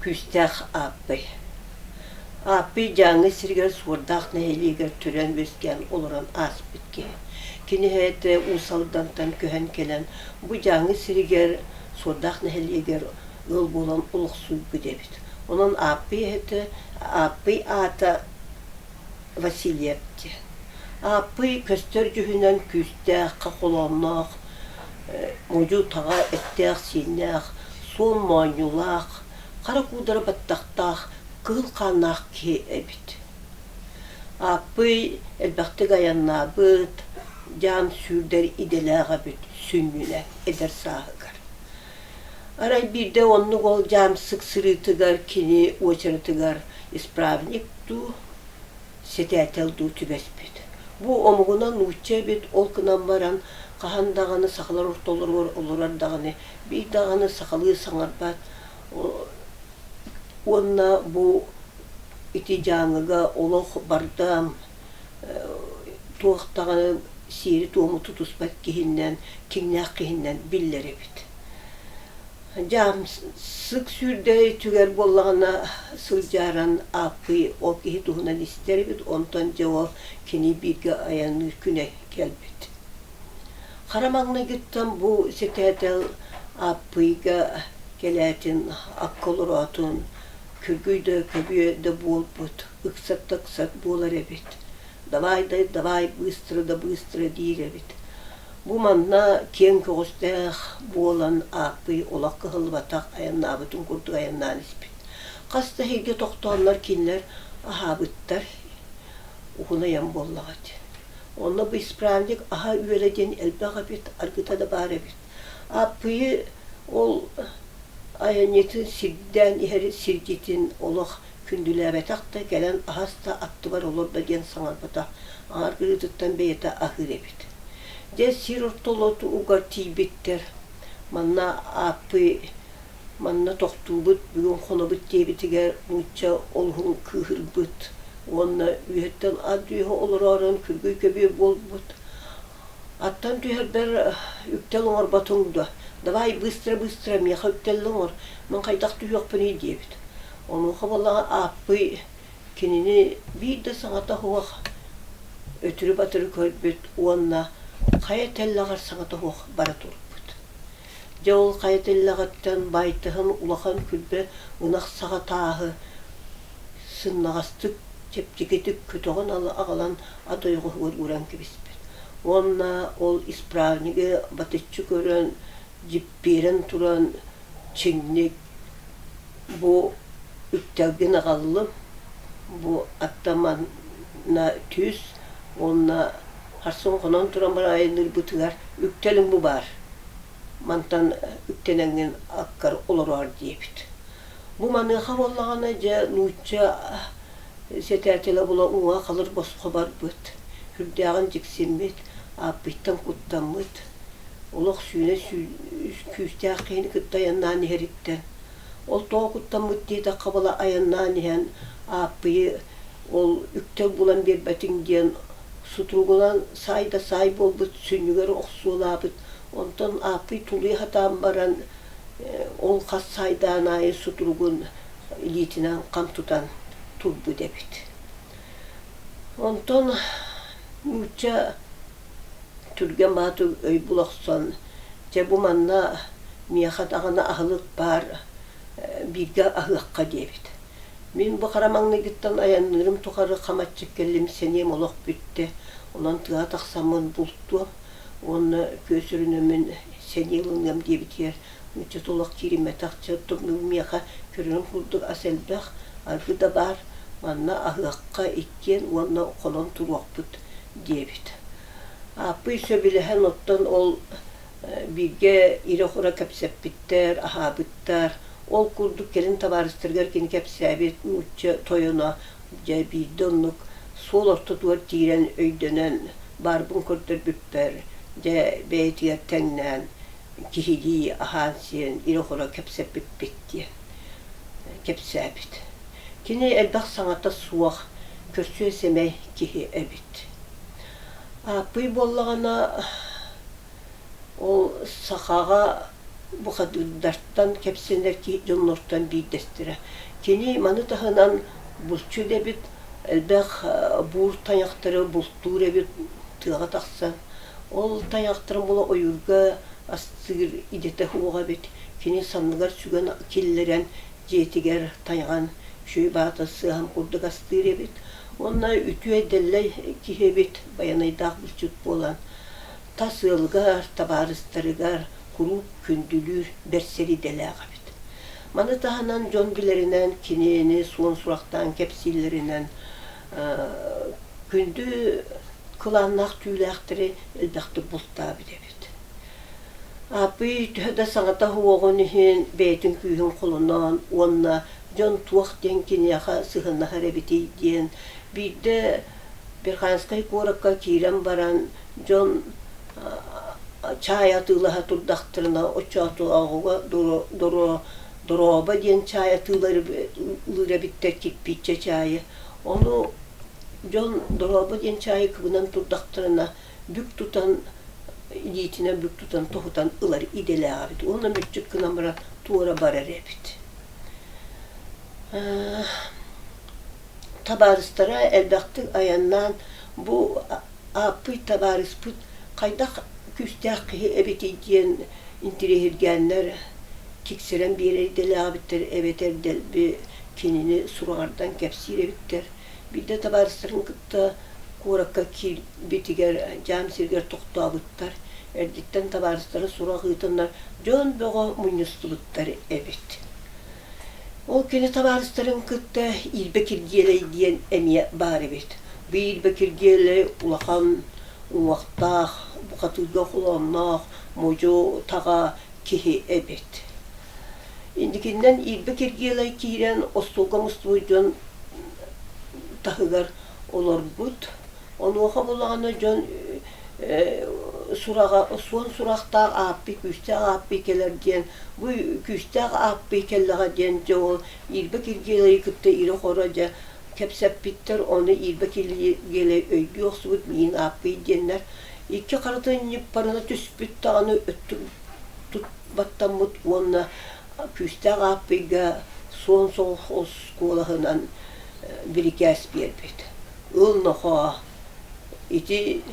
Күүстээх Ааппый. Ааппый Дьааҥы сиригэр Суордаах нэһилиэгэр төрөөн-үөскээн олорон ааспыт киһи. Кини эһээтэ Уус Алдантан көһөн кэлэн, бу Дьааҥы сиригэр Суордаах нэһилиэгэр ыал буолан олохсуйбут эбит. Онон Ааппый эһэтэ Ааппый аата Васильев диэн. Ааппый көстөр дьүһүнэн күүстээх, холоонноох, модьу-таҕа эттээх-сииннээх, суон моонньулаах, хара куудара баттахтаах, кыһыл хааннаах киһи эбит. Ааппый элбэхтик айаннаабыт, дьаам сүүрдэр идэлээх эбит сүнньүнэн эдэр сааһыгар. Арай биирдэ оннук ол дьаамсык сырыытыгар кини уочаратыгар исправник дуу, сэтээтэл дуу түбэспит. Бу омугунан нуучча эбит, ол гынан баран хаһан даҕаны сахалар ортолоругар олорор даҕаны, биир даҕаны сахалыы саҥарбат уонна бу ити Дьааҥыга олох бардам, туох даҕаны сиэри-туому тутуспат киһиннэн, киҥнээх киһиннэн биллэр эбит. Дьаамсык сүүрдэ түгэр буоллаҕына сылдьааран Ааппый ол киһи туһунан истэр эбит, онтон дьэ ол кини бииргэ айанныыр күнэ кэлбит. Хара маҥнайгыттан бу сэтээтэл Ааппыйга кэлээтин, акка олороотун, күргүй да көбүө да буолбут, ыксат да ыксат буолар эбит. Давай да давай, быстро да быстро диир эбит. Бу манна киэҥ көҕүстээх буолан Ааппый олох кыһаллыбатах айаннаабытын курдук айаннаан испит. Хас да иһиргэ тохтооннор кинилэр аһаабыттар, уһун айан буоллаҕа ити. Онно бу исправник аһа-үөлэ диэн элбэх эбит, аргыта да баар эбит. Ааппыйы ол айанньытын сирдээн иһэр сирдьитин олох күндүлээбэтэх да, кэлэн аһас да аттыбар олордо диэн саҥарбатах, аҥар кырыытыттан бэйэтэ аһыыр эбит. Дьэ, сир ортолотугар тиийбиттэр. Манна Ааппый манна тохтуубут, бүгүн хонобут диэбитигэр нуучча олуһун кыыһырбыт уонна үөһэттэн ат үөһэ олороорун күргүй көбүө буолбут. Аттан түһэрбэр үктэл оҥорботуҥ дуо? Давай быстро-быстро миэхэ үктэллэ оҥор, мин хайдах түһүөхпүнүй диэбит. Онуоха буоллаҕа Ааппый кинини биир да саҥата суох өтүрү-батыры көрбүт уонна хайа тэллэҕэр саҥата суох бара турбут. Дьэ ол хайа тэллэҕиттэн байтаһын улахан күрбэ ынах саҕа тааһы сымнаҕастык, чэпчэкитик көтөҕөн аҕалан ат ойоҕоһугар ууран кэбиспит. Уонна ол исправнигы батыччы көрөн, дьиппиэрэн туран чиҥник бу үктэлгин аҕаллым, бу аттаманна түс уонна харсын хонон туран баран айанныырбытыгар үктэлиҥ бу баар, мантан үктэнэҥҥин аккар олороор диэбит. Бу маныаха буоллаҕына дьэ нуучча сэтээтэлэ була уҥа халыр босхо барбыт, сүрдээҕин дьиксиммит, ааппыйтан куттаммыт, олох сүүнэ күүстээх киһини кытта айаннаан иһэриттэн, ол тоҕо куттаммыт диэтэххэ була айаннаан иһэн Ааппыйы ол үктэл булан биэрбэтиҥ диэн сутуругунан саай да саай буолбут сүнньүгэр охсуолаабыт, онтон Ааппый тулуйа сатаан баран ол хас саайдаан аайы сутуругун илиитинэн хам тутан турбут эбит. Онтон нуучча түргэн баатыр өй була охсон, дьэ бу манна миэхэ даҕаны аһылык баар, бииргэ аһыахха диэбит. Мин бу хара маҥнайгыттан айанныырым тухары хам аччык кэллим, сэниэм олох бүттэ, онон тыаҕа тахсаммын бултуом уонна күөс өрүнэммин сэниэ ылыныам диэбитигэр ыччат олох киириммэтэх, чэ миэхэ көрөрүҥ курдук ас элбэх, аргы да баар, манна аһыахха иккиэн уонна хонон туруохпут диэбит. Ааппый сөбүлэһэн оттон ол бииргэ ирэ-хоро кэпсэппиттэр, аһаабыттар. Ол курдук кэлин табаарыстарыгар кини кэпсээбит нуучча тойоно дьэ биирдэ оннук суол ортотугар киирэн өйдөнөн баарбын көрдөрбүппэр дьэ бэйэтигэр тэҥнээн киһилии аһаан-сиэн ирэ-хоро кэпсэппиппит диэн кэпсээбит. Кини элбэх саҥата суох, көрсүө-сэмэй киһи эбит. Ааппый буоллаҕына, ол сахаҕа бухатыырдартан кэпсэнэр дьоннортон биирдэстэрэ. Кини маны таһынан булчут эбит, элбэх буур тайахтары бултуур эбит тыаҕа тахсан. Ол тайахтарын була ойуурга астыыр идэтэ суоҕа эбит. Кини санныгар сүгэн киллэрэн дьиэтигэр тайҕан үчүгэй баата сыаһан курдук астыыр эбит. Уонна үтүө дэллэй киһи эбит, байанайдаах булчут буолан тас ыалыгар, табаарыстарыгар куруук күндүлүүр, бэрсэр идэлээх эбит. Маны таһынан дьон билэринэн, кинини суон сурахтаан кэпсииллэринэн күндү кылааннаах түүлээхтэри элбэхтик бултаабыт эбит. Ааппый төһө да саҥата суоҕун иһин бэйэтин күүһүн холоноон уонна дьон туох диэн киниэхэ сыһыаннаһар эбитий диэн биирдэ Верхоянскай куоракка киирэн баран дьон чаай атыылаһа турдахтарына оччоотооҕуга дорообо диэн чаай атыылыыр эбиттэр кирпииччэ чаайы. Ону дьон дорообо диэн чаайы кыбынан турдахтарына бүк тутан илиитинэн бүк тутан тоһутан ылар идэлээх эбит уонна мүччүт гынан баран туора барар эбит. Табаарыстара элбэхтик айаннаан бу ааппый табаарыспыт хайдах күүстээх киһи эбитий диэн интириэһиргээннэр киксэрэн биэрэр идэлээх эбиттэр эбэтэр дэлби кинини сураҕардан кэпсиир эбиттэр. Биирдэ табаарыстарын кытта куоракка киирбитигэр дьаам сиригэр тохтообуттар. Эрдиттэн табаарыстара сурах ыытаннар дьон бөҕө мунньустубуттар эбит. Ол кини табаарыстарын кытта Иирбэ Киргиэлэй диэн эмиэ баар эбит. Бу Иирбэ Киргиэлэй улахан уҥуохтаах, бухатыырга холоонноох, модьу-таҕа киһи эбит. Инникинэн Иирбэ Киргиэлэй киирэн остуолга мустубут дьон таһыгар олорбут. Онуоха булаҕына дьон сураҕа суон сурахтаах ааппый күүстээх ааппый кэлэр диэн бу күүстээх ааппый кэллэҕэ диэн дьэ ол Иирбэ Киргиэлэйи кытта ирэ-хоро дьэ кэпсэппиттэр ону Иирбэ Киргиэлэй өйдүү охсубут миин ааппый диэннэр икки харытын ньыппарына түспүт даҕаны өттүк баттаммыт уонна күүстээх ааппыйга суон соҕус куолаһынан бирикээс биэрбит. Ыл нохоо, ити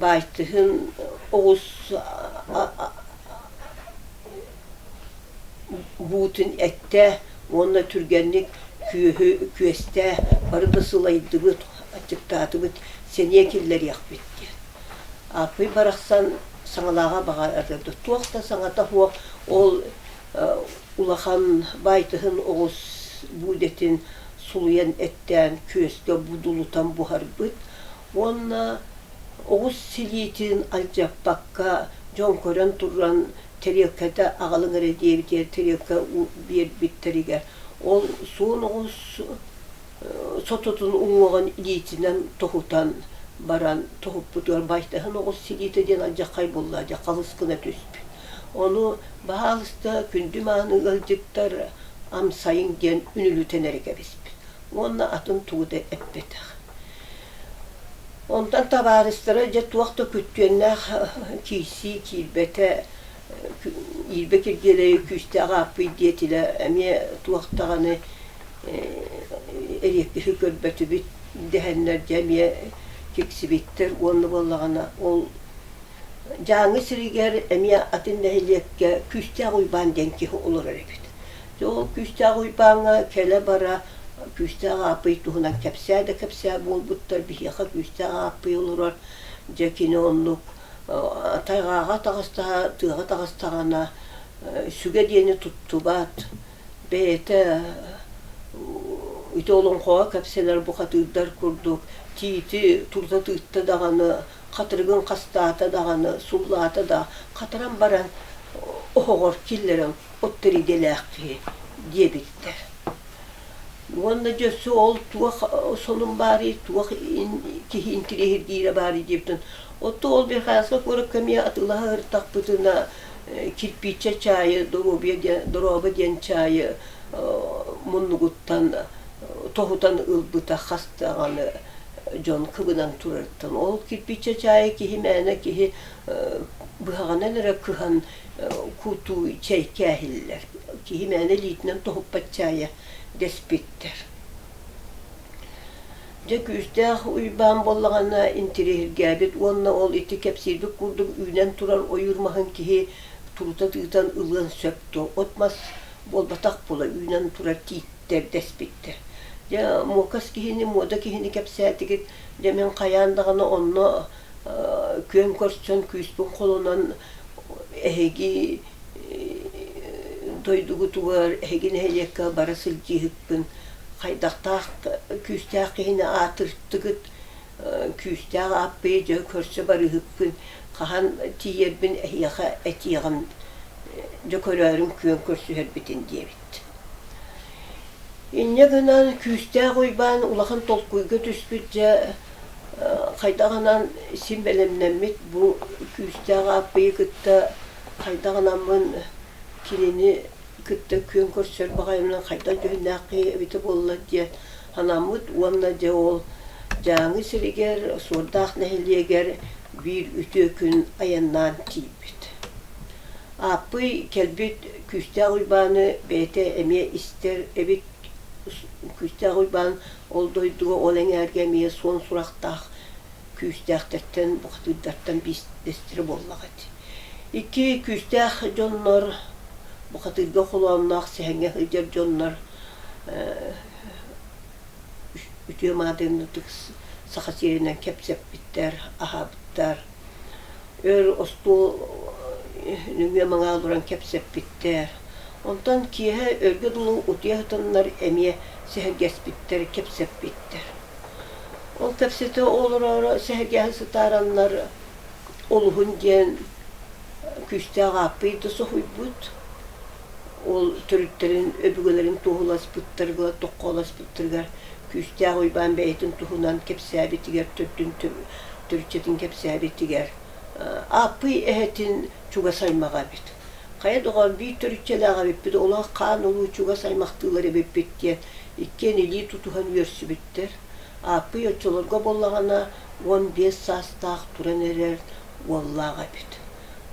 баайтыһын оҕус буутун эттэ уонна түргэнник күөһү күөстээ, бары да сылайдыбыт, аччыктаатыбыт, сэниэ киллэриэхпит диэн. Ааппый барахсан саҥалааҕа баҕарарда, туох да саҥата суох ол улахан баайтыһын оҕус буудэтин сулуйан эттээн күөскэ будулутан буһарбыт уонна оҕус силиитин алдьаппакка дьон көрөн туран тэриэлкэтэ аҕалыҥ эрэ диэбитигэр тэриэлкэ биэрбиттэригэр ол суон оҕус сототун уҥуоҕун илиитинэн тоһутан баран тоһуппутугар байтаһын оҕус силиитэ диэн алдьархай буолла дьэ халыс гына түспүт. Ону баһаалыста күндү мааны ыалдьыттар амсайыҥ диэн үнүлүтэн эрэ кэбиспит уонна атын тугу да эппэтэх. Онтон табаарыстара дьэ туох да күттүөннээх киирсии киирбэтэ, Иирбэ Киргиэлэйи күүстээх ааппый диэтилэр, эмиэ туох даҕаны эриэккиһи көрбөтүбүт дэһэннэр дьэ эмиэ киксибиттэр уонна буоллаҕына ол Дьааҥы сиригэр эмиэ атын нэһилиэккэ Күүстээх Уйбаан диэн киһи олорор эбит. Дьэ ол Күүстээх Уйбааҥҥа кэлэ-бара Күүстээх Ааппый туһунан кэпсээ да кэпсээ буолбуттар, биһиэхэ Күүстээх Ааппый олорор, дьэ кини оннук тайҕаҕа таҕыстаҕа, тыаҕа таҕыстаҕына сүгэ диэни туттубат, бэйэтэ ити олоҥхоҕо кэпсэнэр бухатыырдар курдук тиити турда тыытта даҕаны хатырыгын хастаата даҕаны, суллаата да хатаран баран оһоҕор киллэрэн оттор идэлээх киһи диэбиттэр. Уонна дьэ өссө ол туох сонун баарый, туох киһи интириэһиргиирэ баарый диэбитин. Оттон ол Верхоянскай куоракка эмиэ атыылаһа сырыттахпытына кирпииччэ чаайы, доруобуйа диэн, дорообо диэн чаайы муннугуттан тоһутан ылбыта хас даҕаны. дьон кыбынан турарыттан. Ол кирпииччэ чаайы киһи мээнэ киһи быһаҕынан эрэ кыһан кутуу чэй кээһиллэр. Киһи мээнэ илиитинэн тоһуппат чаайа дэспиттэр. Дьэ күүстээх Уйбаан буоллаҕына интириэһиргээбит уонна ол ити кэпсиирбит курдук үүнэн турар ойуур маһын киһи турута тыытан ылыан сөп дуо, от-мас буолбатах буола үүнэн турар тииттэр дэспиттэр. Дьэ муокас киһини, муода киһини кэпсээтигит, дьэ мин хайаан даҕаны онно күөн көрсөн күүспүн холонон эһиги дойдугутугар, эһиги нэһилиэккэ бара сылдьыыһыкпын, хайдахтаах күүстээх киһини аатыртыгыт, күүстээх ааппыйы дьэ көрсө барыыһыкпын, хаһан тиийэрбин эһиэхэ этиэҕим, дьэ көрөөрүҥ күөн көрсүһэрбитин диэбит. Инньэ гынан Күүстээх Уйбаан улахан толкуйга түспүт дьэ хайдаҕынан син бэлэмнэммит бу Күүстээх Ааппыйы кытта хайдаҕынаммын кинини кытта күөн көрсөр баҕайымнан хайдах дьүһүннээх киһи эбитэ буолла диэн санаммыт уонна дьэ ол Дьааҥы сиригэр Суордаах нэһилиэгэр биир үтүө күн айаннаан тиийбит. Ааппый кэлбит Күүстээх Уйбааны бэйэтэ эмиэ истэр эбит. Күүстээх Уйбаан ол дойдуга ол эҥээргэ эмиэ суон сурахтаах күүстээхтэртэн, бухатыырдартан биирдэстэрэ буоллаҕа ити. Икки күүстээх дьоннор, бухатыырга холоонноох сэһэҥҥэ сылдьар дьоннор үтүө маадырынытык саха сиэринэн кэпсэппиттэр, аһаабыттар. Өр остуол нөҥүө-маҥаа олорон кэпсэппиттэр. Онтон киэһэ өргө дылы утуйа сытаннар эмиэ сэһэргэспиттэр, кэпсэппиттэр. Ол кэпсэтэ олороору сэһэргэһэ сытаараннар олуһун диэн күүстээх ааппый да соһуйбут. Ол төрүттэрин, өбүгэлэрин туоһуласпыттарыгар, тоххоолоспуттарыгар Күүстээх Уйбаан бэйэтин туһунан кэпсээбитигэр, төрдүн төрүччэтин кэпсээбитигэр Ааппый эһэтин чугас аймаҕа эбит. Хайа доҕоор, биир төрүччэлээх эбиппит, олох хаан улуу чугас аймахтыылар эбиппит диэн иккиэн илии тутуһан үөрсүбүттэр. Ааппый оччолорго буоллаҕына 15 саастаах туран эрэр уоллаах эбит.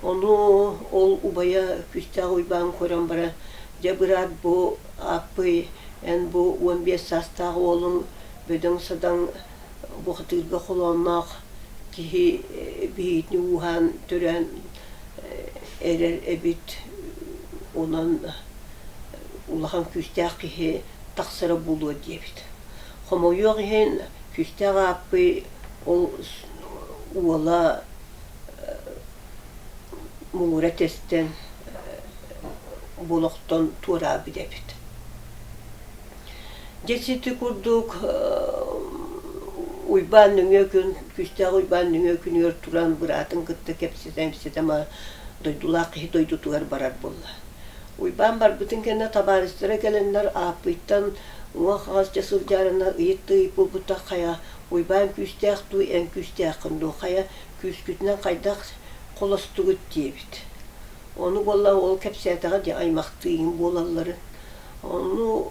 Ону ол убайа Күүстээх Уйбаан көрөн баран, дьэ быраат бу Ааппый эн бу 15 саастаах уолуҥ бөдөҥ-садаҥ бухатыырга холоонноох киһи биһигитини ууһаан төрөөн эрэр эбит, онон улахан күүстээх киһи тахсара буолуо диэбит. Хомойуох иһин, күүстээх Ааппый ол уола муҥура тэстэн болохтон туораабыт эбит. Дьэ сити курдук Уйбаан нөҥүө күн, Күүстээх Уйбаан нөҥүө күнүгэр туран быраатын кытта кэпсэтэ-ипсэтэ дойдулаах киһи дойдутугар барар буолла. Уйбаан барбытын кэннэ табаарыстара кэлэннэр Ааппыйтан уҥа-хаҥас дьэ сылдьаарына ыйыт да ыйыт буолбута хайа Уйбаан күүстээх дуу, эн күүстээххин дуу, хайа күүскүтүнэн хайдах холостугут диэбит. Ону буолла ол кэпсээтэҕэ дии аймахтыыгын буолалларын. Ону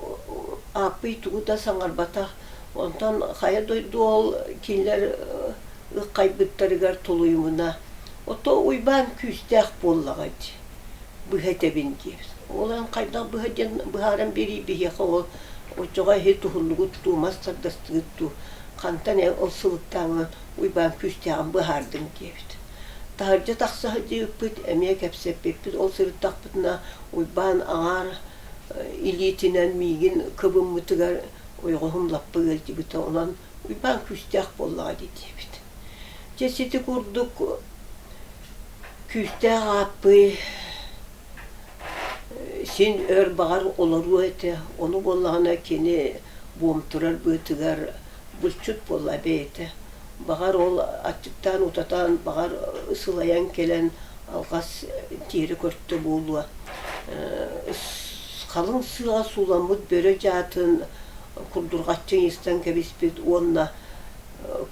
Ааппый тугу да саҥарбатах. Онтон хайа дойду ол кинилэр ыххайбыттарыгар тулуйумуна. Ото Уйбаан күүстээх буоллаҕа дии, быһа этэбин диэбит. Ол эн хайдах быһа диэн быһааран биэрии биһиэхэ ол оччоҕо эһи туһуннугут дуу, мас тардастыгыт дуу, хантан ол сылыктааҥҥа Уйбаан күүстээҕин быһаардыҥ диэбит. Таһырдьа тахса сылдьыбыппыт, эмиэ кэпсэппиппит. Ол сырыттахпытына Уйбаан аҥаар илиитинэн миигин кыбыммытыгар ойоҕоһум лаппа ыалдьыбыта, онон Уйбаан күүстээх буоллаҕа дии диэбит. Дьэ сити курдук күүстээх Ааппый син өр баҕар олоруо этэ, ону буоллаҕына кини буомтурар быатыгар булчут буолла бэйэтэ. Баҕар ол аччыктаан утатан, баҕар сылайан кэлэн алҕас тиэрэ көртө буолуо. Халыҥ сыаҕа сууламмыт бөрө дьаатын курдурҕаччы ыйыстан кэбиспит уонна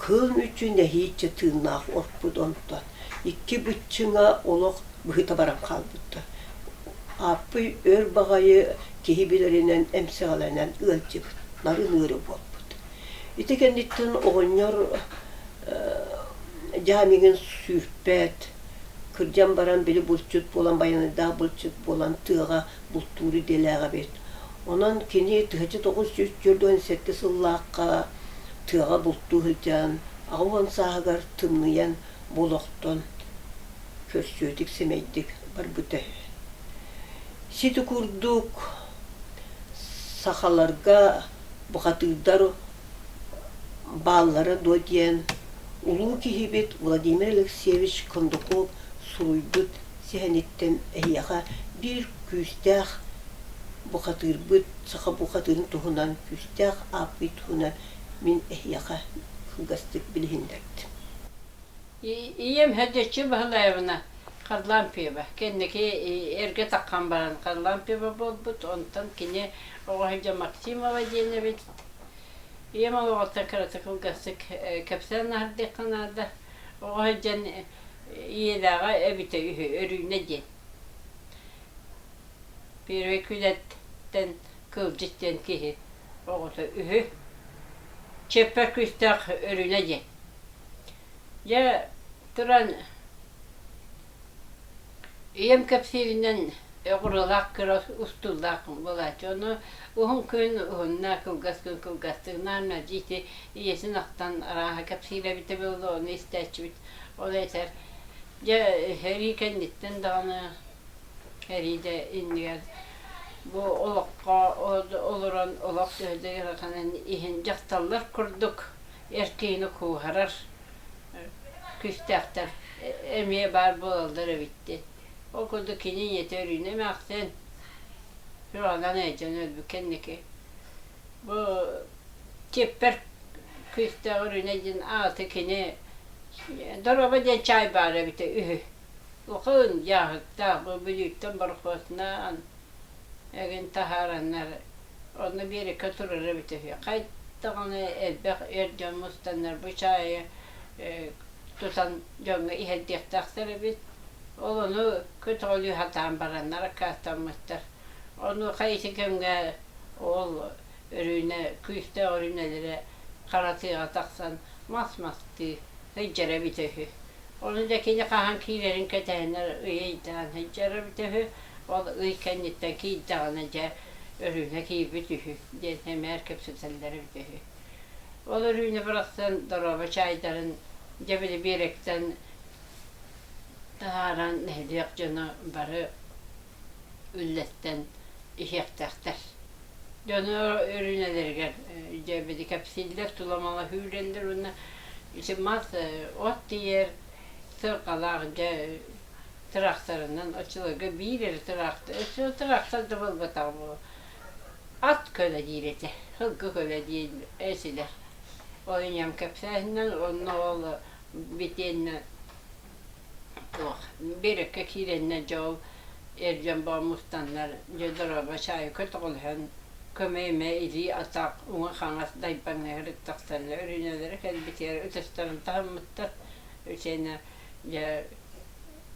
кыыл мүччү нэһииччэ тыыннаах орпут онтон. Икки быччыҥа олох быһыта баран хаалбыттар. Ааппый өр баҕайы киһи билэринэн эмсэҕэлэнэн ыалдьыбыт, нарын ыарыы буолбут. Ити кэнниттэн оҕонньор дьаамигын сүүрпэт, кырдьан баран били булчут буолан, байанайдаах булчут буолан тыаҕа бултуур идэлээх эбит. Онон кини 1947 сыллаахха тыаҕа бултуу сылдьан, 80 сааһыгар тымныйан бу олохтон көрсүөтүк, сэмэйдик барбыта үһү. Сити курдук сахаларга бухатыырдар бааллара дуо диэн улуу киһибит Владимир Алексеевич Кондаков суруйбут сэһэниттэн эһиэхэ биир күүстээх бухатыырбыт, саха бухатыырын туһунан күүстээх ааппый туһунан мин эһиэхэ кылгастык билиһиннэрдим. Ийэм Һэдьэччи Баһылаевна Харлампьева кэнники эргэ таххан баран Харлампьева буолбут, онтон кини оҕо сылдьан Максимова диэн эбит. Ийэм олоҕуттан кыратык кылгастык кэпсээн аһардыахха наада. Оҕо сылдьан ийэлээҕэ эбитэ үһү, Өрүүнэ диэн. Первый күнэттэн кылдьыт диэн киһи оҕото үһү. Чиэппэр күүстээх Өрүүнэ диэн. Дьэ, туран ийэм кэпсииринэн оҕуруолаах кыра устуулаах буолааччы. Ону уһун күн уһунна, кылгас күн кылгастык наар мэлдьи ити ийэтин ахтан арааһа кэпсиирэ эбитэ буолуо, ону истээччибит. Ол этэр, дьэ, сэрии кэнниттэн даҕаны, сэрии да иннигэр бу олоххо олорон олох төһө да ыараханын иһин дьахталлар курдук эр киһини кууһарар күүстээхтэр эмиэ баар буолаллар эбит диэн. Ол курдук кини ийэтэ Өрүүнэ эмээхсин сүрэҕинэн ыалдьан өлбүт кэнники бу Чиэппэр күүстээх Өрүүнэ диэн ааты кини доруоба диэн чаай баар эбитэ үһү. Улахан дьааһыктаах бу Бүлүүттэн борохуотунаан эҥин таһаараннар онно биэрэккэ турара эбитэ үһү. Хайдаҕына элбэх эр дьон мустаннар бу чаайы тутан дьоҥҥо иһэрдиэхтээхтэр эбит. Ол ону көтөҕөлүү сатаан бараннар аккаастаммыттар. Онуоха ити кэмҥэ ол Өрүүнэ күүстээх Өрүүнэлэрэ хара тыаҕа тахсан мас-мастыы сылдьара эбитэ үһү. Ону да кини хаһан киирэрин кэтэһэннэр ый-ыйдаан сылдьара эбитэ үһү. Ол ый кэнниттэн киирдэҕинэ дьэ Өрүүнэ киирбит үһү диэн сэмээр кэпсэтэллэр эбитэ үһү. Ол Өрүүнэ барахсан доруоба чаайдарын дьэ били биэрэктэн таһааран нэһилиэк дьоно бары үллэстэн иһиэхтээхтэр. Дьону өрүүнэлэригэр дьэ били кэпсииллэр, тула-мала сүүрэллэр уонна ити мас от тиийэр сырҕалаах дьэ тыраахтарынан оччолорго биир эрэ тыраахтар өссө тыраахтар да буолбатах буолуо ат көлө диир этэ сылгы көлө диэн этилэр ол ийэм кэпсээһининэн онно ол битиэннэ туох биэрэккэ киирэннэр дьэ ол эр дьон бөҕө мустаннар дьэ дорообо чаайы көтөҕүлүһэн көмө-имэ илии-атах уҥа-хаҥас дайбаҥнаһа ырыттахтарына өрүүнэлэрэ кэлбитигэр ытыстарын таһыммыттар итиэннэ дьэ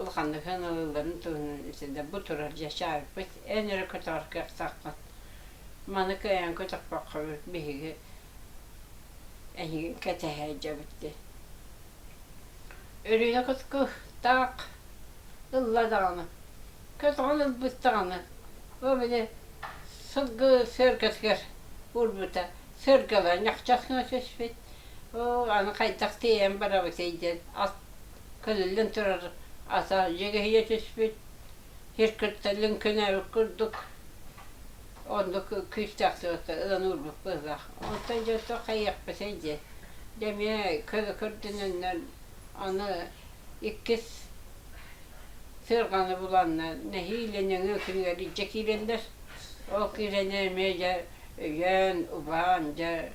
улаханнык сыаналыылларын туһунан итиннэ бу турар дьэ чаайбыт эн эрэ көтөҕөр кыахтааххын маны кыайан көтөхпөххө биһиги эйигин кэтэһэ сылдьабыт диэн Өрүүнэ кутку таах ылла даҕаны, көтөҕөн ылбыт даҕаны, ол били сылгы сыаргатыгар уурбута, сыаргала ньахчас гына түспүт, оо аны хайдах тиэйэн барабытый диэн ат көлүллэн турар ата дьигэһийэ түспүт, сир кытта лүҥкүнээбит курдук оннук күүстээх сыата ылан уурбут быһыылаах. Онтон дьэ хайыахпытый диэн Дьэ эмиэ көрдөнөннөр аны иккис сыарҕаны буланнар нэһиилэ нөҥүө күнүгэр илдьэ киирэллэр. Ол киирэннэр эмиэ дьэ өйөөн, убаан дьэ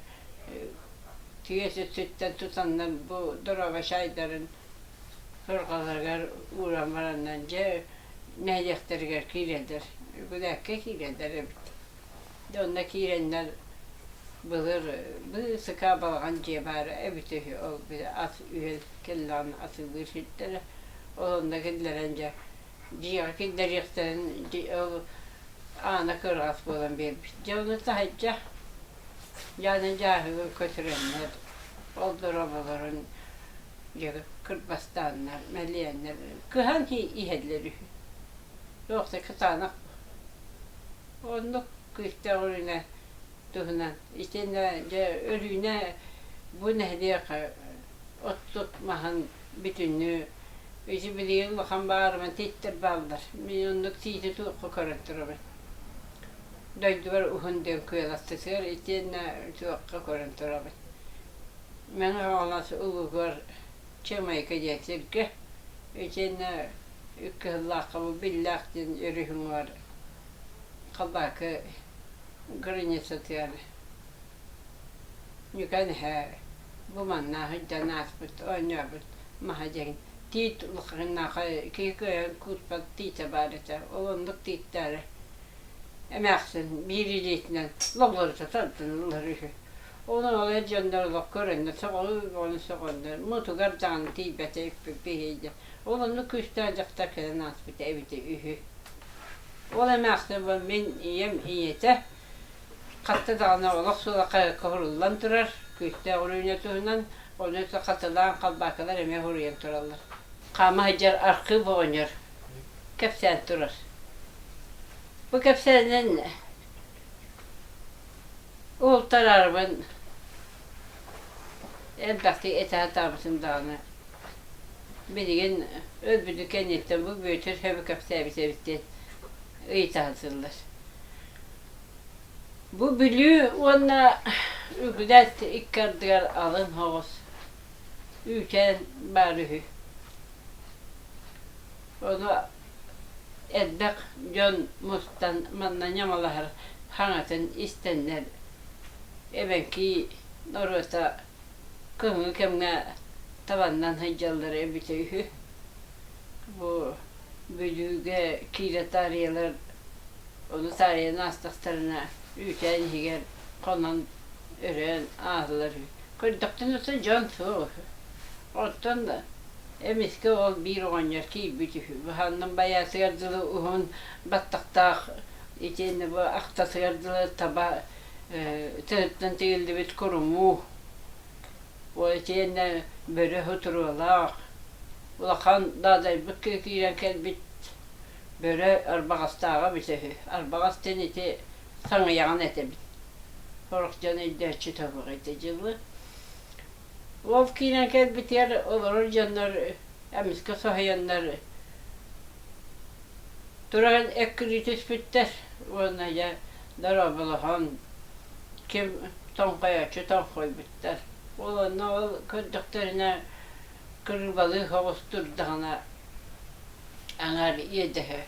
тыас өттүттэн тутаннар бу доруоба чаайдарын сыарҕаларыгар ууран бараннар дьэ нэһилиэктэригэр киирэллэр. Үгүлээккэ киирэллэр эбит. Дьэ онно киирэннэр былыр быысыка балаҕан дьиэ баара эбитэ үһү, ол били ас-үөл кэллэҕинэ атыылыыр сирдэрэ. Ол онно киллэрэн дьэ дьиэҕэ киллэриэхтэрин ол аана кыараҕас буолан биэрбит. Дьэ ону таһырдьа. Дьааны дьааһыгы көтүрэннэр, ол доруобаларын дьэ кырбастааннар, мэлийэннэр кыһан иһэллэр үһү. Туох да кытаанах оннук күүстээх Өрүүнэ туһунан. Итиэннэ дьэ Өрүүнэ бу нэһилиэк оттук маһын бүтүннүү ити билигин улахан баарыман тииттэр бааллар. Мин оннук тиити туохха көрөн турабын. Дойдубар уһун диэн күөл аттытыгар итиэннэ туохха көрөн турабын. Мэҥэ Хаҥалас улууһугар Чыамайка диэн сиргэ итиэннэ икки сыллаахха бу Биллээх диэн өрүс уҥуор Халбаакы границатыгар Ньүкэн эһэ бу манна сылдьан ааспыт, оонньообут маһа диэн тиит улаханнаах киһи кыайан кууспат тиитэ баар этэ. Ол оннук тииттээри эмээхсин биир илиитинэн логлорута тардан ылар үһү. Ону ол эр дьоннор олох көрөннөр сөҕөллөр сөҕөннөр мутугар даҕаны тиийбэтэ үппүт Ол оннук күүстээх дьахтар кэлэн ааспыта эбитэ үһү. Ол эмээхсин бу мин ийэм ийэтэ Хатта даҕаны олох суола куһуруллан турар, күүстээх Өрүүнэ туһунан, ону хатылаан халбаакылар эмиэ суруйан тураллар. Хаама сылдьар архыып оҕонньор кэпсээн турар. Бу кэпсээнинэн уһултараарыбын элбэхтик этэ сатаабытым даҕаны билигин өлбүтүн кэнниттэн бу Бүөтүр сөбү кэпсээбит эбит диэн ыйыта сылдьаллар. Бу Бүлүү уонна Үгүлээт икки ардыгар алын соҕус үүтээн баар үһү. Ону элбэх дьон мустан манна ньамалаһар хаҥатын истэннэр эбэҥкии норуота кыһыҥҥы кэмҥэ табаннан сылдьаллара эбитэ үһү. Бу Бүлүүгэ киирэ таарыйалар Ону таарыйан аастахтарына үүтээн иһигэр хонон, өрөөн ааһаллар үһү. Көрдөхтөнө дьон суох үһү. Оттон эмискэ ол биир оҕонньор киирбит үһү. Баһааннан байаатыгар дылы уһун баттахтаах итиэннэ бу ахтатыгар дылы таба тыһыттан тигиллибит курумуу ол итиэннэ бөрө сутуруолаах улахан даадайбыт киирэн кэлбит Бөрө арбаҕастааҕа эбитэ үһү. Арбаҕас диэн ити саҥыйаҕын этэбит. Сорох дьон өйдөөччү тобук ити дьылы. Ол киирэн кэлбитигэр олорор дьоннор эмискэ соһуйаннар туран эккирии түспүттэр уонна дьэ дорооболоһон ким тоҥхойооччу тоҥхойбуттар. Ол онно ол көрдөхтөрүнэ кырыыбалыы соҕус турдаҕына аҥаар иэдэһэ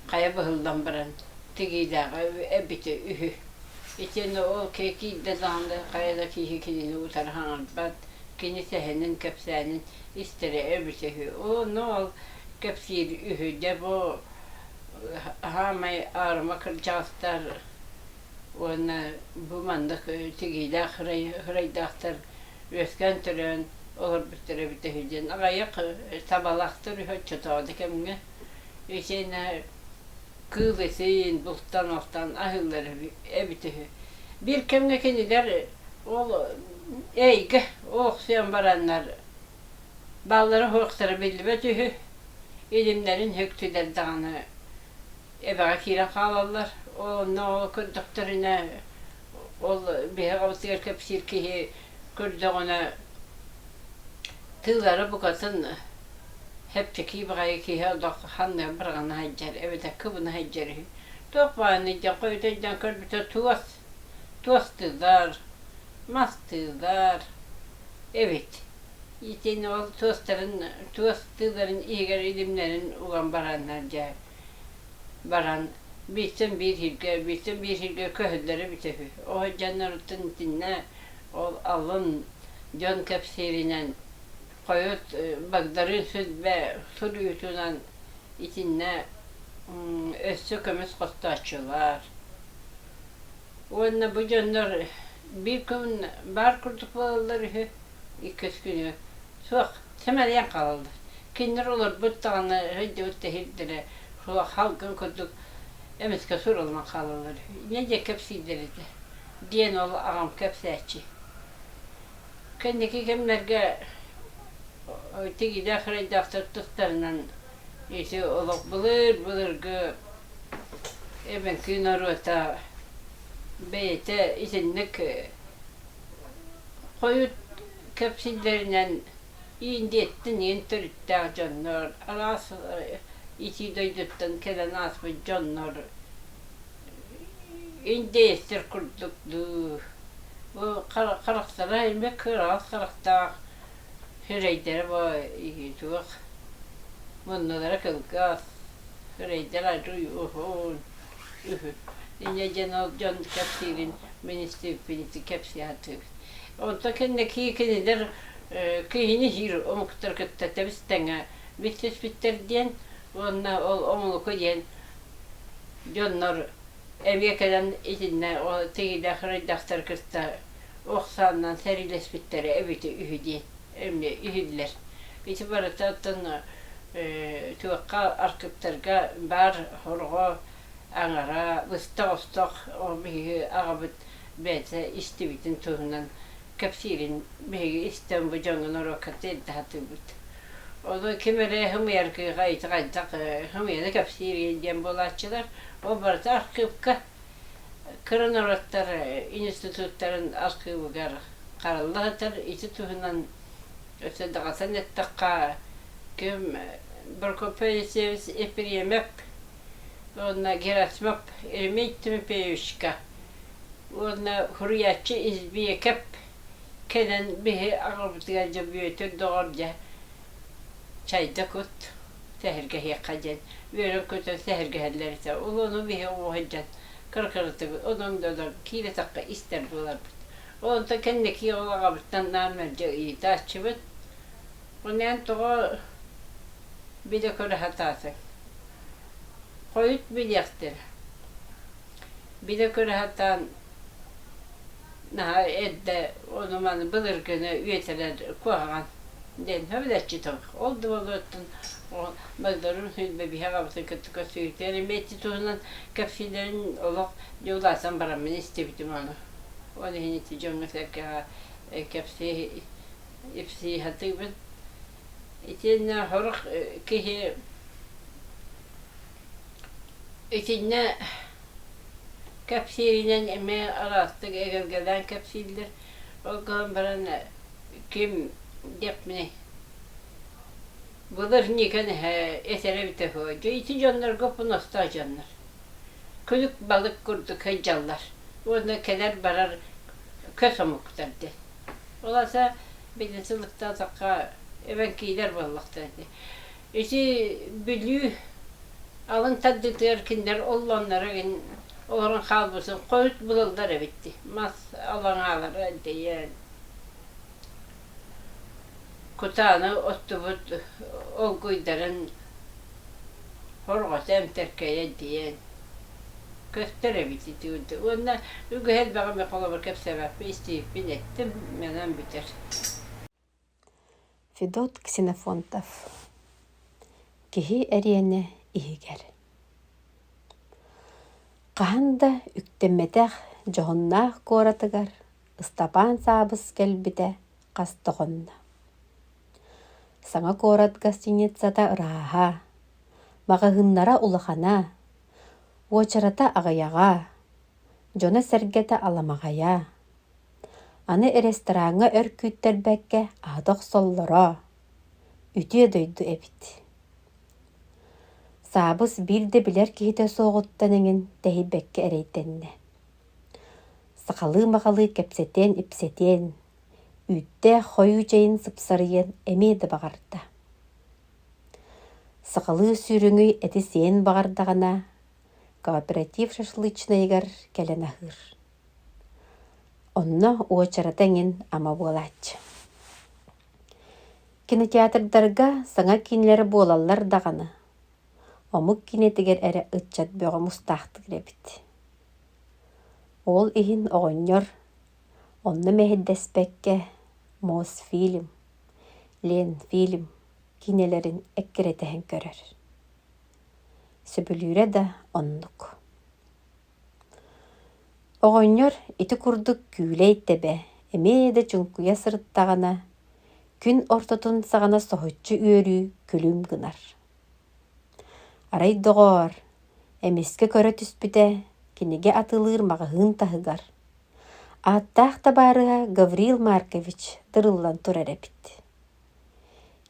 хайа быһыллан баран тигиилээҕэ эбитэ үһү. Итиэннэ ол киирдэ даҕаны хайа да киһи кинини утары хаҥарбат, кини сэһэнин, кэпсээнин истэрэ эбитэ үһү. Онно ол кэпсиир үһү дьэ бу аһаамай аарыма кырдьаҕастар уонна бу маннык тигиилээх ырайдаахтар үөскээн төрөөн олорбуттар эбитэ үһү диэн аҕыйах табалаахтар үһү оччотооҕу да кэмҥэ итиэннэ кыыл этин бултан-алтан аһыыллар эбитэ үһү. Биир кэмҥэ кинилэр ол эйгэ олохсуйан бараннар бааллара суохтара биллибэт үһү, илимнэрин үктүлэр даҕаны эбэҕэ киирэн хаалаллар. Онно ол көрдөхтөрүнэ ол биһиги аҕабытыгар кэпсиир киһи көрдөҕүнэ тыылара букатын чэпчэки баҕайы киһи олох ханныгы быраҕына сылдьар эбэтэр кыбына сылдьар үһү. Туох баҕайыны дьэ хойут өйдөөн көрбүтэ туос, туос тыылар, мас тыылар эбит. Итини ол туостарын, туос тыыларын иһигэр илимнэрин уган бараннар дьэ баран бииртэн биир сиргэ, бииртэн биир сиргэ көһөллөрө эбитэ үһү. Ол дьонноруттан итиннэ ол алын дьон кэпсииринэн хойут Багдарыын Сүлбэ суруйуутунан итиннэ өссө көмүс хостооччулар. Уонна бу дьоннор биир күн баар курдук буолаллар үһү, иккис күнү суох сэмэлийэн хаалаллар. Кинилэр олорбут даҕаны сылдьыбыт да сирдэрэ суох халгын курдук эмискэ суруллан хаалаллар. Инньэ диэн кэпсииллэр этэ. диэн ол аҕам кэпсээччи. Кэнники кэмнэргэ тигиилээх ырайдаахтар тустарынан ити олох былыр-былыргы эбэҥки норуота бэйэтэ итинник хойут кэпсииллэринэн Индияттан иэн төрүттээх дьоннор, араас итии дойдуттан кэлэн ааспыт дьоннор индеецтэр курдук дуу, бу харахтара эмиэ кыараҕас харахтаах, сирэйдэрэ бу туох муннулара кылгас, сирэйдэрэ арыый уһун үһү. Инньэ диэн ол дьон кэпсиирин мин истибиппин ити кэпсии сатыыбын. Онтон кэнники кинилэр киһини сиир омуктар кытта тэбис-тэҥэ билсиспиттэр диэн уонна ол омулуку диэн дьоннор эмиэ кэлэн итиннэ тигилээх ырайдахтар кытта ох сааннан сэриилэспиттэрэ эбитэ үһү диэн эмиэ иһиллэр. Ити барыта оттон туохха архыыптарга баар сорҕо аҥара быстах-остох биһиги аҕабыт бэйэтэ истибитин туһунан кэпсиирин биһиги истэн бу дьоҥҥо норуокка тиэрдэ сатыыбыт. Ону ким эрэ хымыйаргыга ити хайдах хымыйаны кэпсиир диэн буолааччылар. Ол барыта архыыпка кыра норуоттар институттарын архыыбыгар харалла сытар. Ити туһунан өссө даҕатан эттэххэ, ким Прокопий Алексеевич Ефремов уонна Герасимов Еремей Тимофеевичка уонна суруйааччы Избиэкэп кэлэн биһи аҕабытыгар дьэ Бүөтүр доҕор дьэ чайда кут сэһэргэһиэххэ диэн үөрэн-көтөн сэһэргэһэллэр этэ. Ол ону биһи оҕо сылдьан кыра-кыратык онон да онон киирэ-тахха истэр буоларбыт. Онтон кэнники ол аҕабыттан наар мэлдьи ыйытааччыбыт. Ону эн тоҕо билэ-көрө сатаатыҥ? Хойут билиэхтэрэ. Билэ-көрө сатаан наһаа эрдэ ону-маны былыргыны үөтэлэр куһаҕан диэн сөбүлэччи тыл. Ол да буолуоттан Багдарыын Сүлбэ биһи аҕабытын кытта көрсүбүтүгэр эмиэ ити туһунан кэпсииллэрин олох дьэ улаатан бараммын истибитим ону. Ол иһин ити дьоҥҥо-сэргэҕэ кэпсии ипсии сатыыбын. Итиэннэ сорох киһи Итиннэ кэпсииринэн эмиэ араастык эгэлгэлээн кэпсииллэр. Ол гынан баран ким диэхпиний, былыр Никон эһэ этэрэ эбитэ үһү, дьэ ити дьоннорго поностоох дьоннор. Күлүк балык курдук сылдьаллар уонна кэлэр-барар көс омуктар диэн. Ол аата били сылыктаатахха эбэҥкиилэр буоллахтара ити. Ити Бүлүү алын тардыытыгар кинилэр оллонноро олорон хаалбытын хойут булаллар эбит дии, мас алаҥаалара дэйэн кутааны оттубут олгуйдарын хорҕото эмтэркэйэ диэн көстөр эбит ити уонна үгүһэ элбэҕи мин холобур кэпсээбэппин истибиппин эттим манан бүтэр. Федот Ксенофонтов Киһи эриэнэ иһигэр Хаһан да үктэммэтэх дьоһуннаах куоратыгар Ыстапаан Саабыс кэлбитэ хас да хонно. Саҥа куорат гостиницата ырааһа, маҕаһыыннара улахана, уочарата аҕыйаҕа, дьоно-сэргэтэ аламаҕайа Аны рестораҥҥа өр күүттэрбэккэ аһата охсоллоро, үтүө дойду эбит. Саабыс биир да билэр киһитэ суоҕуттан эҥин тэһийбэккэ эрэйдэннэ. Сахалыы-махалыы кэпсэтиэн-ипсэтиэн, үүттээх хойуу чэйин сыпсарыйыан эмиэ да баҕарда. Сахалыы сүүрүҥүй эти сиэн баҕардаҕына, кооператив шашлычнайыгар кэлэн аһыыр. Онно уочарата эҥин ама буолааччы. Кинотеатрдарга саҥа киинэлэр буолаллар даҕаны, омук киинэтигэр эрэ ыччат бөҕө мустаахтыыр эбит. Ол иһин оҕонньор онно мэһэйдэспэккэ Мосфильм, Ленфильм киинэлэрин эккирэтэһэн көрөр. Сөбүлүүрэ да оннук. Оҕонньор ити курдук күүлэй тэбэ, эмиэ да чуҥкуйа сырыттаҕына, күн ортотун саҕана соһуччу үөрүү күлүм гынар. Арай доҕоор, эмискэ көрө түспүтэ, кинигэ атыылыыр маҕаһыын таһыгар ааттаах табаарыһа Гаврил Маркович тырыллан турар эбит.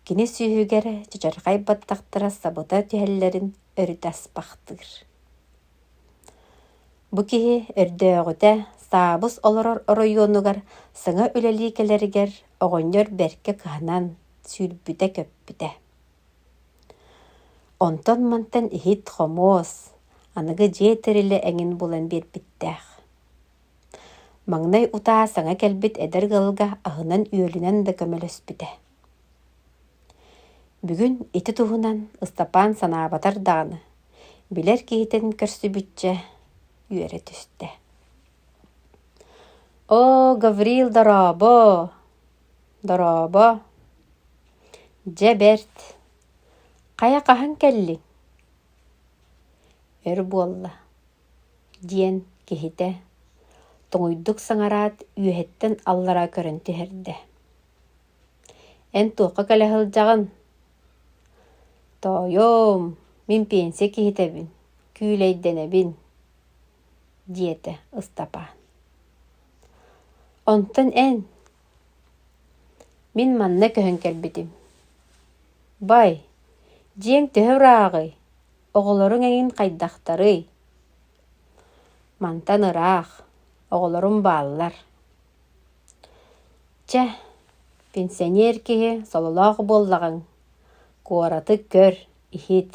Кини сүүһүгэр чачархай баттахтара сабыта түһэллэрин өрүтэ аспахтыыр. Бу киһи өрдөөҕүтэ Саабыс олорор оройуонугар саҥа үлэлии кэлэригэр оҕонньор бэркэ кыһанан сүүрбүтэ-көппүтэ. Онтон-мантан иһит-хомуос, аныгы дьиэ тэрилэ эҥин булан биэрбиттээх. Маҥнай утаа саҥа кэлбит эдэр ыалга аһынан-үөлүнэн да көмөлөспүтэ. Бүгүн ити туһунан Ыстапаан санаабатар даҕаны, билэр киһитин көрсүбүччэ үөрэ түстэ. «Оо, Гаврил, дорообо! Дорообо! Дьэ бэрт! Хайа хаһан кэллиҥ?» Өр буолла диэн киһитэ тоҥуйдук саҥараат үөһэттэн аллара көрөн түһэрдэ. Эн туохха кэлэ сылдьаҕын? Тоойуом, мин пенсия киһитэбин, күүлэйдэнэбин, диэтэ Ыстапаан. Онтон эн? Мин манна көһөн кэлбитим. Бай, дьиэҥ төһө ырааҕый? Оҕолоруҥ эҥин хайдахтарый? Мантан ыраах, оҕолорум бааллар. Чэ, пенсионер киһи сололоох буоллаҕыҥ, куораты көр, иһит.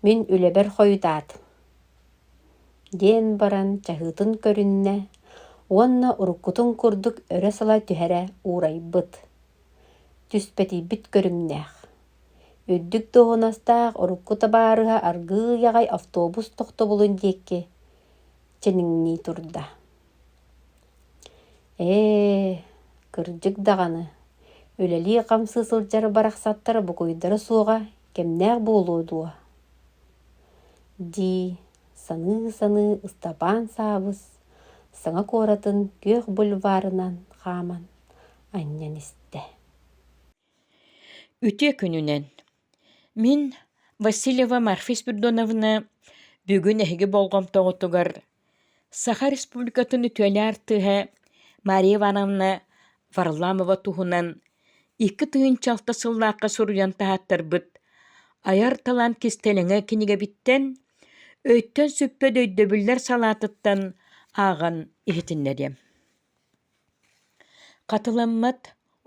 Мин үлэбэр хойутаатым диэн баран чаһыытын көрүннэ уонна уруккутун курдук өрө сыла түһэрэ уурайбыт, түспэтийбит көрүҥнээх. Үрдүк дуоһунастаах урукку табаарыһа аргыый аҕай автобус тохтобулун диэки чэниҥнии турда. Ээ, кырдьык даҕаны, үлэлии-хамсыы сылдьар барахсаттар букуйдара суоҕа кэмнээх буолуо дуо дии саныы-саныы Ыстапаан Саабыс саҥа куоратын күөх бульварынан хааман анньан истэ. Үтүө күнүнэн! Мин Васильева Марфа Спиридоновна бүгүн эһиги болҕомтоҕутугар Саха Республикатын үтүөлээх артыыһа Мария Ивановна Варламова туһунан 2006 сыллаахха суруйан таһааттарбыт «Айар талаан кистэлэҥэ» кинигэбиттэн «Өйтөн сүппэт өйдөбүллэр» салаатыттан ааҕан иһитиннэриэм. Хатыламмат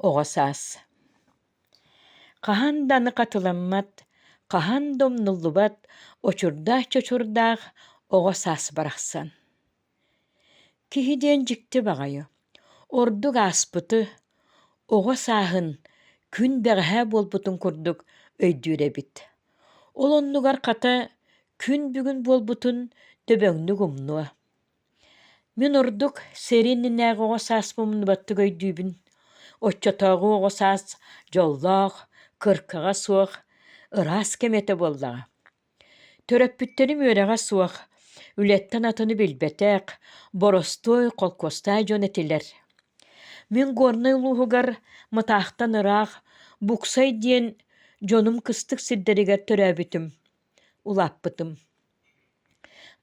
оҕо саас Хаһан да аны хатыламмат, хаһан да умнуллубат очурдаах-чочурдаах оҕо саас барахсан. Киһи диэн дьикти баҕайы, ордук ааспыты, оҕо сааһын күн бэҕэһээ буолбутун курдук өйдүүр эбит. Ол оннугар хата күн бүгүн буолбутун дөбөҥнүк умнуо. Мин ордук сэрии иннинээҕи оҕо сааспын умнубаттык өйдүүбүн. Оччотооҕу оҕо саас дьоллоох, кыркаҕа суох, ыраас кэм этэ буоллаҕа. Төрөппүттэрим үөрэҕэ суох, үлэттэн атыны билбэтэх, боростуой холкуостаах дьон этилэр. Мин Горнай улууһугар Мытаахтан ыраах Буксай диэн дьонум кыстык сирдэригэр төрөөбүтүм, улааппытым.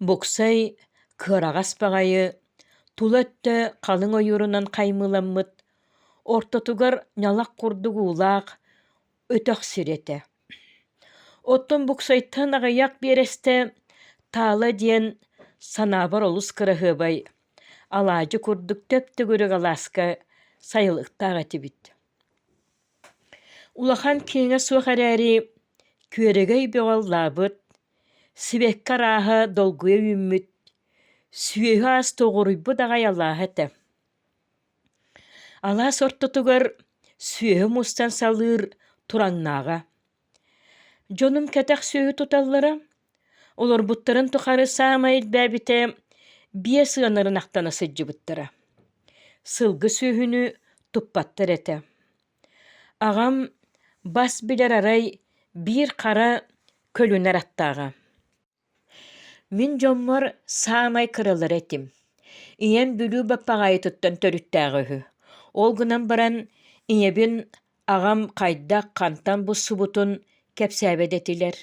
Буксай кыараҕас баҕайы, тула өттө халыҥ ойуурунан хаймыыламмыт, ортотугар ньалах курдук уулаах өтөх сир этэ. Оттон Буксайтан аҕыйах биэрэстэ Таала диэн санаабар олус кыраһыабай, алаадьы курдук төп-төгүрүк алааска сайылыктаах этибит. Улахан киэҥэ суох эрээри, күөрэгэй бөҕө ыллаабыт, сибэкки арааһа долгуйа үүммүт, сүөһү аас тоҕуруйбут аҕай алааһа этэ. Алаас ортотугар сүөһү мустан салыыр тураҥнааҕа. Дьонум кэтэх сүөһү туталлара, олорбуттарын тухары саамай элбээбитэ биэс ыанарын ахтана сылдьыбыттара. Сылгы сүөһүнү туппаттар этэ. Аҕам бас билэр арай биир хара көлүнэр аттааҕа. Мин дьоммор саамай кыралара этим. Ийэм Бүлүү Баппаҕаайытыттан төрүттээҕэ үһү. Ол гынан баран ийэбин аҕам хайдах, хантан буссубутун кэпсээбэт этилэр.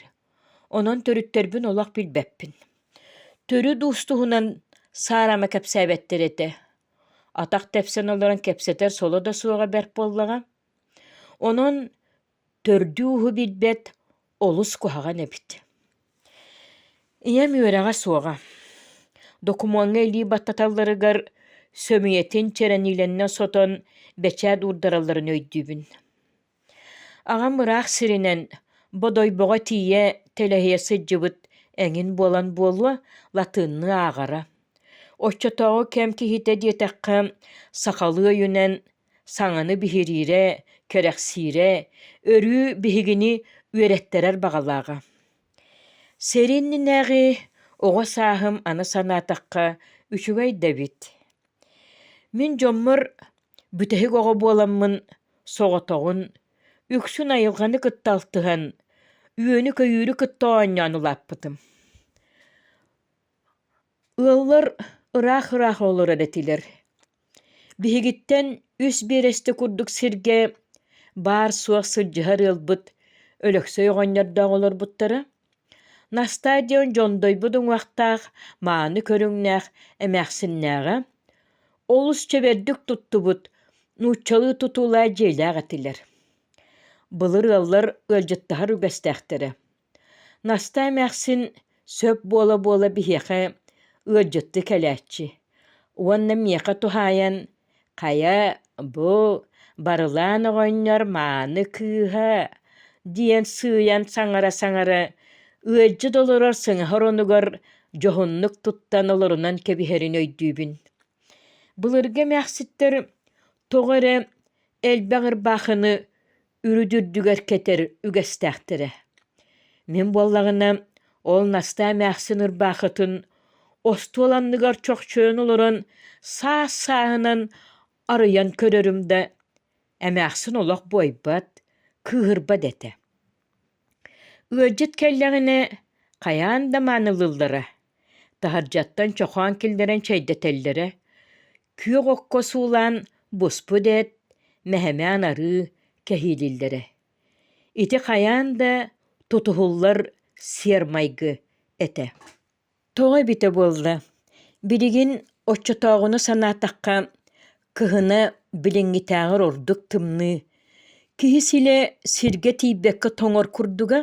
Онон төрүттэрбин олох билбэппин. Төрүт уус туһунан саарама кэпсээбэттэр этэ. Атах тэпсэн олорон кэпсэтэр соло да суоҕа бэрт буоллаҕа. Онон төрдү-ууһу билбэт олус куһаҕан эбит. Ийэм үөрэҕэ суоҕа. Докумуоҥҥа илии баттаталларыгар сөмүйэтин чэрэниилэннэ сотон бэчээт уурдаралларын өйдүүбүн. Аҕам ыраах сиринэн Бодойбоҕо тиийэ тэлэһийэ сылдьыбыт эҥин буолан буолуо, латыынныы ааҕара. Оччотооҕу кэм киһитэ диэтэххэ, сахалыы өйүнэн саҥаны биһириирэ, кэрэхсиирэ, өрүү биһигини үөрэттэрэр баҕалааҕа. Сэрии иннинээҕи оҕо сааһым аны санаатахха үчүгэй да эбит. Мин дьоммор бүтэһик оҕо буоламмын соҕотоҕун, үксүн айылҕаны кытта алтыһан, үөнү-көйүүрү кытта оонньоон улааппытым. Ыаллар ыраах-ыраах олорор этилэр. Биһигиттэн үс биэрэстэ курдук сиргэ баар-суох сылдьыһар ыалбыт Өлөксөй оҕонньордоох олорбуттара. Настаа диэн дьондойбут уҥуохтаах, мааны көрүҥнээх эмээхсиннээҕэ, олус чэбэрдик туттубут, нууччалыы тутуулаах дьиэлээх этилэр. Былыр ыаллар ыалдьыттаһар үгэстээхтэрэ. Настаа эмээхсин сөп буола-буола биһиэхэ ыалдьыттыы кэлээччи уонна миэхэ туһаайан: «Хайа, бу Барылаан оҕонньор мааны кыыһа» диэн сыыйан саҥара-саҥара, ыалдьыт олорор сыҥаһа оронугар дьоһуннук туттан олорунан кэбиһэрин өйдүүбүн. Былыргы эмээхситтэр тоҕо эрэ элбэх ырбаахыны үрүт-үрдүгэр кэтэр үгэстээхтэрэ. Мин буоллаҕына, ол Настаа эмээхсин ырбаахытын остуол анныгар чохчойон олорон саас-сааһынан арыйан көрөрүм да, эмээхсин олох буойбат, кыыһырбат этэ. Ыалдьыт кэллэҕинэ хайаан да маанылыыллара, таһырдьаттан чохоон киллэрэн чэйдэтэллэрэ, күөх окко суулаан буспут эт, мэһэмээн арыы кэһиилииллэрэ. Ити хайаан да тутуһуллар сиэр-майгы этэ. Тоҕо эбитэ буолла, билигин оччотооҕуну санаатахха, кыһына билиҥҥитээҕэр ордук тымныы, киһи силэ сиргэ тиийбэккэ тоҥор курдуга.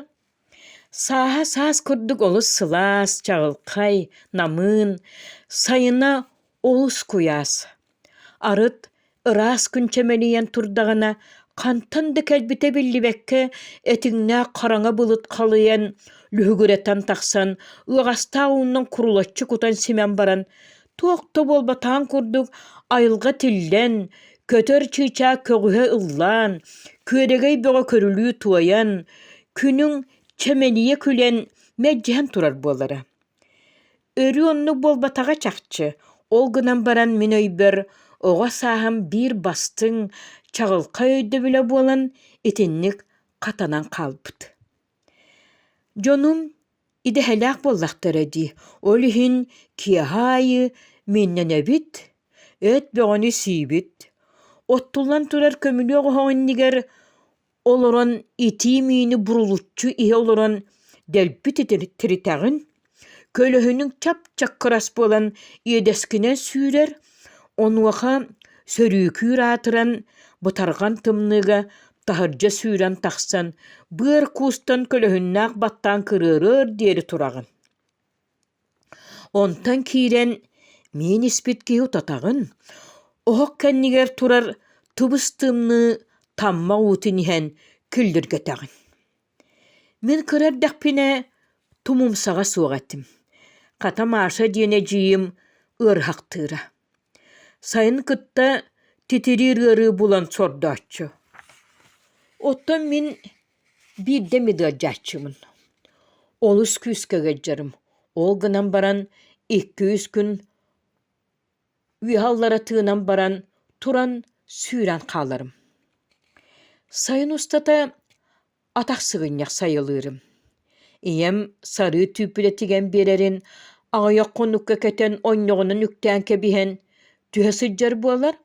Сааһа саас курдук олус сылаас, чаҕылхай, намыын, сайына олус куйаас. Арыт ыраас күн чэмэлийэн турдаҕына, хантан да кэлбитэ биллибэккэ, этиҥнээх хараҥа былыт халыйан, лүһүгүрэтэн тахсан, ыаҕастаах уунан курулаччы кутан симэн баран, туох да буолбатаҕын курдук айылҕа тиллэн, көтөр чыычаах көҕүһэ ыллаан, күөрэгэй бөҕө көрүлүү туойан, күнүҥ чэмэлийэ күлэн мэлдьэһэн турар буолара. Өрүү оннук буолбатаҕа чахчы, ол гынан баран мин өйбөр оҕо сааһым биир бастыҥ, чаҕылхай өйдөбүлэ буолан итинник хатанан хаалбыт. Дьонум идэһэлээх буоллахтара дии, ол иһин киэһэ аайы мииннэнэбит, эт бөҕөнү сиибит, оттуллан турар көмүлүөк оһох иннигэр Олорон итии миини бурулуччу иһэ олорон дэлби тиритэҕин, көлөһүнүҥ чап-чаккырас буолан иэдэскинэн сүүрэр, онуоха сөрүүкүүр аатыран бытарҕан тымныыга таһырдьа сүүрэн тахсан быар куустан көлөһүннээх баттаан кырыарыар диэри тураҕын. Онтон киирэн миин испит киһи утатаҕын, оһох кэннигэр турар тыбыс-тымныы тамма уутун иһэн күллүргэтэҕин. Мин кыра эрдэхпинэ тумумсаҕа суох этим, хата Маша диэн эдьиийим ыарыһахтыыра. Сайын кытта титириир ыарыы булан сордооччу. Оттон мин Биирдэ эмит ыалдьааччыбын. Олус күүскэ ыалдьарым. Ол гынан баран икки-үс күн үөһэ аллара тыынан баран туран сүүрэн хааларым. Сайын устата атах сыгынньах сайылыырым. Ийэм сарыы түүппүлэ тигэн биэрэрин. Аҕыйах хонукка кэтэн онньоҕунан үктээн кэбиһэн түһэ сылдьар буолар,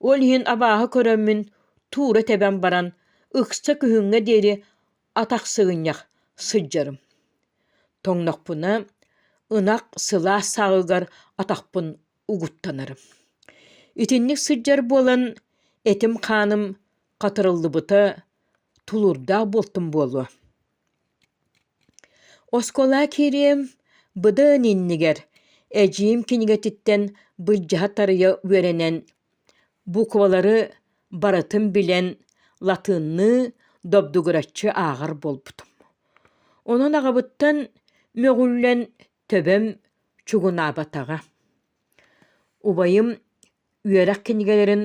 ол иһин абааһы көрөммүн туура тэбэн баран ыкса күһүҥҥэ диэри атах сыгынньах сылдьарым. Тоҥнохпуна ынах сылаас сааҕыгар атахпын угуттанарым. Итинник сылдьар буолан этим-хааным хатырыллыбыта тулуурдаах буолтум буолуо. Оскуола киириэм быдан иннигэр эдьиийим кинигэтиттэн былдьаһа тарыйа үөрэнэн, буквалары барытын билэн латыынныы добдугураччы ааҕар буолбутум. Онон аҕабыттан мөҕүллэн төбөм чугунаабатаҕа. Убайым Үөрэх кинигэлэрин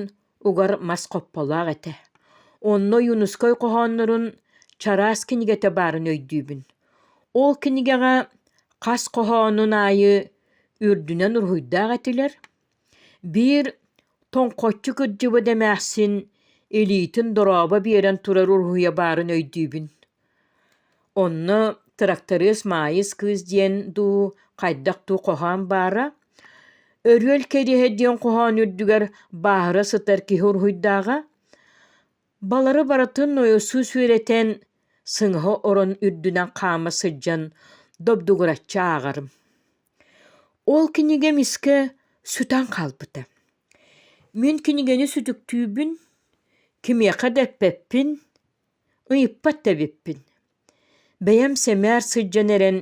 угар мас хопполоох этэ. Онно Ойуунускай хоһооннорун чараас кинигэтэ баарын өйдүүбүн. Ол кинигэҕэ хас хоһоонун аайы үрдүнэн уруһуйдаах этилэр. Биир тоҥхоччу кырдьыбыт эмээхсин илиитин дорообо биэрэн турар уруһуйа баарын өйдүүбүн. Онно «Тырахтарыыс Маайыс кыыс» диэн дуу, хайдах дуу хоһоон баара. «Өрүөл кэриэһэ» диэн хоһоон үрдүгэр бааһыра сытар киһи уруһуйдааҕа. Балары барытын нойосуус үөрэтэн, сыҥаһа орон үрдүнэн хаама сылдьан добдугураччы ааҕарым. Ол кинигэм искэ сүтэн хаалбыта. Мин кинигэни сүтүктүүбүн, кимиэхэ да эппэппин, Ыйыппат да эбиппин. Бэйэм сэмээр сылдьан эрэн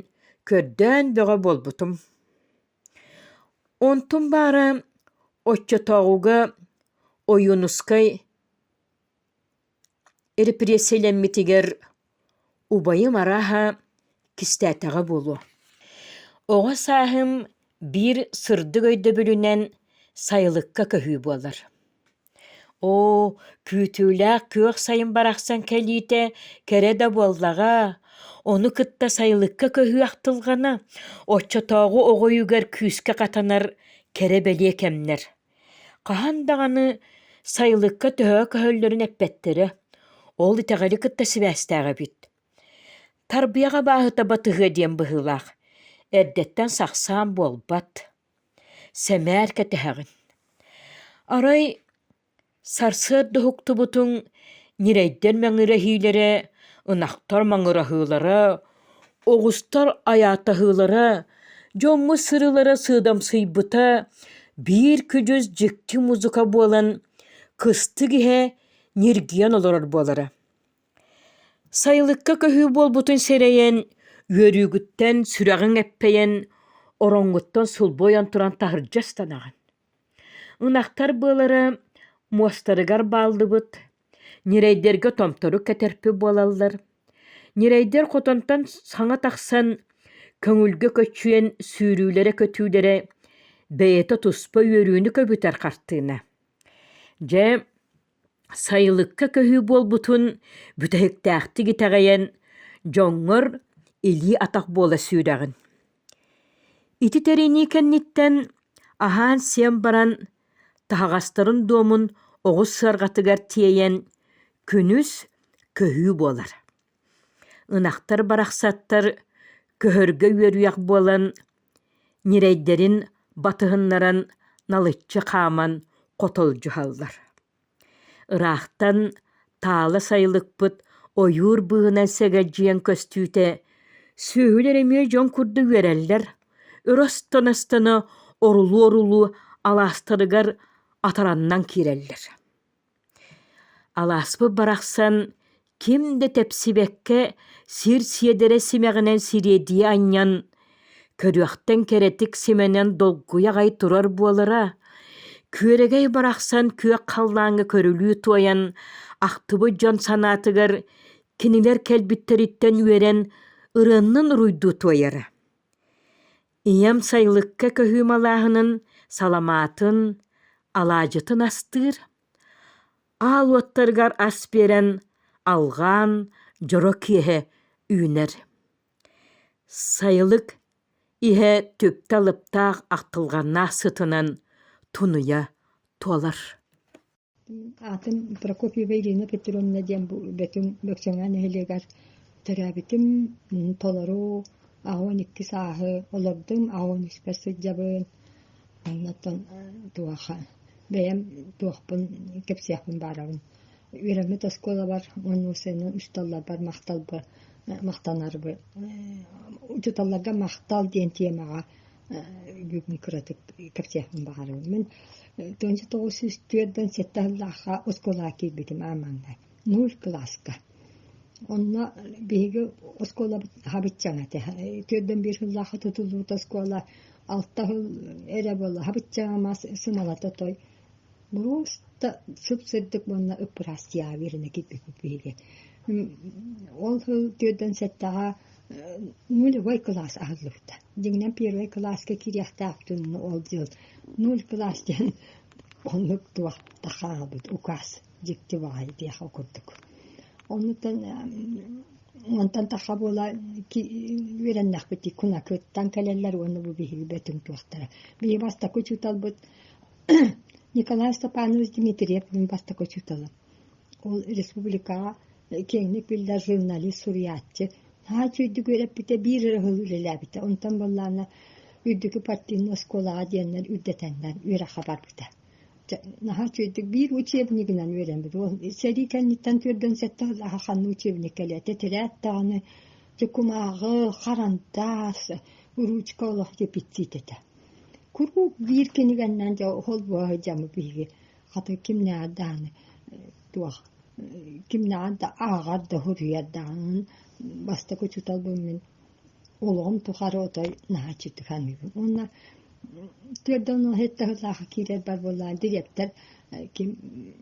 көрдөөн бөҕө буолбутум. Онтум баара оччотооҕуга Ойуунускай репрессиялэммитигэр убайым арааһа кистээтэҕэ буолуо. Оҕо сааһым биир сырдык өйдөбүлүнэн сайылыкка көһүү буолар. Оо, күүтүүлээх күөх сайын барахсан кэлиитэ кэрэ да буоллаҕа, ону кытта сайылыкка көһүү ахтылҕана, оччотооҕу оҕо өйүгэр күүскэ хатанар кэрэ-бэлиэ кэмнэр. Хаһан даҕаны сайылыкка төһө көһөллөрүн эппэттэрэ, ол итэҕэли кытта сибээстээх эбит. Тарбыйах абааһыта батыһыа диэн быһыылаах, эрдэттэн сахсаан буолбат Сэмээр кэтэһэҕин. Арай сарсыарда уһуктубутуҥ ньирэйдэр мэҥирэһиилэрэ, ынахтар маҥыраһыылара, оҕустар айаатаһыылара, дьоммут сырыылара сыыдамсыйбыта биир күдьүс дьикти музыка буолан кыстык иһэ ньиргийэн олорор буолара. Сайылыкка көһүү буолбутун сэрэйэн, үөрүүгүттэн сүрэҕиҥ эппэйэн, ороҥҥуттан сулбу ойон туран таһырдьа ыстанаҕын. Ынахтар быалара муостарыгар бааллыбыт, ньирэйдэргэ томторук кэтэрпит буолаллар. Ньирэйдэр хотонтон саҥа тахсан, көҥүлгэ көччүйэн сүүрүүлэрэ-көтүүлэрэ бэйэтэ туспа үөрүүнү көбүтэр хартыына. Дьэ, Сайылыкка көһүү буолбутун бүтэһиктээхтик итэҕэйэн, дьоҥҥор илии-атах буола сүүрэҕин. Ити тэринии кэнниттэн аһаан-сиэн баран, таһаҕастарын дуомун оҕус сыарҕатыгар тиэйэн, күнүс көһүү буолар. Ынахтар барахсаттар көһөргө үөрүйэх буолан, ньирэйдэрин батыһыннаран налыччы хааман хотолдьуһаллар. Ыраахтан таала сайылыкпыт ойуур быыһынан сэгэлдьийэн көстүүтэ сүөһүлэр эмиэ дьон курдук үөрэллэр, өрө астана-астана орулуу-орулуу алаастарыгар атараннан киирэллэр. Алааспыт барахсан ким да тэпсибэккэ сир сиэдэрэ симэҕинэн сириэдийэ анньан, көрүөхтэн кэрэтик симэнэн долгуйа аҕай турар буолара, күөрэгэй барахсан күөх халлааҥҥа көрүлүү туойан, ахтыбыт дьон санаатыгар кинилэр кэлбиттэриттэн үөрэн ырыаннан уруйдуу туойара. Ийэм сайылыкка көһүү малааһынын, саламаатын, алаадьытын астыыр, аал уоттарыгар ас биэрэн, алҕаан, дьоро киэһэ үүнэр. Сайылык иһэ түптэ алыптаах ахтылҕаннаах сытынан тунуйа туолар. Аатым Прокопьева Ирина Петровна диэн бу Бөтүҥ Бөкчөҥөө нэһилиэгэр төрөөбүтүм, толору. 82 сааһы олордум, 83-пэр сылдьабын. Оннуттан туоха бэйэм туохпун кэпсиэхпин баарабын. Үөрэммит оскуолабар уонна уопсайынан учууталларбар махталбар махтанарбын учууталларга махтал диэн тиэмэҕэ бүгүн кыратык кэпсиэхпин баҕарабын. Мин 1947 сыллаахха оскуолаҕа киирбитим аан маҥнай нуль кылааска. Онно биһиги оскуолабыт хабыччаҥ этэ. Түөртэн биир сыллаахха тутуллубут оскуола алта сыл эрэ буолла. Хабыччаҥа мас сымалата той. Просто сып-сырдык уонна ыппыраастыйаҕа үөрэнэ киирбиппит биһиги. Ол сыл түөртэн сэттэҕэ нулевой кылаас аһыллыбыта. Дьиҥинэн первый кылааска киириэхтээхпитин ол дьыл нуль кылаас диэн оннук туох да хаалбыт указ дьикти баҕайы диэх курдук. Оннуттан онтон тахха буола үөрэннэхпит кунакыттан кэлэллэр уонна бу биһиги бөтүҥ туохтара. Биһиги бастакы учууталбыт Николай Степанович Дмитриев мин бастакы учууталым. Ол республикаҕа киэҥник биллэр журналист, суруйааччы. Наһаа үчүгэйдик үөрэппитэ, биир эрэ сыл үлэлээбитэ. Онтон буоллаҕына үрдүкү партийнай оскуолаҕа диэннэр үрдэтэннэр үөрэххэ барбыта. Наһаа үчүгэйдик биир учебнигынан үөрэммит. Ол сэрии кэнниттэн 47 сыллааҕы ханна учебник кэлиэ тэтэрээт даҕаны дьэ кумааҕы, харандаас, ручка олох дефицит этэ. Куруук биир кинигэннэн дьэ холбоһо сылдьаммыт биһиги хата кимнээҕэр даҕаны туох кимнээҕэр да ааҕар да суруйар даҕаны бастакы учууталбын мин олоҕум тухары отой наһаа үчүгдүк саныыбын. Уонна түөрт уон сэттэ сыллаахха киирэрбэр буоллаҕа дириэктэр ким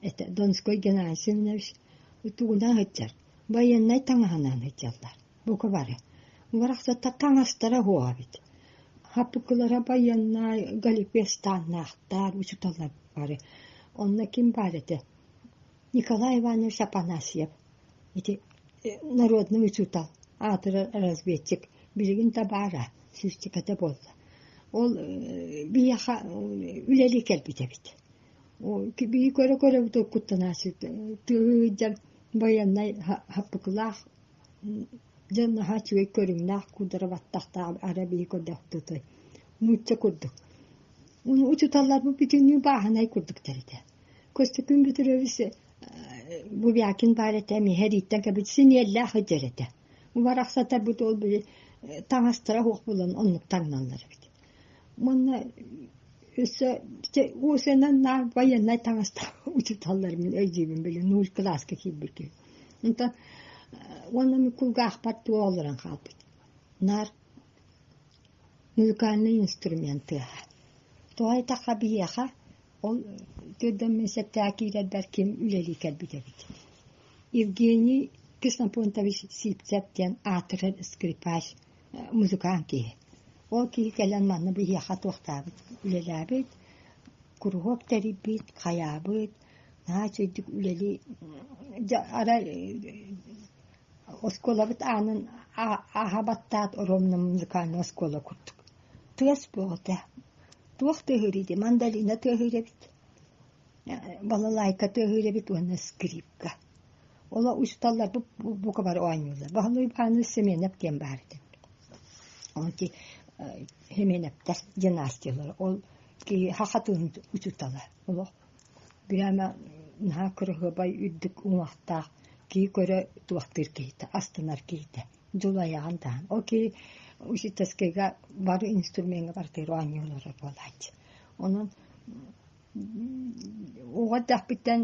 этэ Донской Геннадий Семенович тугунан сылдьар байыаннай таҥаһынан сылдьаллар бука бары. Барахсаттар таҥастара суох эбит. Хаппыкылара байыаннай галифестаннаахтар учууталлар бары. Онно ким баар этэ? Николай Иванович Апанасьев ити народный учуутал, аатырар разведчик билигин да баара, сүүсчэкэтэ буолла. Ол биһиэхэ үлэлии кэлбит эбит. Биһи көрө-көрөбүт куттанааччы тыаһыы байыаннай хаппыкылаах Дьэ наһаа үчүгэй көрүҥнээх куудара баттахтаах арай биһи көрдөхпүтүй нуучча курдук. Учууталларбыт бүтүннүү бааһынай курдуктар этэ. Көстөкүүн Петрович Бубякин баар этэ, эмиэ эрииттэн кэлбит синиэллээх сылдьар этэ. Барахсатарбыт ол били таҥастара суох буолан оннук таҥналлар эбит. Уонна өссө уосанан наар байыаннай таҥастаах учууталларым өйдүүбүн били нуль кылааска киирбит киһи. Онтон уонна кулгаахпар туох олорон хаалбыт. Наар музыкальнай инструмент тыаһа. Тоҕо эттэххэ биһиэхэ ол төрдөн сэттэ киирэрбэр ким үлэлии кэлбит эбит. Евгений Ксенофонтович Сивцев диэн аатырар скрипач музыкант киһи. Ол киһи кэлэн манна биһиэхэ туохтаабыт үлэлээбит, куруһуок тэрийбит, хайаабыт, наһаа үчүгэйдик үлэлии дьэ арай оскуолабыт аанын ааһа баттаат оруобуна музыкальнай оскуола курдук. Тыас буолта. Туох тыаһыыр ити мандолина тыаһыыр эбит, балалайка тыаһыыр эбит уонна скрипка. Оло учууталларбыт бука бары оонньууллар. Баһылай Иванович Семенов диэн баар этэ. Ол ити Семеновтар династиялара. Ол киһи саха тылын учуутала. Олох Прямо наһаа кыраһыабай үрдүк уҥуохтаах киһи көрө туохтуур киһитэ, астынар киһитэ. Дьулайаҕын даҕаны. Ол киһи учительскайга бары инструмеҥҥа барытыгар оонньуу олорор буолааччы. Онон оҕо эрдэхпиттэн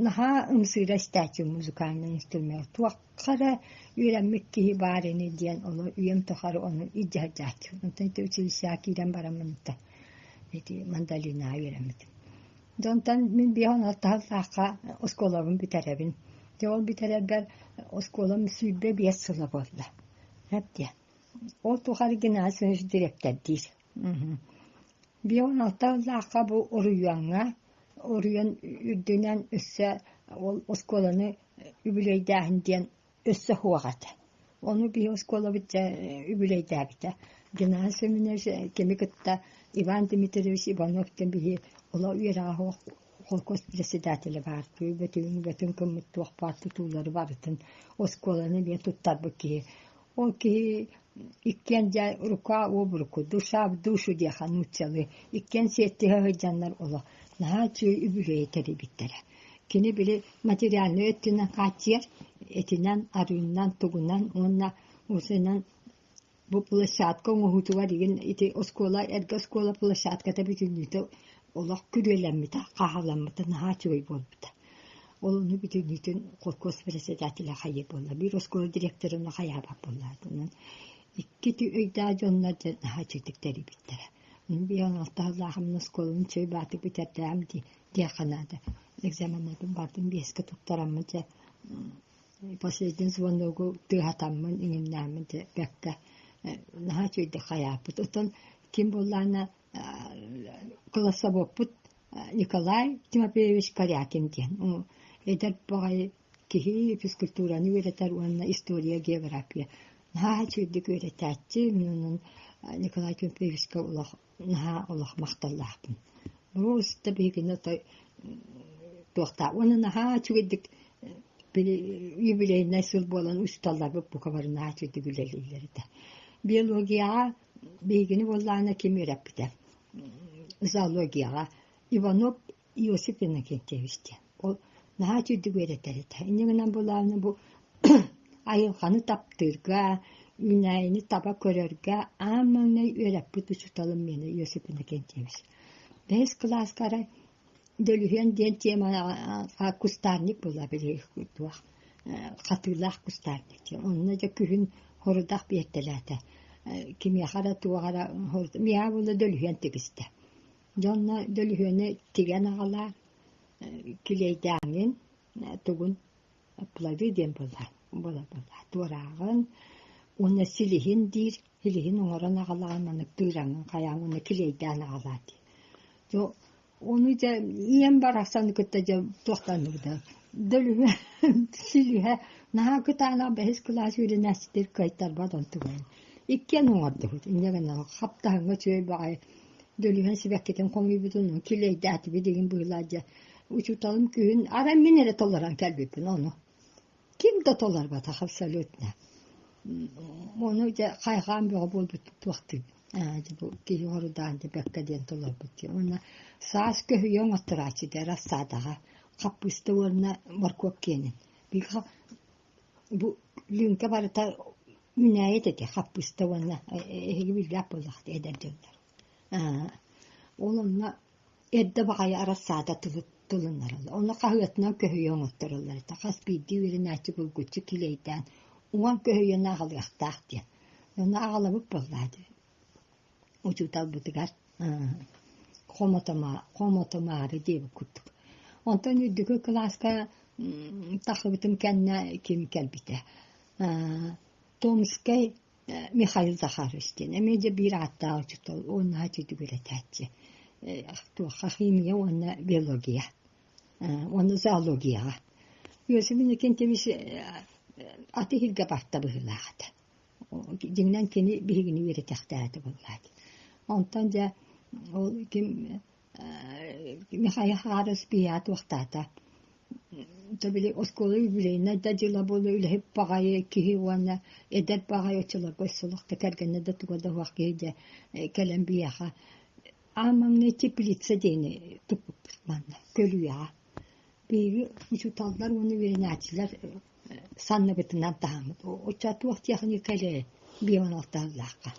наһаа ымсыыра истээччим музыкальнай инструмент. Туохха эрэ үөрэммит киһи баар ини диэн ону үйэм тухары ону илдьэ сылдьааччыбын. Онтон ити училищеҕа киирэн бараммын ити мандолинаҕа үөрэммитим. Дьонтон мин биэһин алтаһаллаахха оскуолабын бүтэрэбин. Дьэ ол бүтэрэрбэр оскуолам 25 сыла буолла. Сөп диэ. Ол тухары Геннадий Семенович дириэктэрдиир. 56 сыллаахха бу Уруйуоҥҥа, Уруйуон үрдүнэн өссө ол оскуоланы үбүлүөйдээһин диэн өссө суох этэ. Ону биһи оскуолабыт дьэ үбүлүөйдээбитэ. Геннадий Семенович кими кытта Иван Дмитриевич Иванов диэн биһи олох үөрэҕэ суох холкуос председателэ баар бөтүҥ бөтүҥ гыммыт туох баар тутуулары барытын оскуоланы эмиэ туттарбыт киһи. Ол киһи Иккиэн дьэ рука об руку, душа в душу диэхэ нууччалыы иккиэн сиэттиһэ сылдьаннар олох наһаа үчүгэй үбүлүөйү тэрийбиттэрэ. Кини били материальнай өттүнэн хааччыйар, этинэн, арыыннан, тугунан уонна усунан бу площадка оҥоһуутугар игин ити оскуола эргэ оскуола площадката бүтүннүүтэ олох күрүөлэммитэ, хааһыламмыта наһаа үчүгэй буолбута. Ол ону бүтүннүүтүн холкуос председателэ хайыы буолла. Биир оскуола директора ону хайаабат буолла. Онон икки өйдөөх дьоннор дьэ наһаа үчүгдүк тэрийбиттэрэ. Мин биһиги алтаһылаахыммын оскуоланы үчүгэй баатык бүтэрдээм дии диэххэ наада. Экзаменнарбын бардым биэскэ туттараммын дьэ последний звоногу тыаһатаммын иҥиннээммин дьэ бэркэ наһаа үчүгэйдик хайааппыт. Оттон ким буоллаҕына классоводпут Николай Тимофеевич Корякин диэн эдэр баҕайы киһи физкультураны үөрэтэр уонна история, география наһаа үчүгэйдик үөрэтээччи. Мин онон Николай Тимофеевичка олох наһаа олох махталлаахпын. Просто биһигини отой туохтаах уонна наһаа үчүгэйдик били юбилейнай сыл буолан учууталларбыт бука бары наһаа үчүгэйдик үлэлииллэр этэ. Биологияҕа биһигини буоллаҕына ким үөрэппитэ? Зоологияҕа Иванов Иосиф Иннокентьевич диэн. Ол наһаа үчүгдүк үөрэтэр этэ. Инньэ гынан буоллаҕына бу айылҕаны таптыырга, үүнээйини таба көрөргө аан маҥнай үөрэппит учууталым миэнэ Иосиф Иннокентьевич. Бэһис кылааска арай Дөлүһүөн диэн темаҕа кустарник буолла били туох хатыылаах кустарник диэн. Онно дьэ күһүн хорудах биэртэлээтэ. Кимиэхэ эрэ туох эрэ миэхэ буолла дөлүһүөн тигистэ. Дьэ онно дөлүһүөнү тигэн аҕалаа, килиэйдээҥҥин тугун плоды диэн буолла буола буолла туорааҕын уонна силиһин диир силиһин оҥорон аҕалаҕын маннык тыыраҥҥын хайаан уонна килиэйдээн аҕалаа диир. Дьэ ону дьэ ийэм барахсаны кытта дьэ туохтанныбыта дөлүһүө силиһэ наһаа кытаанах бэһис кылаас үөрэнээччитигэр кыайтарбат онтугайын иккиэн оҥордубут инньэ гынан хаптаһыҥҥа үчүгэй баҕайы дөлүһүөн сибэккитин хомуйбутун килиэйдээтибит игин быһыылаах дьэ Учууталым күһүн арай мин эрэ толорон кэлбиппин ону. Ким да толорботох абсолютно. Ону дьэ хайҕаан бөҕө буолбут туохтуй дьэ бу киһи хорудаан дьэ бэккэ диэн толорбут дии. Уонна саас көһүйэ оҥотторааччы дэ рассадаҕа хаппыыста уонна моркуоп киэнин. Биир бу лүҥкэ барыта үүнээйи этэ хаппыыста уонна эһиги билбэт буоллаххыт эдэр дьоннор. Ол онно Эрдэ баҕайы арассаада тылыннараллар. Онно хаһыатынан көһүйэ оҥоттороллор этэ. Хас биирдии үөрэнээччи булгуччу килиэйдээн уон көһүйэни аҕалыахтаах диэн. Онно аҕалабыт буоллаа дии учууталбытыгар хомотомаары диэбит курдук. Онтон үрдүкү кылааска тахсыбытым кэннэ ким кэлбитэ Томскай Михаил Захарович диэн эмиэ дьэ биир ааттаах учуутал уонна үчүгэй этээччи туохха химия уонна биология уонна зоологияҕа Иосиф Иннокентьевич аты иһиргэ барта быһыылаах этэ дьиҥинэн кини биһигини үөрэтэхтээтэ буоллаат онтон дьэ ол ким Михаил Захарович биһиэхэ туохтаата То били оскуола юбилейнай да дьыла буолла үлэһит баҕайы киһи уонна эдэр баҕайы оччолорго өссө да кэргэнэ да туга да суох киһи дьэ кэлэн биһиэхэ аан маҥнай теплица диэни туппуппут манна көлүйэҕэ. Биһиги учууталлар уонна үөрэнээччилэр санныбытынан таһаммыт. Оччо туох техника элэ биэҕин алтаһаллаахха.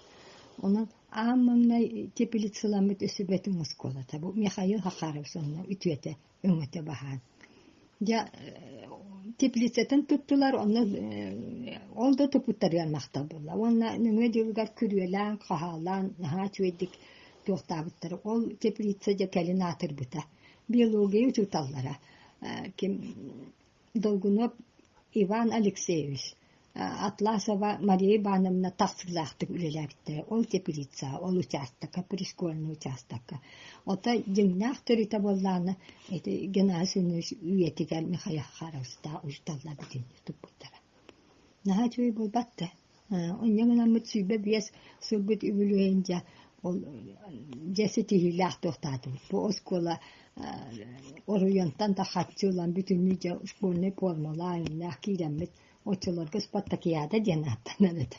Онон аан маҥнай теплицаламмыт өссө Бөтүҥ оскуолата. Бу Михаил Захарович онно үтүөтэ өҥөтө баһаан. Дьэ теплицатын туттулар, онно ол да туппуттарыгар махтал буолла. Уонна нөҥүө дьылыгар күрүөлээн, хаһаалаан наһаа үчүгэйдик туохтаабыттара. Ол теплица дьэ кэлин аатырбыта. Биология учууталлара ким Долгунов Иван Алексеевич, Атласова Мария Ивановна тахсыылаахтык үлэлээбиттэрэ. Ол теплицаҕа, ол учаастакка, пришкольнай учаастакка. Оттон дьиҥнээх төрүтэ буоллаҕына, ити Геннадий Семенович үйэтигэр Михаил Захаровичтаах учууталлар бүтүннүү туппуттара. Наһаа үчүгэй буолбат да. Инньэ гынаммыт 25 сылбыт үбүлүөйүн дьэ ол дьэ ситиһиилээх туохтаатыбыт. Бу оскуола оройуонтан да харчы ылан бүтүннүү дьэ школьнай формалаах киирэммит оччолорго спартакиада диэн ааттанар этэ.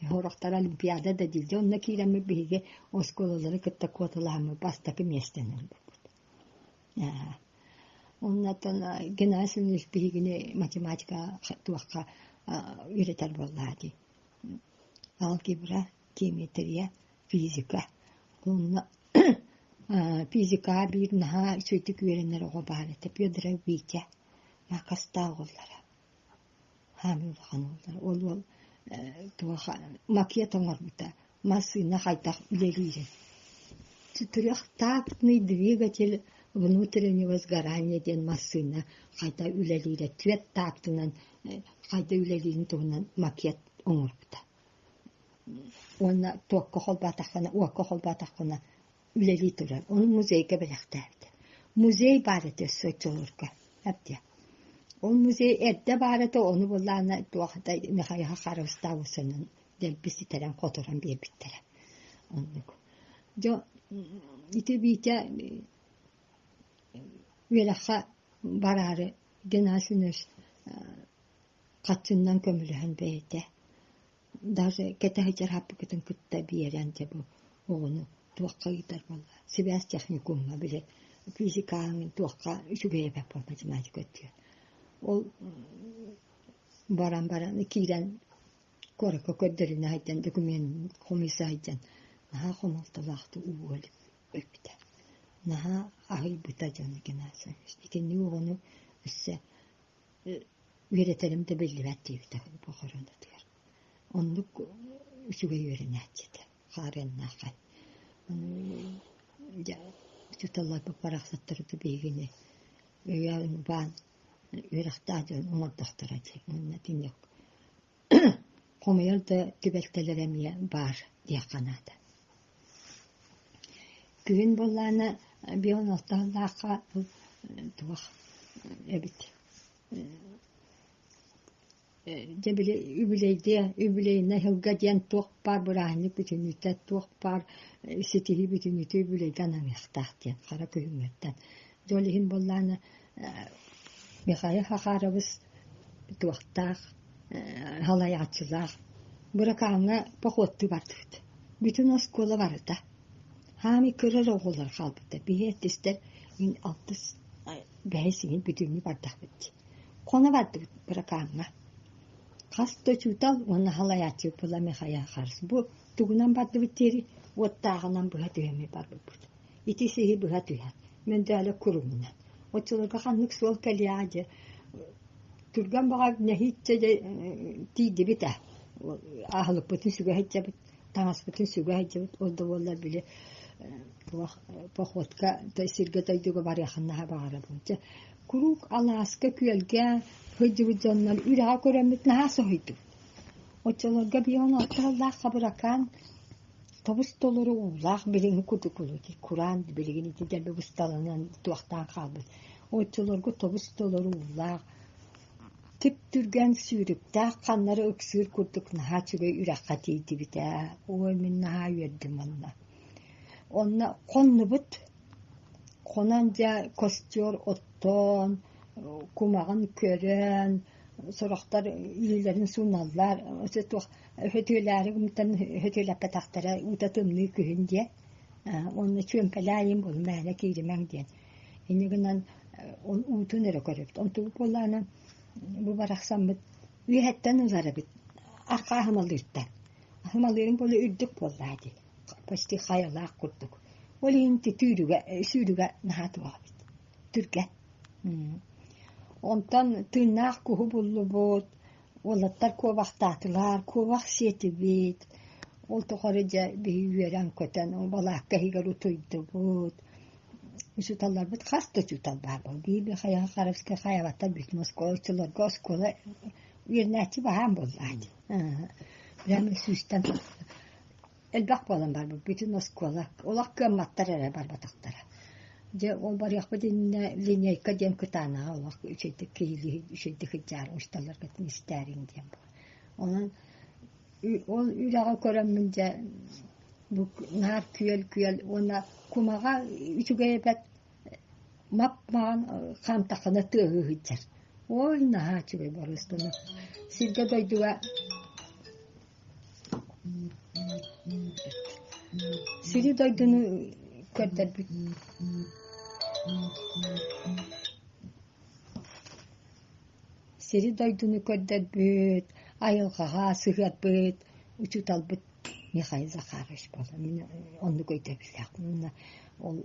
Сорохтор олимпиада да дииллэр. Онно киирэммит биһиги оскуолалары кытта куоталаһаммыт бастакы миэстэни ылбыппыт. Оннуттан Геннадий Семенович биһигини математика туохха үөрэтэр буоллаҕа дии. Алгебра, геометрия, физика. Онно физикаҕа биир наһаа үчүгэйдик үөрэнэр оҕо баар этэ Федоров Витя Макастаах оҕолоро. Хаамыы улахан уоллара. Ол уол туох макет оҥорбута, массыына хайдах үлэлиирин. Трехтактный двигатель внутреннего сгорания диэн массыына хайдах үлэлиирэ, түөрт тактынан хайдах үлэлиирин туһунан макет оҥорбута. Уонна туокка холбоотоххуна, уокка холбоотоххуна үлэлии турар. Ону музейга бэлэхтээбитэ. Музей баар этэ өссө оччолорго. Әбдиэ. Ол музей эрдэ баар этэ, ону былаана туох да Михаил Харыстаабысынан дэлби ситэрэн-хоторон биэрбиттэрэ. Оннук. Дьэ, ити Витя үөрэххэ бараары Геннадий Семенович хаччыннан көмөлөһөн бэйэтэ Даже кэтэһэ дьарыһаппыкытын кытта биэрэн дьэ бу оҕону туохха ыытар буолла сибээс техникумҥа били физикаҕа туохха үчүгэй эбэт буол математика өттүгэр ол баран баран киирэн куоракка көрдөрүнэ сылдьан документ хомуйса сылдьан наһаа хомолтолоохтук ууга өлбүтэ наһаа аһыйбыта дьону Геннадий итинник оҕону өссө Үөрэтэрим да биллибэт диэбитэ похоронатыгар. Оннук үчүгэй үөрэнээччи этэ, хаарыаннааххай. Дьэ, учууталларбыт барахсаттары да биһигини өйөөн-убаан үөрэхтээх дьон оҥордохторо дии. Уонна итинник хомуйар да түбэлтэлэрэ эмиэ баар диэххэ наада. Күһүн буоллаҕына бион алтаһалаахха туох эбит Дьэ били үбүлүөйдүө үбүлүөйүнэй сылга диэн туох баар бырааһынньык бүтүннүүтэ, туох баар ситиһии бүтүннүүтэ үбүлүөйгэ ананыахтаах диэн хара күһүҥҥүттэн. Дьэ ол иһин буоллаҕына Михаил Хахарович туохтаах салайааччылаах Быракааҥҥа походтуу бардыбыт. Бүтүн оскуола барыта. Хаамый кыра эрэ оҕолор хаалбыттар. Биһи эртистэр мин алтыс бэһис иһин бүтүннүү бардахпыт дии. Хоно бардыбыт Быракааҥҥа. Хас да учуутал уонна салайааччы була Михаил Харс бу тугунан бардыбыт диэри уоттааҕынан быһа түһэммит барбыппыт. Ити сиһи быһа түһэн, мөндөлө курумунан. Оччолорго ханнык суол кэлиэҕэ дьэ түргэн баҕар нэһииччэ дьэ тиийдибит ээ. Аһылыкпытын сүгэ сылдьабыт, таҥаспытын сүгэ сылдьабыт. Ол да буоллар били туох походка сиргэ-дойдуга барыаххын наһаа баҕарабын. Дьэ куруук алааска, күөлгэ сылдьыбыт дьоннор үрэҕи көрөммүт наһаа соһуйдубут. Оччолорго биир алта сыллаах хабыракаан тобус-толору уулаах билиҥҥи курдук кураан билигин ити дэлби бысталанан туохтаан хаалбыт. Оччолорго тобус-толору уулаах, түп-түргэн сүүрүктээх ханнары ыксыыр курдук наһаа үчүгэй үрэххэ тиийдибит ээ. Ой, мин наһаа үөрдүм онно. Онно хоннубут. Хонон дьэ костер оттоон, кумаҕын көрөн, сорохтор илиилэрин сууналлар, туох өтүөлээри гымтан өтүөлэппэтэхтэрэ уута тымныы күһүн диэн уонна чүөмпэлээйин буолун мээнэ кииримэҥ диэн инньэ гынан уутун эрэ көрөбүт онтубут буоллаҕына бу барахсаммыт үөһэттэн ылар эбит арҕаа аһымалыыртан аһымалыырын буола үрдүк буоллаа дии почти хайалаах курдук ол иһин түүрүгэ сүүрүгэ наһаа туох эбит түргэн онтон тыыннаах куһу буллубут Уолаттар куобахтаатылар, куобах сиэтибит, ол тухары дьэ биһи үөрэн-көтөн балаакка иһигэр утуйдубут. Учууталларбыт хас да учуутал баар буолла. Биир хайаҕа Харовскай хайабаттар бүтүн оскуола оччолорго оскуола үөрэнээччи баһаам буоллаҕа дии. Прямо сүүстэн Элбэх буолан барбыт, бүтүн оскуола. Олох кыамматтар эрэ барбатахтара. Дьэ, ол барыахпыт иннинэ линейка диэн кытаанаҕа олох үчүгэйдик киһилии үчүгэйдик сылдьаар усталаргытын истээриҥ диэн буолар. Онон ол үрэҕи көрөммүн дьэ бу наар күөл-күөл уонна кумаҕа үчүгэй эбэт мап-маҕан хаамтаххына тыаһыы сылдьар. Ой, наһаа үчүгэй боруостаны. Сиргэ-дойдуга. Сири-дойдуну көрдөрбүт Сири-дойдуну көрдөрбүт, айылҕаҕа сыһыарбыт учууталбыт Михаил Захарович буолар. Мин оннук өйдөбүллээхпин. Уонна ол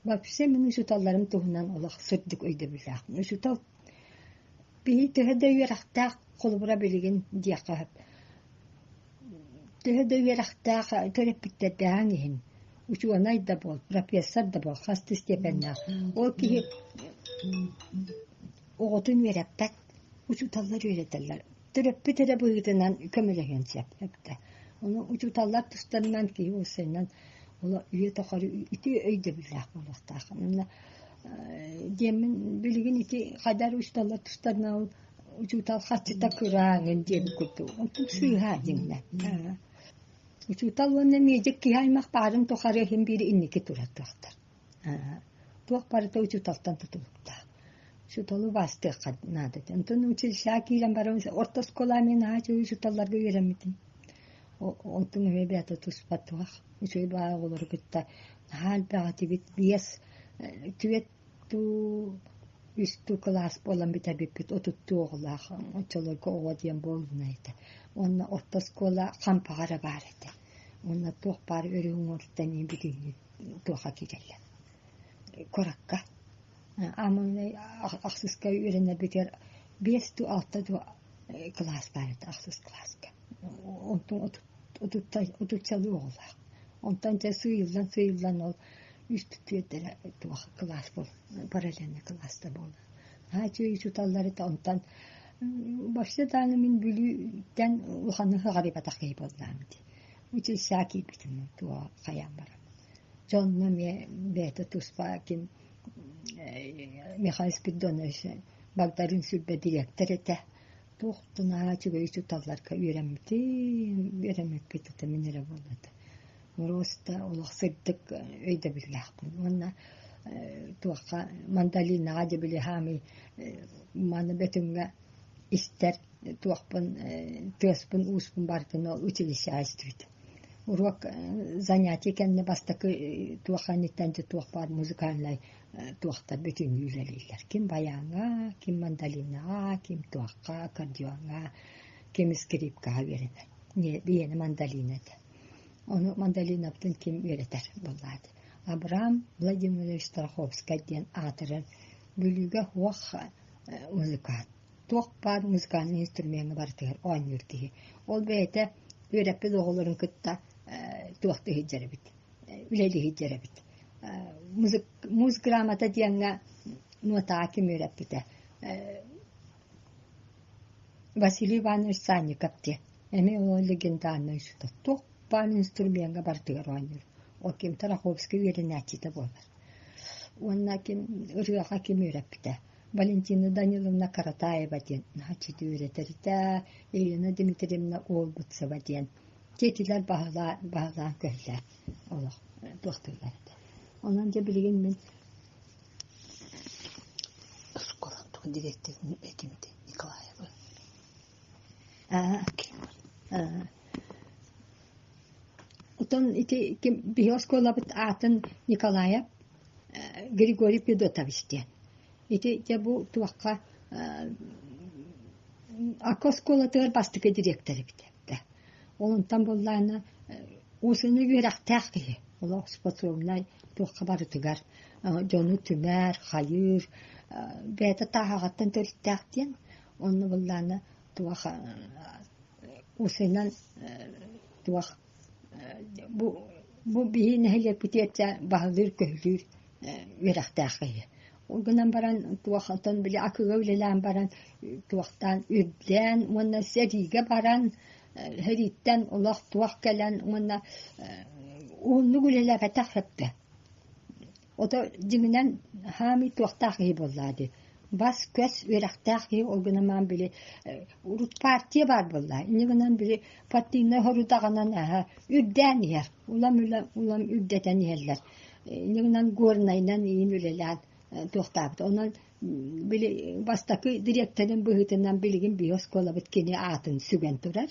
вообще мин учууталларым туһунан олох сырдык өйдөбүллээхпин. Учуутал биһи төһө да үөрэхтээх холобура билигин диэххэ сөп. Төһө да үөрэхтээх төрөппүттэрдээҕиҥ иһин, учуонай да буол, профессор да буол, хас да степеннээх, ол киһи оҕотун үөрэппэт, учууталлар үөрэтэллэр. Төрөппүт эрэ быһыытынан көмөлөһүөн сөп эбитэ. Ону учууталлар тустарынан киһи уопсайынан үйэ тухары үтүө өйдөбүллээх буолуохтаах. Онно диэммин билигин ити хайдах учууталлар тустарынан учуутал харчыта кырааҥын диэбит курдук. Онтум сыыһа дьиҥнэ. Учуутал уонна медик киһи аймах баарын тухары иһин биир инники турар туохтар. Туох барыта учууталтан тутулуктаах. Учууталы убаастыахха наада этэ. Онтон училищеҕа киирэн баран орто оскуола мин наһаа үчүгэй учууталларга үөрэммитим. Онтум эмиэ бэйэтэ туспа туох үчүгэй баҕайы оҕолору кытта наһаа элбэх этибит. Биэс, түөрт дуу, үс дуу кылаас буолан бүтэрбиппит. Отуттуу оҕолоох. Оччолорго оҕо диэн буолунай этэ. Уонна орто оскуола Хампаҕа эрэ баар этэ. Уонна туох баар өрүһү уҥуоруттан бүтүннүү туохха киирэллэр куоракка Аамаҥнай ахсыска үөрэнэрбитигэр биэс дуу алта дуу кылаас баар этэ ахсыс кылааска онтон отуччалыы оҕолоох онтон дьэ сыыйыллан сыыйыллан ол үс түөртэрэ туох кылаас буол параллельнай кылааста буолла наһаа үчүгэй учууталлар этэ онтон вообще даҕаны мин Бүлүүттэн улаханнык ыҕарыйбатах киһи буоллаҕым дии училищеҕа киирбитим туох хайаан баран Дьонно эмиэ бэйэтэ туспа ким Михаил Спиридонович Багдарыын Сүлбэ дириэктэр этэ. Туох да наһаа үчүгэй учууталларга үөрэммитим, үөрэммиппит это мин эрэ буолла этэ. Просто олох сырдык өйдөбүллээхпин. Уонна туохха мандолинаҕа дьэ били хаамый маны Бөтүҥҥэ истэр туохпун тыаспын ууспун барытын ол училищеҕа истибитим. Уруок занятие кэннэ бастакы туох инниттэн дьэ туох баар музыкальнай туохтар бүтүннүү үлэлииллэр. Ким баяҥҥа, ким мандолинаҕа, ким туохха, аккордеоҥҥа, ким скрипкаҕа үөрэнэр. Биһиэнэ мандолина этэ. Ону мандолинабытын ким үөрэтэр буоллаҕа Абрам Владимирович Тараховскай диэн аатырар Бүлүүгэ уох музыкант. Туох баар музыкальнай инструмеҥҥа барытыгар оонньуур киһи. Ол бэйэтэ үөрэппит оҕолорун кытта туохтуу сылдьар эбит, үлэлии сылдьар эбит. Музграмота диэҥҥэ нуотаҕа ким үөрэппитэ Василий Иванович Санников диэн. Эмиэ ол легендарнай учуутал. Туох баар инструмеҥҥа барытыгар оонньуур. Ол ким Тараховский үөрэнээччитэ буолар. Уонна ким ырыаҕа ким үөрэппитэ Валентина Даниловна Каратаева диэн наһаа үөрэтэр этэ, Елена Дмитриевна Уолбутцева диэн дьиэтилэр баһылаан баһылаан көһүлээн олох туохтууллар этэ. Онон дьэ билигин мин Оскуолам туох дириэктэрин этим этэ Николаева. Аа, аа. Оттон ити ким биһи оскуолабыт аатын Николаев Григорий Федотович диэн. Ити дьэ бу туохха Акка оскуолатыгар бастакы дириэктэр эбит этэ. Ол онтон буоллаҕына уусуну үөрэхтээх киһи олох способнай туохха барытыгар дьону түмэр, хайыыр, бэйэтэ тааһаҕаттан төрүттээх диэн онно буоллаҕына туох уусунан туох бу бу биһи нэһилиэкпитигэр баһылыыр-көһүлүүр үөрэхтээх киһи. Ол гынан баран туохтан били акыга үлэлээн баран туохтаан үрдээн уонна сэриигэ баран сэрииттэн олох туох кэлэн уонна уһуннук үлэлээбэтэх сөптө. Ото дьиҥинэн хаамыы туохтаах киһи буоллаҕа дии. Бас-көс үөрэхтээх киһи ол гынан баран били урут партия баар буоллаҕа. Инньэ гынан били партийнай сорудаҕынан аһа үрдээн иһэр. Улам улам үрдэтэн иһэллэр. Инньэ гынан Горнайынан иин үлэлээн туохтаабыт. Онон били бастакы дириэктэрин быһыытынан билигин биһи оскуолабыт кини аатын сүгэн турар.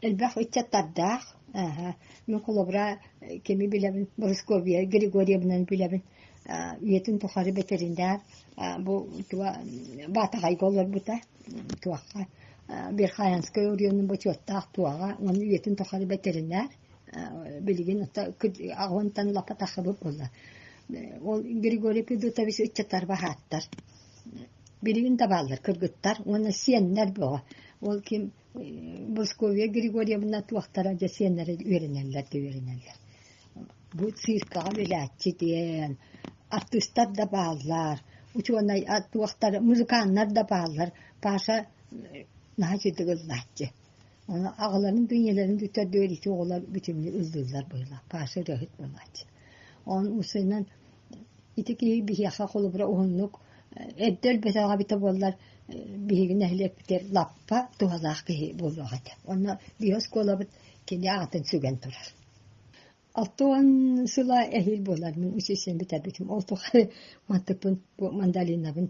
Элбэх ыччаттардаах. Ааһа. Мин холобура кими билэбин, Борисковия Григорьевнаны билэбин. Үйэтин тухары бэтэринээр бу туга Баатаҕайга олорбута туохха Верхоянскай оройуонун бочуоттаах туоҕа уонна үйэтин тухары бэтэринээр билигин аҕыһынтан лаппа тахсыбыт буолла. Ол Григорий Федотович ыччаттар баһааттар. Билигин да бааллар кыргыттар уонна сиэннэр бөҕө. Ол ким Прасковья Григорьевна туохтара дьэ сиэннэрэ үөрэнэллэр да үөрэнэллэр. Бу циркаҕа үлэлээччи диэн, артыыстар да бааллар, учуонай туохтар, музыканнар да бааллар. Паша наһаа үчүгэй ыллааччы. Ону аҕаларын да ийэлэрин да төрдүгэр ити оҕолор бүтүннүү ыллыыллар быһыылаах. Паша ырыаһыт буолааччы. Онон уусайынан Ити киһи биһиэхэ холобура уһуннук эрдэ өлбөтөҕө эбитэ буоллар, биһиги нэһилиэкпитигэр лаппа туһалаах киһи буолуох этэ. Онно биһи оскуолабыт кини аатын сүгэн турар. 60 сыла эһиил буолар мин училищены бүтэрбитим. Ол тухары мантыкпын бу мандолинабын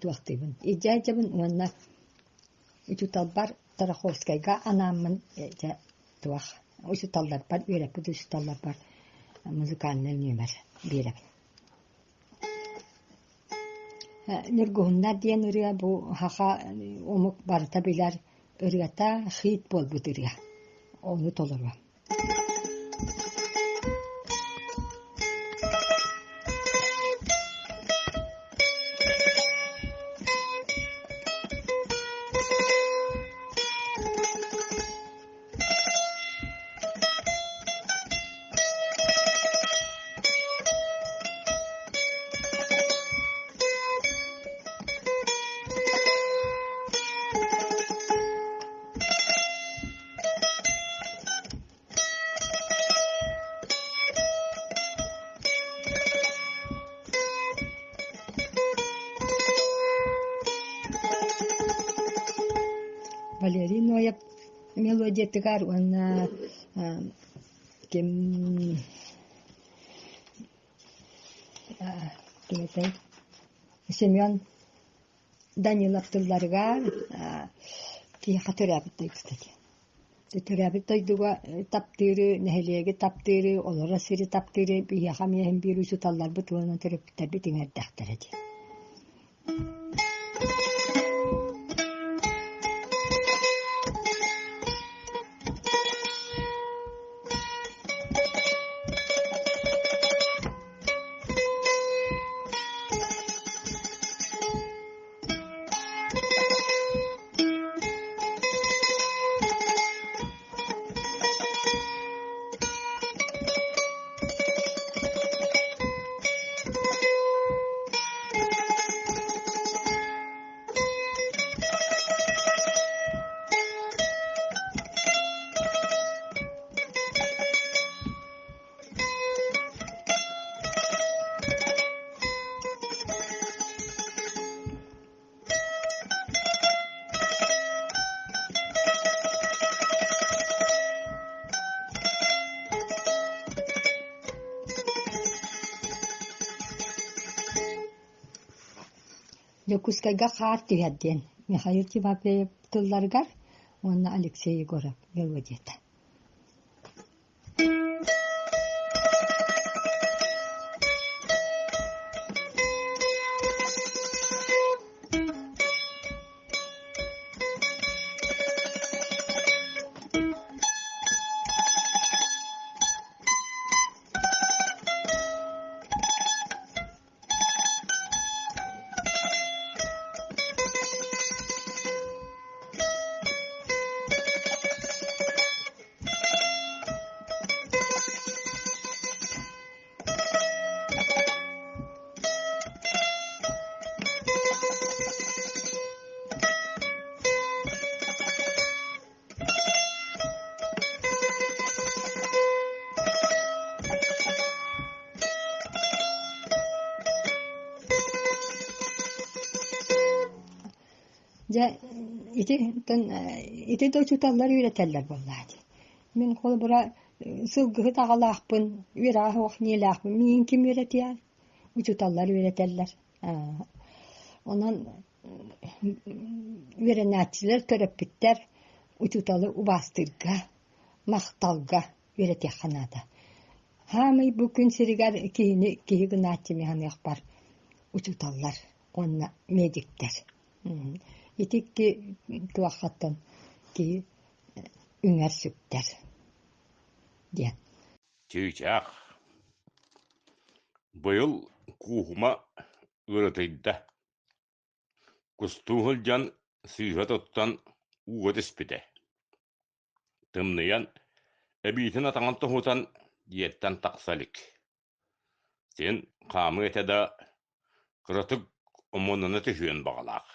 туохтуубун. Илдьээдьэбин уонна учууталбар Тараховскайга анааммын дьэ туох учууталларбар үөрэппит учууталларбар музыкальнай нүөмэр биэрэбин. Ньургуһуннар диэн ырыа бу саха омук барыта билэр ырыата хит буолбут ырыа. Ону толоруом. Валерий Ноев мелодиятыгар уонна ким ким этэй Семен Данилов тылларыгар киһиэхэ төрөөбүт дойдута диэн. Төрөөбүт дойдуга таптыыры, нэһилиэги таптыыры, олорор сири таптыыры биһиэхэ эмиэ иһин биир учууталларбыт уонна төрөппүттэрбит иҥэрдэхтэрэ диэн. Дьокуускайга хаар түһэр диэн Михаил Тимофеев тылларыгар уонна Алексей Егоров мелодията. Дьэ ити ити да учууталлар үөрэтэллэр буоллаа дии. Мин холобура сылгыһыт аҕалаахпын, үөрэҕэ суох ийэлээхпин, миигин ким үөрэтиэ? Учууталлар үөрэтэллэр. Онон үөрэнээччилэр, төрөппүттэр. Учууталы убаастыырга, махталга үөрэтиэххэ наада. Хаамай бу күн сиригэр киһини киһи гынааччы мин саныахпар учууталлар уонна медиктэр. Ити икки туоххаттан киһи үҥэр-сүктэр диэн. Чыычаах Быйыл Кууһума ыарытыйда, кустуу сылдьан сыыһа туттан ууга түспүтэ, тымныйан, эбиитин атаҕын тоһутан дьиэттэн тахса илик. Син хаамыы этэ да, кыратык омуннана түһүөн баҕалаах.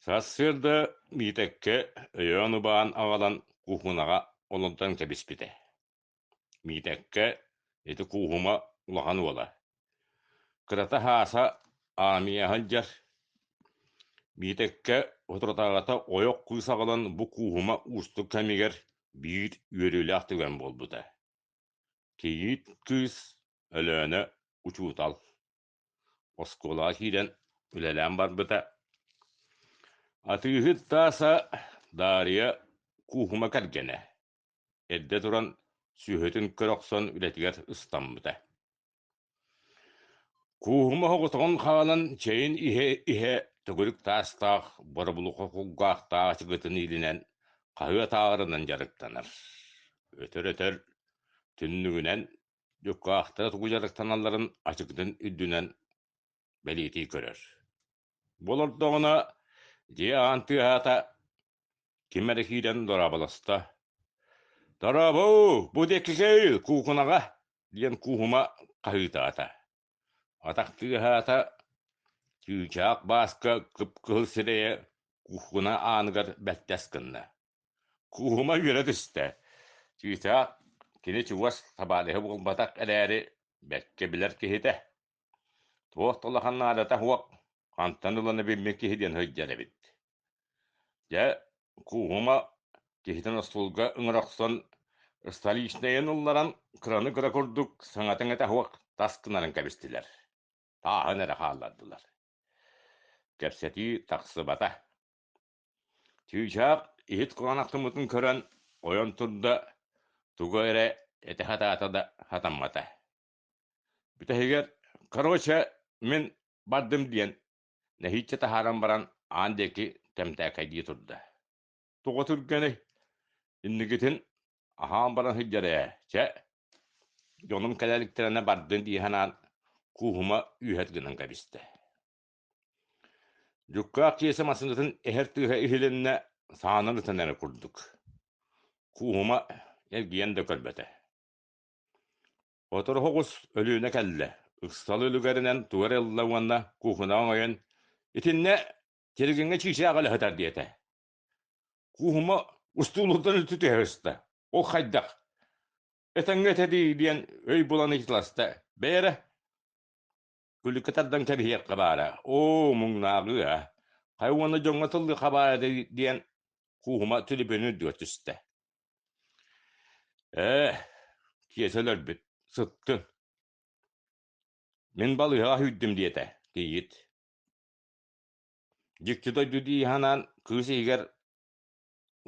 Сарсыарда Миитэккэ өйөөн-убаан аҕалан куукунаҕа олордон кэбиспитэ. Миитэккэ ити Кууһума улахан уола, кырата Һааса аамыйа сылдьар. Миитэккэ соторутааҕыта ойох кыыс аҕалан бу Кууһума уустук кэмигэр биир үөрүүлээх түгэн буолбута. Кийиит кыыс Өлөөнө учуутал Оскуолаҕа киирэн үлэлээн барбыта. Атыыһыт Дааса Даарыйа Кууһума кэргэнэ, эрдэ туран сүөһүтүн көрө охсон үлэтигэр ыстаммыта. Кууһума соҕотоҕун хаалан чэйин иһэ-иһэ төгүрүк таастаах боробулуха кулгаахтаах ачыкытын иилинэн хаһыат ааҕарынан дьарыктанар. Өтөр-өтөр түннүгүнэн дьуккаахтара тугу дьарыктаналларын ачыкытын үрдүнэн бэлиэтии көрөр. Бу олордоҕуна дьиэ аан тыаһаата, ким эрэ киирэн дорооболосто. «Дорообоо, бу диэки кэл, куукунаҕа!» диэн Кууһума хаһыытаата. Атах тыаһаата, чыычаах Бааска кып-кыһыл сирэйэ куукуна ааныгар бэттэс гынна. Кууһума үөрэ түстэ, чыычаах кини чугас табаарыһа буолбатах эрээри, бэркэ билэр киһитэ. Туох да улахан наадата суох, хантан ылан эбиммит киһи диэн сылдьар эбит. Дьэ, Кууһума киһитин остуолга ыҥыра охсон, столичнайын ылларан кыраны кыра курдук саҥата-иҥэтэ суох тас гынарын кэбистилэр, тааһын эрэ хааллардылар. Кэпсэтии тахсыбата. Чыычаах иһит кураанахтыммытын көрөн, ойон турда, тугу эрэ этэ сатаата да сатаммата. Бүтэһигэр «Короче, мин бардым» диэн нэһииччэ таһааран баран аан диэки тэмтээкэйдии турда. Тоҕо түргэний? Инникитин аһаан баран сылдьар ээ, чэ, дьонум кэлэ иликтэринэ бардын дии санаан Кууһума үөһэт гынан кэбистэ. Дьуккаах Киэсэ массыынатын эһэр тыаһа иһилиннэ, саанан ытан эрэ курдук. Кууһума эргийэн да көрбөтө. Сотору соҕус Өлүөнэ кэллэ, ыксал үлүгэринэн тугу эрэ ылла уонна куукунаҕа оҥойон «Итиннэ Телегиҥҥэ чыычаах өлө сытар» диэтэ. Кууһума устуулуттан үлтү түһэ сыста. Ол хайдах? Этэҥҥэ этэ дии диэн өй булан ыйыталаста. Бэйэ эрэ Күлүккэ тардан кэбиһиэххэ баара, оо, муҥнааҕыа, хайа уонна дьоҥҥо тыллыахха баара диэн Кууһума түлүпүөнү үрдүгэр түстэ. Ээ, Киэсэ өлөрбүт, сыттын. Мин балыыһаҕа сүүрдүм диэтэ, кийиит. Дьикти дойду дии санаан кыыс иһигэр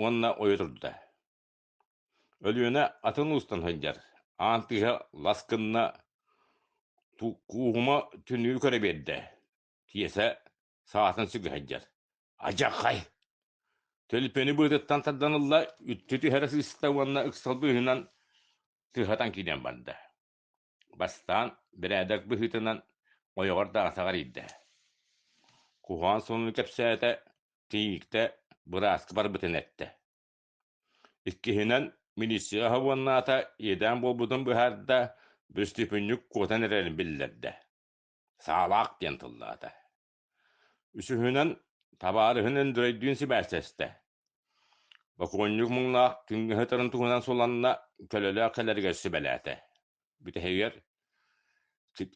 уонна ойо турда. Өлүөнэ атын уустан сылдьар, аан тыаһа лас гынна, Кууһума түннүгү көрө биэрдэ, Киэсэ саатын сүгэ сылдьар: «Адьаххай!» Төлөпүөнү быатыттан тардан ылла, үттү түһэрэ сыыста уонна ыксал быыһынан тыаһатан киирэн барда. Бастаан бэрээдэк быһыытынан ойоҕор даҕатаҕар иирдэ. Куһаҕан сонуну кэпсээтэ, кийииктэ бырааска барбытын эттэ. Иккиһинэн, милиция уоннаата иэдээн буолбутун быһаарда, бөрөстүүпүнньүк куотан эрэрин биллэрдэ. Саалаах диэн тыллаата. Үсүһүнэн, табаарыһын Өндөрөйдүүн сибээстэстэ. Бокуонньук муҥнаах күҥҥэ сытарын туһунан суланна, көлөлөөх кэлэригэр сүбэлээтэ. Бүтэһигэр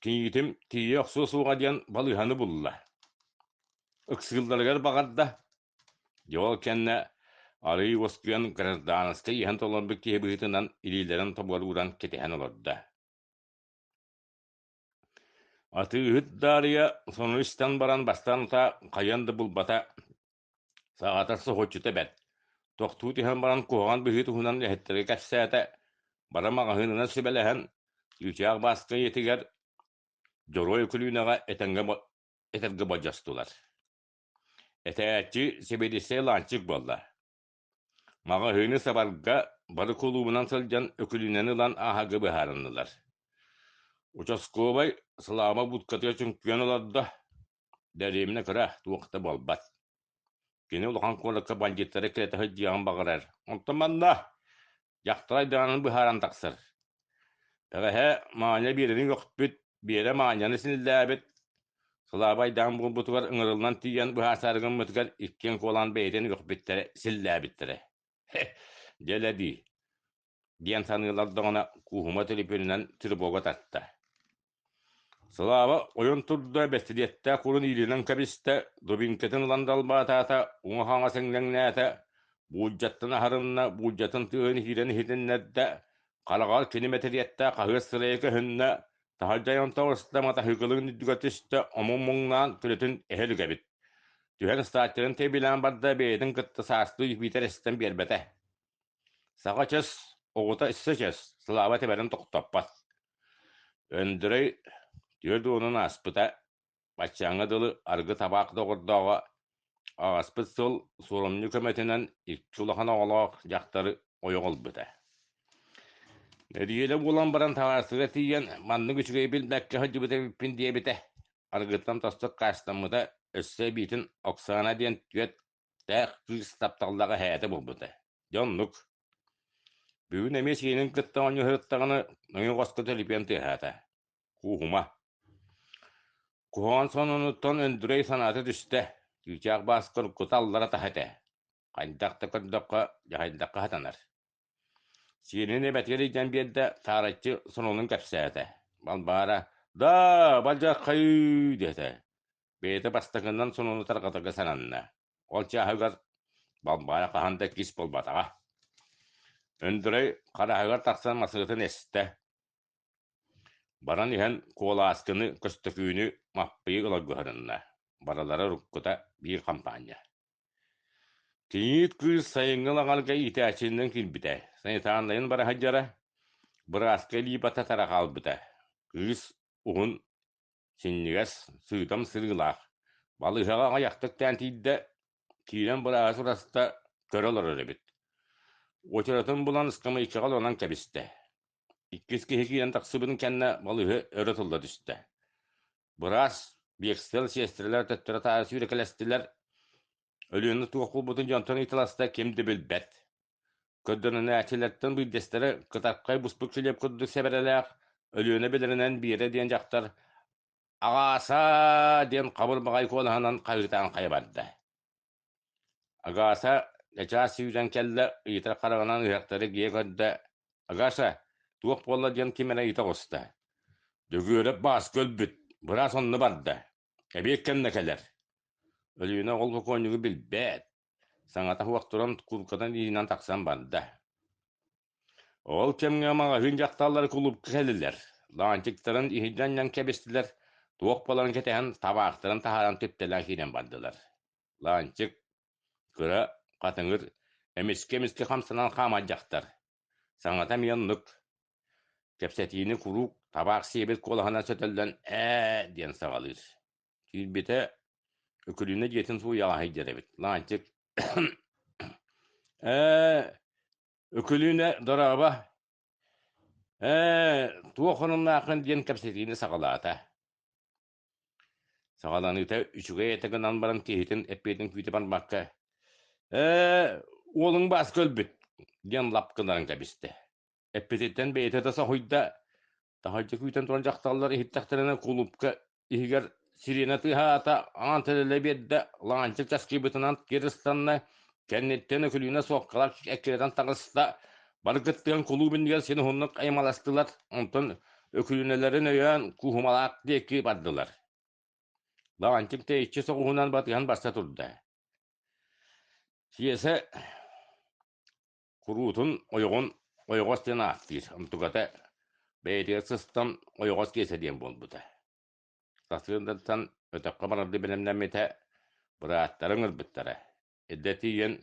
кийиитим тиийэ охсуо суоҕа диэн балыыһаны булла. Ыксыылларыгар баҕарда, Дьэ ол кэннэ арыый уоскуйан гражданскай иһэн толорбут киһи быһыытынан илиилэрин тобугар ууран кэтэһэн олордо. Атыыһыт Даарыйа сону истэн баран бастаан утаа хайыан да булбата, саҕатар соһуччута бэрт. Тохтуу түһэн баран куһаҕан быһыы туһунан үлэһиттэргэ кэпсээтэ, бары маҕаһыынынан сүбэлэһэн, Чыычаах Бааска ийэтигэр Дьоруой Өкүлүүнэҕэ этэҥҥэ этэргэ болдьостулар. Этээччи сэбиэдиссэй Лаанчык буолла. Маҕаһыыны сабарга бары кулуубунан сылдьан Өкүлүүнэни ылан ааһарга быһаарыннылар. Участковай Сылаама будкатыгар чуҥкуйан олордо, Дэриэбинэ кыра, туох да буолбат. Кини улахан куоракка бандьыыттары кэлэтэ сылдьыаҕын баҕарар. Онтон манна дьахтар айдаанын быһааран тахсар. Бэҕэһээ Маня Биэрэни үөхпүт, Биэрэ Маняны синиллээбит, Сылааба айдаан буолбутугар ыҥырыллан тиийэн быһаарсаары гыммытыгар иккиэн куолаан бэйэтин үөхпүттэрэ, силлээбиттэрэ. Дьэ дии диэн саныылардаҕына Кууһума төлөпүөнүнэн тревога тарта. Сылааба ойон турда, бэстилиэттээх курун иилинэн кэбистэ, дубинкатын ылан далбаатаата, уҥа-хаҥас эҥнэҥнээтэ, буулдьаттан аһарынна, буулдьатын тыаһын иһиирэн иһитиннэрдэ, хараҕар кини мэтириэттээх хаһыат сырайа көһүннэ, таһырдьа ойон таҕыста, матаһыыкылыын үрдүгэр түстэ, омун муҥнаан көлөтүн эһэ илик эбит. Түһэн ыстааччарын тэбиилээн барда, бэйэтин кытта саастыы Юпитер эстэн биэрбэтэ. Саха чэс, оҕото өссө чэс, Сылааба тэбэрин тохтоппот. Өндөрөй 40-ун ааспыта, баччааҥҥа дылы аргы табаах доҕордооҕо ааспыт сыл суоромньу көмөтүнэн икки улахан оҕолоох дьахтары ойох ылбыта. Нэдиэлэ буолан баран табаарыстарыгар тиийэн маннык үчүгэйи билбэккэ сылдьыбыт эбиппин диэбитэ, аргыттан тосту аккаастаммыта, өссө эбиитин Оксана диэн түөрт Тээх кыыс тапталлаах эһээтэ буолбута. Дьэ оннук. Бүгүн эмиэ сиэнин кытта оонньуу сырыттаҕына, нөҥүө хоско төлөпүөн тыаһаата. Кууһума. Куһаҕан сонунуттан Өндүрэй санаата түстэ. Чыычаах Бааска уруккута аллара таһа этэ. Хайдах да көрдөххө, дьаһайдахха сатанар. Сиэнин эбэтигэр илдьэн биэрдэ, таарыччы сонунун кэпсээтэ. Балбаара «Даа, балдьархайыы!» диэтэ. Бэйэтэ бастакынан сонуну тарҕатарга сананна. Ол чааһыгар Балбаара хаһан да кис буолбатаҕа. Өндөрөй хараһыгар тахсан массыынатын эстэ. Баран иһэн Куолааскыны, Көстөкүүнү, Маппыйы ыларга уһанынна. Барылара уруккута биир хампаанньа. Кийиит кыыс сайыҥҥы лаҕарга иитээччинэн киирбитэ, санитарнайын бара сылдьара, бырааска илии баттатара хаалбыта. Кыыс уһун Синньигэс, сыыдам сырыылаах, балыыһаҕа аҕыйахтык тээн тиийдэ, киирэн бырааһы сураста, көрө олорор эбит. Уочаратын булан ыскамыайкаҕа олорунан кэбистэ. Иккис киһи киирэн тахсыбытын кэннэ балыыһа өрө тылла түстэ. Быраас, биэксэл сиэстэрэлэр төттөрү-таары сүүрэкэлэстилэр. Өлүөнэ туох буолбутун дьонтон ыйыталаста, ким да билбэт. Көрдөрүнээччилэртэн биирдэстэрэ кытархай буспут килиэп курдук сэбэрэлээх, Өлүөнэ билэринэн Биэрэ диэн дьахтар «Аҕааса!» диэн хабыр баҕайы куолаһынан хаһыытаан хайа барда. Агааса чаас сүүрэн кэллэ, ыйытар хараҕынан ыһыахтары гиэ көрдө: «Агаша, туох буолла?» диэн ким эрэ ыйыта оҕуста. Дьөгүөрэп Бааска өлбүт, быраас онно барда. Эбиэт кэннэ кэлэр. Өлүөнэ ол бокуонньугу билбэт, Саҥата суох туран кууркатын иһинэн тахсан барда. Ол кэмҥэ маҕаһыын дьахталлара кулуупка кэллилэр, лаанчыктарын иһирдьэ анньан кэбистилэр, туох буоларын кэтэһэн табаахтарын таһааран түптэлээн киирэн бардылар. Лаанчык, кыра, хатыҥыр, эмискэ-эмискэ хамсанан хаамар дьахтар. Саҥата эмиэ оннук. Кэпсэтиини куруук табаах сиэбит куолаһынан сөтөллөн «ээ» диэн саҕалыыр. Киирбитэ, Өкүлүүнэ дьиэтин сууйаҕа сылдьар эбит. Лаанчык «Ээ, Өкүлүүнэ, дорообо. Ээ, туох хонуннааххын?» диэн кэпсэтиини саҕалаата. Саҕаланыыта үчүгэй этэ гынан баран киһитин эппиэтин күүтэ барбакка «Ээ, уолуҥ Бааска өлбүт» диэн лап гыннаран кэбистэ. Эппититтэн бэйэтэ да соһуйда, таһырдьа күүтэн туран дьахталлар иһиттэхтэринэ кулуупка иһигэр сирена тыаһаата, аан тэлэлэ биэрдэ, лаанчык часкыйбытынан киэр ыстанна, кэнниттэн Өкүлүүнэ суоккалар эккирэтэн таҕыста, бары кыттыһан кулууп иннигэр син уһуннук аймаластылар, онтон Өкүлүүнэлэрин өйөөн Кууһумалаах диэки бардылар. Лаанчык тэйиччи соҕуһунан батыһан барса турда. Киэсэ Куруутун ойоҕун ойоҕос диэн ааттыыр, онтуката бэйэтигэр сыстан ойоҕос киэсэ диэн буолбута. Сарсыардаттан өтөххө барардыы бэлэмнэммитэ, бырааттара ыҥырбыттара. Эрдэ тиийэн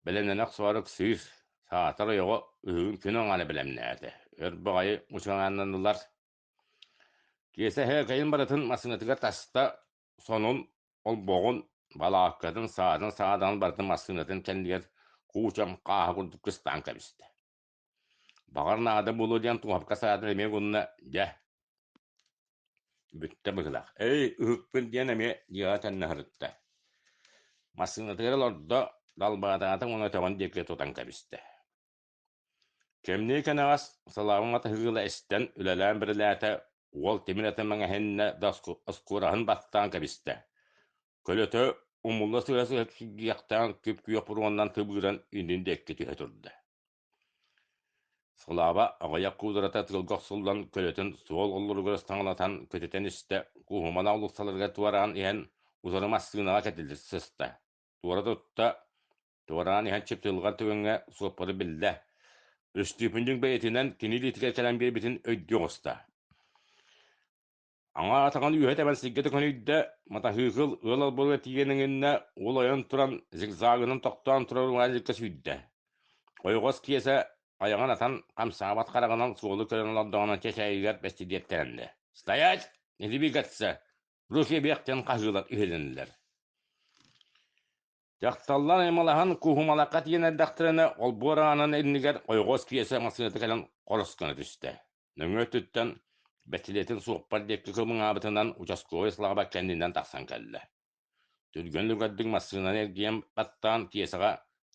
Бэлэмнэнэ охсоору ыксыыр, саатар ойоҕо ыһыгын күн аҥаара бэлэмнээтэ, өр баҕайы мучумааннаннылар. Киэсэ эһээкэйин барытын массыынатыгар таста, сонун, олбоҕун, балааккатын, саатын саадаҕын барытын массыынатын кэннигэр куучам хааһы курдук кыстаан кэбистэ. Баҕар наада буолуо диэн туһапка саатын эмиэ гынна, дьэ, бүттэ быһыылаах. Эй, ыһыкпын диэн эмиэ дьиэҕэ төннө сырытта. Массыынатыгар олордо, далбаатаата уонна өтөҕүн диэки тутан кэбистэ. Кэмниэ кэнэҕэс Салаабын атаһыыла эстэн, үлэлээн бирилээтэ, уол тимир аты мэҥэһиннэ да оскуораһын баттаан кэбистэ. Көлөтө умулла сыһа-сыһа киргиэхтээн күп-күөх буруоннан тыбыыран иннин диэки түһэ турда. Сылааба аҕыйах куударата тыалга охсуллан көлөтүн суол оллуругар ыстаҥалатан көтүтэн истэ, Кууһумана уулуссаларыгар туораан иһэн утары массыынаҕа кэтиллэ сыста. Туора тутта, туораан иһэн чыпчылҕан түгэҥҥэ суоппары биллэ. Өстүүпүнньүк бэйэтинэн кини илиитигэр кэлэн биэрбитин өйдүү оҕуста. Аҥаар атаҕын үөһэ тэбэн сиргэ төкүнүйдэ, матаһыыкыл ыал олбуоругар тиийэн иҥиннэ, уол ойон туран зигзагынан тохтоон турар уазикка сүүрдэ. Ойоҕос Киэсэ айаҕын атан, хамсаабат хараҕынан суолу көрөн олордоҕуна чэчэйигэр бэстилиэттэннэ. «Стоять! Не двигаться! Руки вверх!» диэн хаһыылар иһилиннилэр. Дьахталлар аймалаһан кууһумалахха тиийэн эрдэхтэринэ, олбуор аанын иннигэр ойоҕос Киэсэ массыыната кэлэн хорос гына түстэ. Нөҥүө өттүттэн бэстилиэтин суоппар диэки кымыҥаабытынан участковай Слава кэннинэн тахсан кэллэ. Түргэн үлүгэрдик массыынаны эргийэн баттаан Киэсэҕэ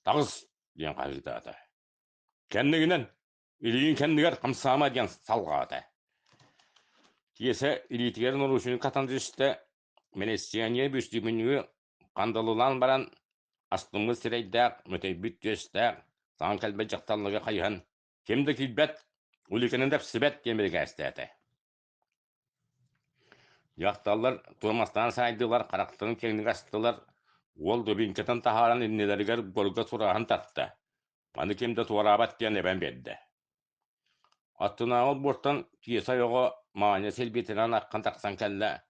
«Таҕыс!» диэн хаһыытаата. «Кэннигинэн! Илииҥ кэннигэр хамсаама!» диэн салҕаата. Киэсэ илиитигэр наручник хатан түстэ, милиционер бүстүүмүнньүгү хандалылаан баран, астыммыт сирэйдээх, мөтөйбүт түөстээх, саҥа кэлбит дьахталларга хайыһан Ким да киирбэт, уликаны тэпсибэт диэн бирикээстээтэ. Дьахталлар туомастаан саайдылар, харахтарын киэҥник астылар, уол дубинкатын таһааран иннилэригэр буорга сурааһын тарта. Маны ким да туораабат диэн эбэн биэрдэ. Аттынааҕы олбуортан Киэсэ ойоҕо Маня силбиэтинэн аххан тахсан кэллэ.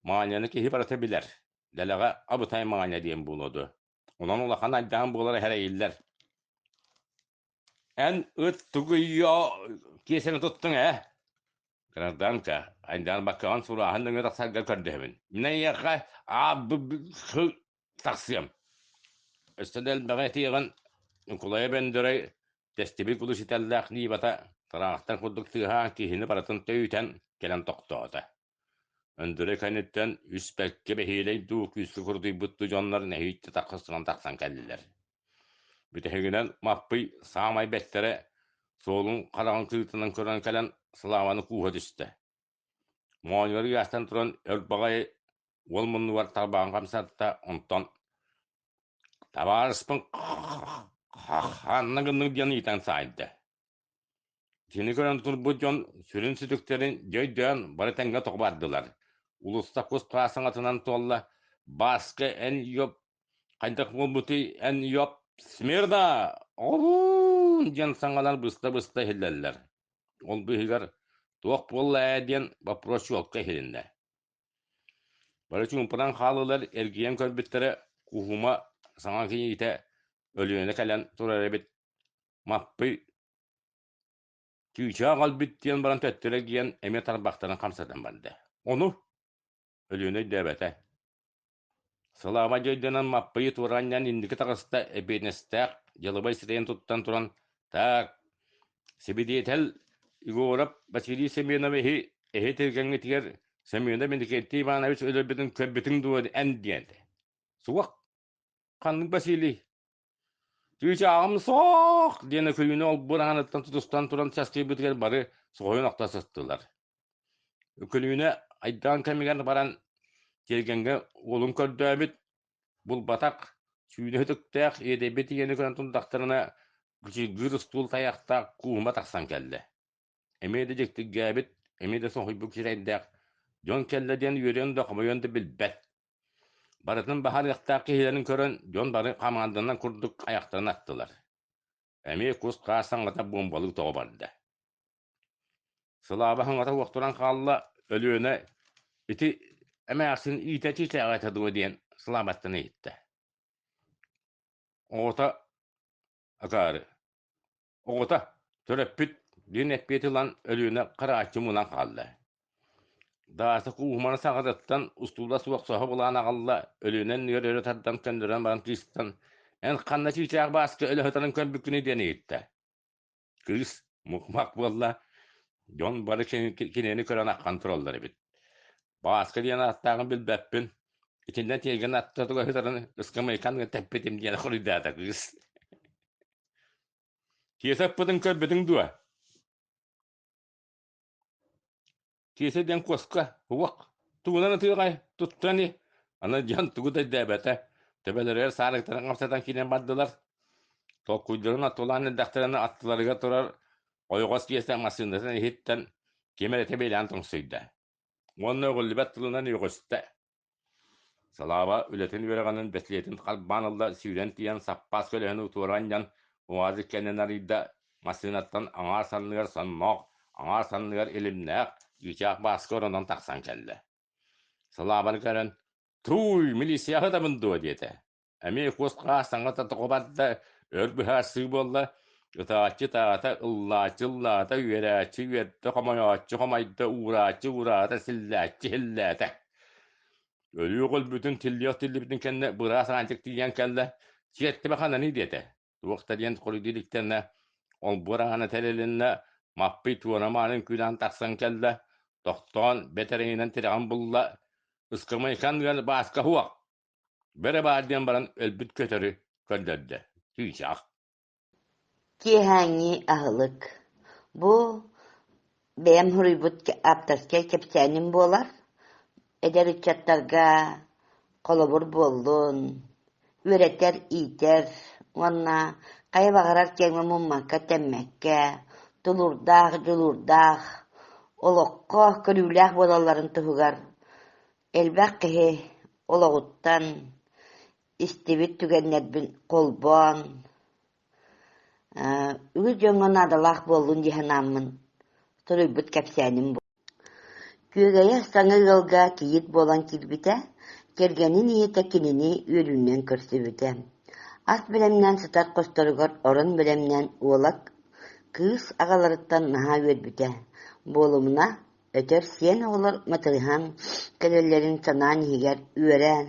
Маняны киһи барыта билэр. Дэлэҕэ абытай Маня диэн буолуо дуо. Онон улахан айдаан буолара эрэйиллэр. Эн ыт тугуйо киэсэни туттуҥ ээ? Гражданка, айдаан баккаҕын сурааһын нөҥүө тахсарга көрдөһөбүн. Мин эйиэхэ а б х тахсыам. Өссө да элбэҕи этиэҕин Ньукулайа Бөндөрөй тэстибит кулус итэллээх Нивата тыраахтар курдук тыаһаан киһини барытын төйүтэн кэлэн тохтоото. Өндөрөй кэнниттэн үс бэркэ бэһиэлэй дуу, күүскэ курдуйбут дуу дьоннор нэһииччэ тахсынан тахсан кэллилэр. Бүтэһигинэн Маппый саамай бэттэрэ суолун хараҕын кырыытынан көрөн кэлэн Славаны кууһа түстэ. Моонньугар ыйаастан туран өр баҕайы уол муннугар тарбаҕын хамсатта, онтон «Табаарыспын ханна гынныҥ?» диэн ыйытан саайда. Итини көрөн турбут дьон сүрүн сүтүктэрин дьэ өйдөөн бары тэҥҥэ тоҕо бардылар. Улуста кус-хаас саҥатынан туолла: «Бааска, эн ёп, хайдах буолбутуй, эн ёп, смирно! Оҕолуун!» диэн саҥалар быста-быста иһиллэллэр. Ол быыһыгар «Туох буолла ээ?» диэн боппуруос чуолкай иһилиннэ. Бары чуумпунан хааллылар, эргийэн көрбүттэрэ Куһума саҥа кийиитэ Өлүөнэ кэлэн турар эбит Маппый чыычаах өлбүт диэн баран төттөрү эргийэн эмиэ тарбахтарын хамсатан барда. Ону Өлүөнэ өйдөөбөтө. Сылааба дьойдонон Маппыйы туора анньан инники таҕыста эбиэнэстээх дьалыбай сирэйин туттан туран «Так, сибидиэтэл Егоров Василий Семеновиһы эһи тиргэҥҥитигэр Семенов Иннокентий Иванович өлөрбүтүн көрбүтүҥ дуо эн?» диэн. «Суох, ханнык Василий?» «Чыычааҕым суох!» диэн Өкүлүүнэ олбуор аҥарыттан тутустан туран часкыйбытыгар бары соһуйан охто сыстылар. Өкүлүүнэ айдаан кэмигэр баран тиэргэҥҥэ уолун көрдөөбүт, булбатах, сүүнэ сүтүктээх иэдэйбит ийэни көрөн турдахтарына кычыйгыыр устуул тайахтаах кууһума тахсан кэллэ. Эмиэ да дьиктиргээбит, эмиэ да соһуйбут сирэйдээх, дьон кэллэ диэн үөрүөн да хомойуон да билбэт. Барытын баһарыахтаах киһилэрин көрөн, дьон бары хамаанданан курдук айахтарын аттылар. Эмиэ кус-хаас саҥата буомбалыы тоҕо барда. Сылааба саҥата уохтуран хаалла, Өлүөнэ ити эмээхсин иитэ чыычааҕа этэ дуо диэн Сылаабаттан ыйытта. Оҕото. Акаары Оҕото, төрөппүт диэн эппиэти ылан Өлүөнэ харааччы мунан хаалла. Дааса кууһуманы саҕатыттан устуула суох соһо булаан аҕалла, Өлүөнэ иннигэр өрө тардан көннөрөн баран кыыстан «Эн ханна чыычаах Бааска өлө сытарын көрбүккүнүй?» диэн ыйытта. Кыыс мух-мах буолла, дьон бары кинини көрөн аххан тураллар эбит. Бааска диэн ааттааҕын билбэппин, итиннэ тиэргэн аттатыгар сытарын ыскамыайканы тэппитим диэн хоруйдаата кыыс. Киэсэ ыппытын көрбүтүҥ дуо? Киэсэ диэн куоска, уох, тугунан ытыаҕай, туттан ини. Аны дьон тугу да өйдөөбөтө, төбөлөрүгэр саарыктарын хамсатан киирэн бардылар. Толкуйдарын аттылаан эрдэхтэринэ аттыларыгар турар ойоҕос киэсэ массыынатын иһиттэн ким эрэ тэбиэлээн тоҥсуйда. Уонна өҕүллүбэт тылынан үөҕүстэ. Салааба үлэтин үөрэҕинэн бэстилиэтин харбаан ылла, сүүрэн тиийэн саппаас көлөһөнү туора анньан, УАЗик кэннин арыйда, массыынаттан аҥаар санныгар сонноох, аҥаар санныгар илимнээх, чыычаах Бааска оронон тахсан кэллэ. Салаабаны көрөн, «Тууй, милицияҕа ытабын дуо?» диэтэ. Эмиэ кус-хаас саҥата тоҕо барда, өр быһаарсыы буолла, ытааччы ытаата, ыллааччы ыллаата, үөрээччи үөрдэ, хомойооччу хомойдо, уурааччы уураата, силлээччи силлээтэ. Өлүөх өлбүтүн, тиллиэх тиллибитин кэннэ быраас Аанчык тиийэн кэллэ, «Сиэттибэ хананый?» диэтэ. Туох да диэн хоруйдуу иликтэннэ, олбуор аана тэрилиннэ, Маппый туора маанын күлээн тахсан кэллэ, тохтоон бэтэрээнинэн тирэҕин булла, ыскамыайкан ыан Бааска суох, Бэрэ баар диэн баран өлбүт көтөрү көрдөрдө, чыычаах. Киэһээҥҥи аһылык. Бу бэйэм суруйбут ааптарскай кэпсээним буолар. Эдэр ыччаттарга холобур буоллун, үөрэтэр, иитэр уонна хайа баҕарар кэмҥэ муммакка-тэммэккэ, тулуурдаах, дьулуурдаах, олоххо көрүүлээх буолалларын туһугар Элбэх киһи олоҕуттан истибит түгэннэрбин холбоон, үгүс дьоҥҥо наадалаах буоллун дии санааммын суруйбут кэпсээним буолар. Күөгэйэ саҥа ыалга кийиит буолан киирбитэ, кэргэнин ийэтэ кинини үөрүүнэн көрсүбүтэ. Ас бэлэмнээн сытар хосторугар орон бэлэмнээн уола кыыс аҕаларыттан наһаа үөрбүтэ. Буолумуна, Өтөр сиэн оҕолор матырыһан кэлэллэрин санаан иһигэр үөрэн,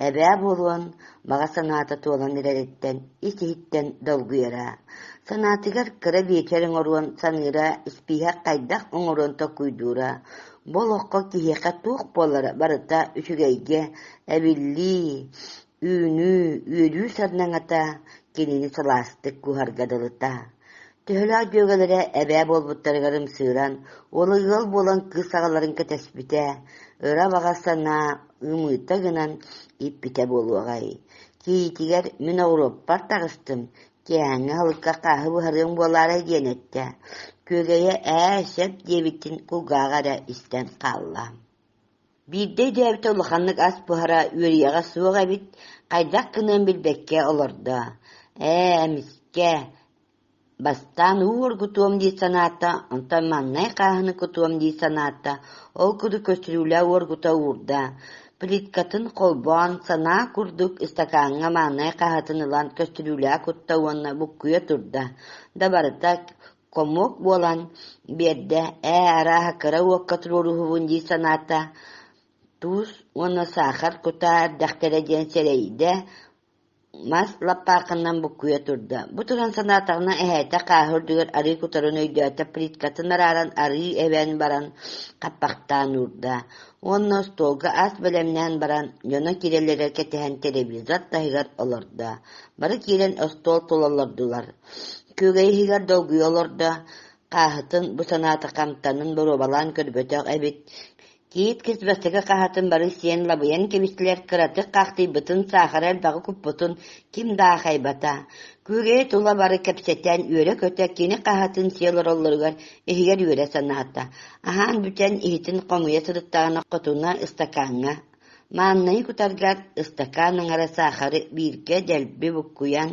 эбээ буолуон баҕа санаата туолан эрэриттэн ис-иһиттэн долгуйара. Санаатыгар кыра биэчэр оҥоруон саныыра, испииһэк хайдах оҥоруон толкуйдуура. Бу олоххо киһиэхэ туох буолара барыта үчүгэйгэ эбиллии, үүнүү, үөрүү сардаҥата кинини сылаастык куһарга дылыта. Төһөлөөх дьүөгэлэрэ эбээ буолбуттарыгар ымсыыран, уола ыал буолан кыыс аҕаларын кэтэспитэ, ыра баҕа санаа ымыыта гынан ииппитэ буолуоҕай. Кийиитигэр мин оҕуруоппар таҕыстым, киэһээҥҥи аһылыкка хааһы буһарыаҥ буолаарай диэн эттэ. Күөгэйэ ээ, сөп диэбитин кулгааҕа эрэ истэн хаалла. Биирдэ өйдөөбүтэ улаханнык ас буһара үөрүйэҕэ суох эбит, хайдах гыныан билбэккэ олордо. Ээ, эмискэ бастаан уу оргутуом дии санаата, онтон маҥнай хааһыны кутуом дии санаата, ол курдук көстүрүүлээх уоргута уурда. Плиткатын холбоон, санаа курдук ыстакааҥҥа маҥнай хааһытын ылан көстүрүүлээх кутта уонна буккуйа турда. Да барыта Хомуок буолан биэрдэ, ээ, арааһа кыра уокка туруоруһубун дии санаата, туус уонна саахар кутаа эрдэхтэрэ диэн сэрэйдэ, мас лаппаахынан буккуйа турда. Бу туран санаатаҕына эһээтэ хааһы үрдүгэр арыы кутарын өйдөөтө, плиткатын арааран арыы эбэн баран хаппахтаан уурда уонна остуолга ас бэлэмнээн баран дьоно киирэллэригэр кэтэһэн телевизор таһыгар олордо. Бары киирэн остуол тула олордулар. Күөгэй иһигэр долгуйа олордо, хааһытын бу санаата хамтанын боруобалаан көрбөтөх эбит. Киит кис бастакы хаһатын бары сиэн лабыйан кэбистилэр, кыратык хаахтыйбытын, саахара элбэҕи куппутун ким да аахайбата. Күөгэйи тула бары кэпсэтэн, үөрэ-көтө кини хаһатын сиэ олороллоругар иһигэр үөрэ санаата. Аһаан бүтэн иһитин хомуйа сырыттаҕына хотуна ыстакааҥҥа мааннайы кутаргар ыстакаан аҥара саахары бииргэ дэлби буккуйан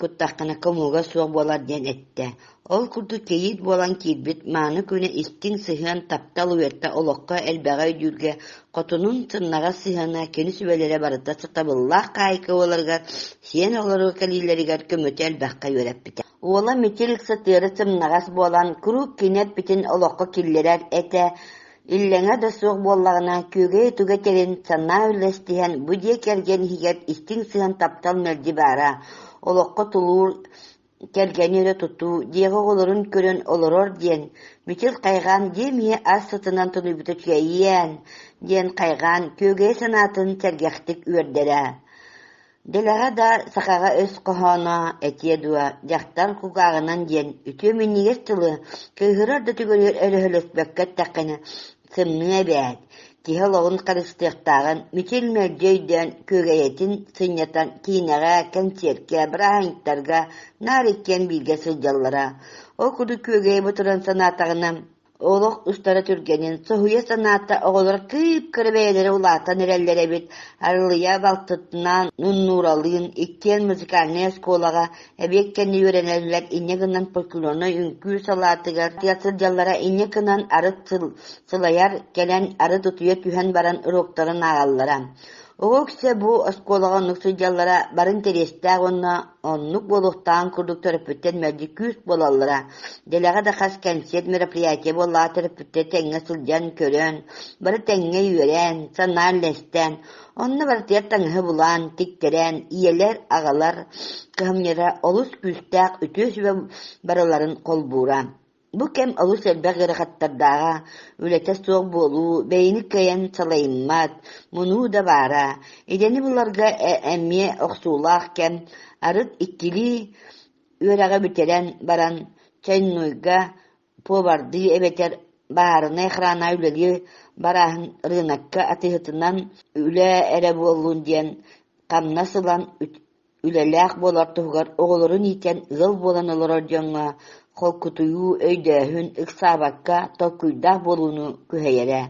куттаххына комуга суох буолар диэн эттэ. Ол курдук кийиит буолан киирбит мааны күнэ истиҥ сыһыан, таптал уйата олоххо элбэҕи өйдүүргэ, хотунун сымнаҕас сыһыана, кини сүбэлэрэ барыта сатабыллаах хаайка буоларыгар, сиэн оҕолоругар кэлиилэригэр көмөтө элбэххэ үөрэппитэ. Уола Мичил сытыары сымнаҕас буолан, куруук кини эппитин олоххо киллэрэр этэ, иллэҥэ да суох буоллаҕына, күөгэй туга этэрин санаа үллэстиһэн, бу дьиэ кэргэн иһигэр истиҥ сыһыан таптал мэлдьи баара, олоххо тулуур, кэргэни өрө тутуу, дьиэҕэ оҕолорун көрөн олорор диэн, Мичил хайҕаан дьиэм иһэ ас сытынан тунуйбута үчүгэйиэн диэн хайҕаан, күөгэй санаатын сэргэхтик үөрдэрэ. Дэлэҕэ да сахаҕа өс хоһооно этиэ дуо, дьахтар кулгааҕынан диэн үтүө минньигэс тылы кыыһырар да түгэнигэр өрөһөлөспөккө эттэххинэ сымныа эбээт, киһи олоҕун харыстыахтааҕын Мичил мэлдьи өйдөөн күөгэйэтин сынньатан киинэҕэ, кэнсиэркэ, бырааһынньыктарга наар иккиэн бииргэ сылдьаллара. Ол курдук күөгэйэ бу туран санаатаҕына Олох устара түргэнин, соһуйа санаата оҕолор кыып-кыра бэйэлэрэ улаатан эрэллэр эбит. Арылыйа балтытынаан Нууралыын иккиэн музыкальнай оскуолаҕа эбиэт кэннэ үөрэнэллэр, инньэ гынан фольклорнай үҥкүү салаатыгар сылдьаллара, инньэ гынан арыт сылайар кэлэн арыт утуйа түһэн баран уруоктарын ааҕаллара. Оҕо үксэ бу оскуолаҕа оннук сылдьаллара бары интэриэстээх уонна оннук буолуохтааҕын курдук төрөппүттэр мэлдьи күүс буолаллара. Дэлэҕэ да хас кэнсиэрт мероприятие буоллаҕа төрөппүттэр тэҥҥэ сылдьан көрөн, бары тэҥҥэ үөрэн, санаа үллэстэн, онно барытыгар таҥаһы булан, тиктэрэн, ийэлэр, аҕалар кыһамньыра олус күүстээх үтүө сүбэ барыларын холбуура. Бу кэм олус элбэх ыарахаттардааҕа, үлэтэ суох буолуу, бэйэни кыайан салайыммат, мунуу да баара. Идэни буларга эмиэ охсуулаах кэм, арыт иккилии үөрэҕи бүтэрэн баран чайнойга повардыы эбэтэр баһаарынай охрана үлэлии барааһын рынокка атыыһытынан үлэ эрэ буоллун диэн хамнас ылан Үлэлээх буолар туһугар оҕолорун иитэн ыал буолан олорор дьоҥҥо холкутуйуу, өйдөөһүн, ыксаабакка толкуйдаах буолууну күһэйэрэ.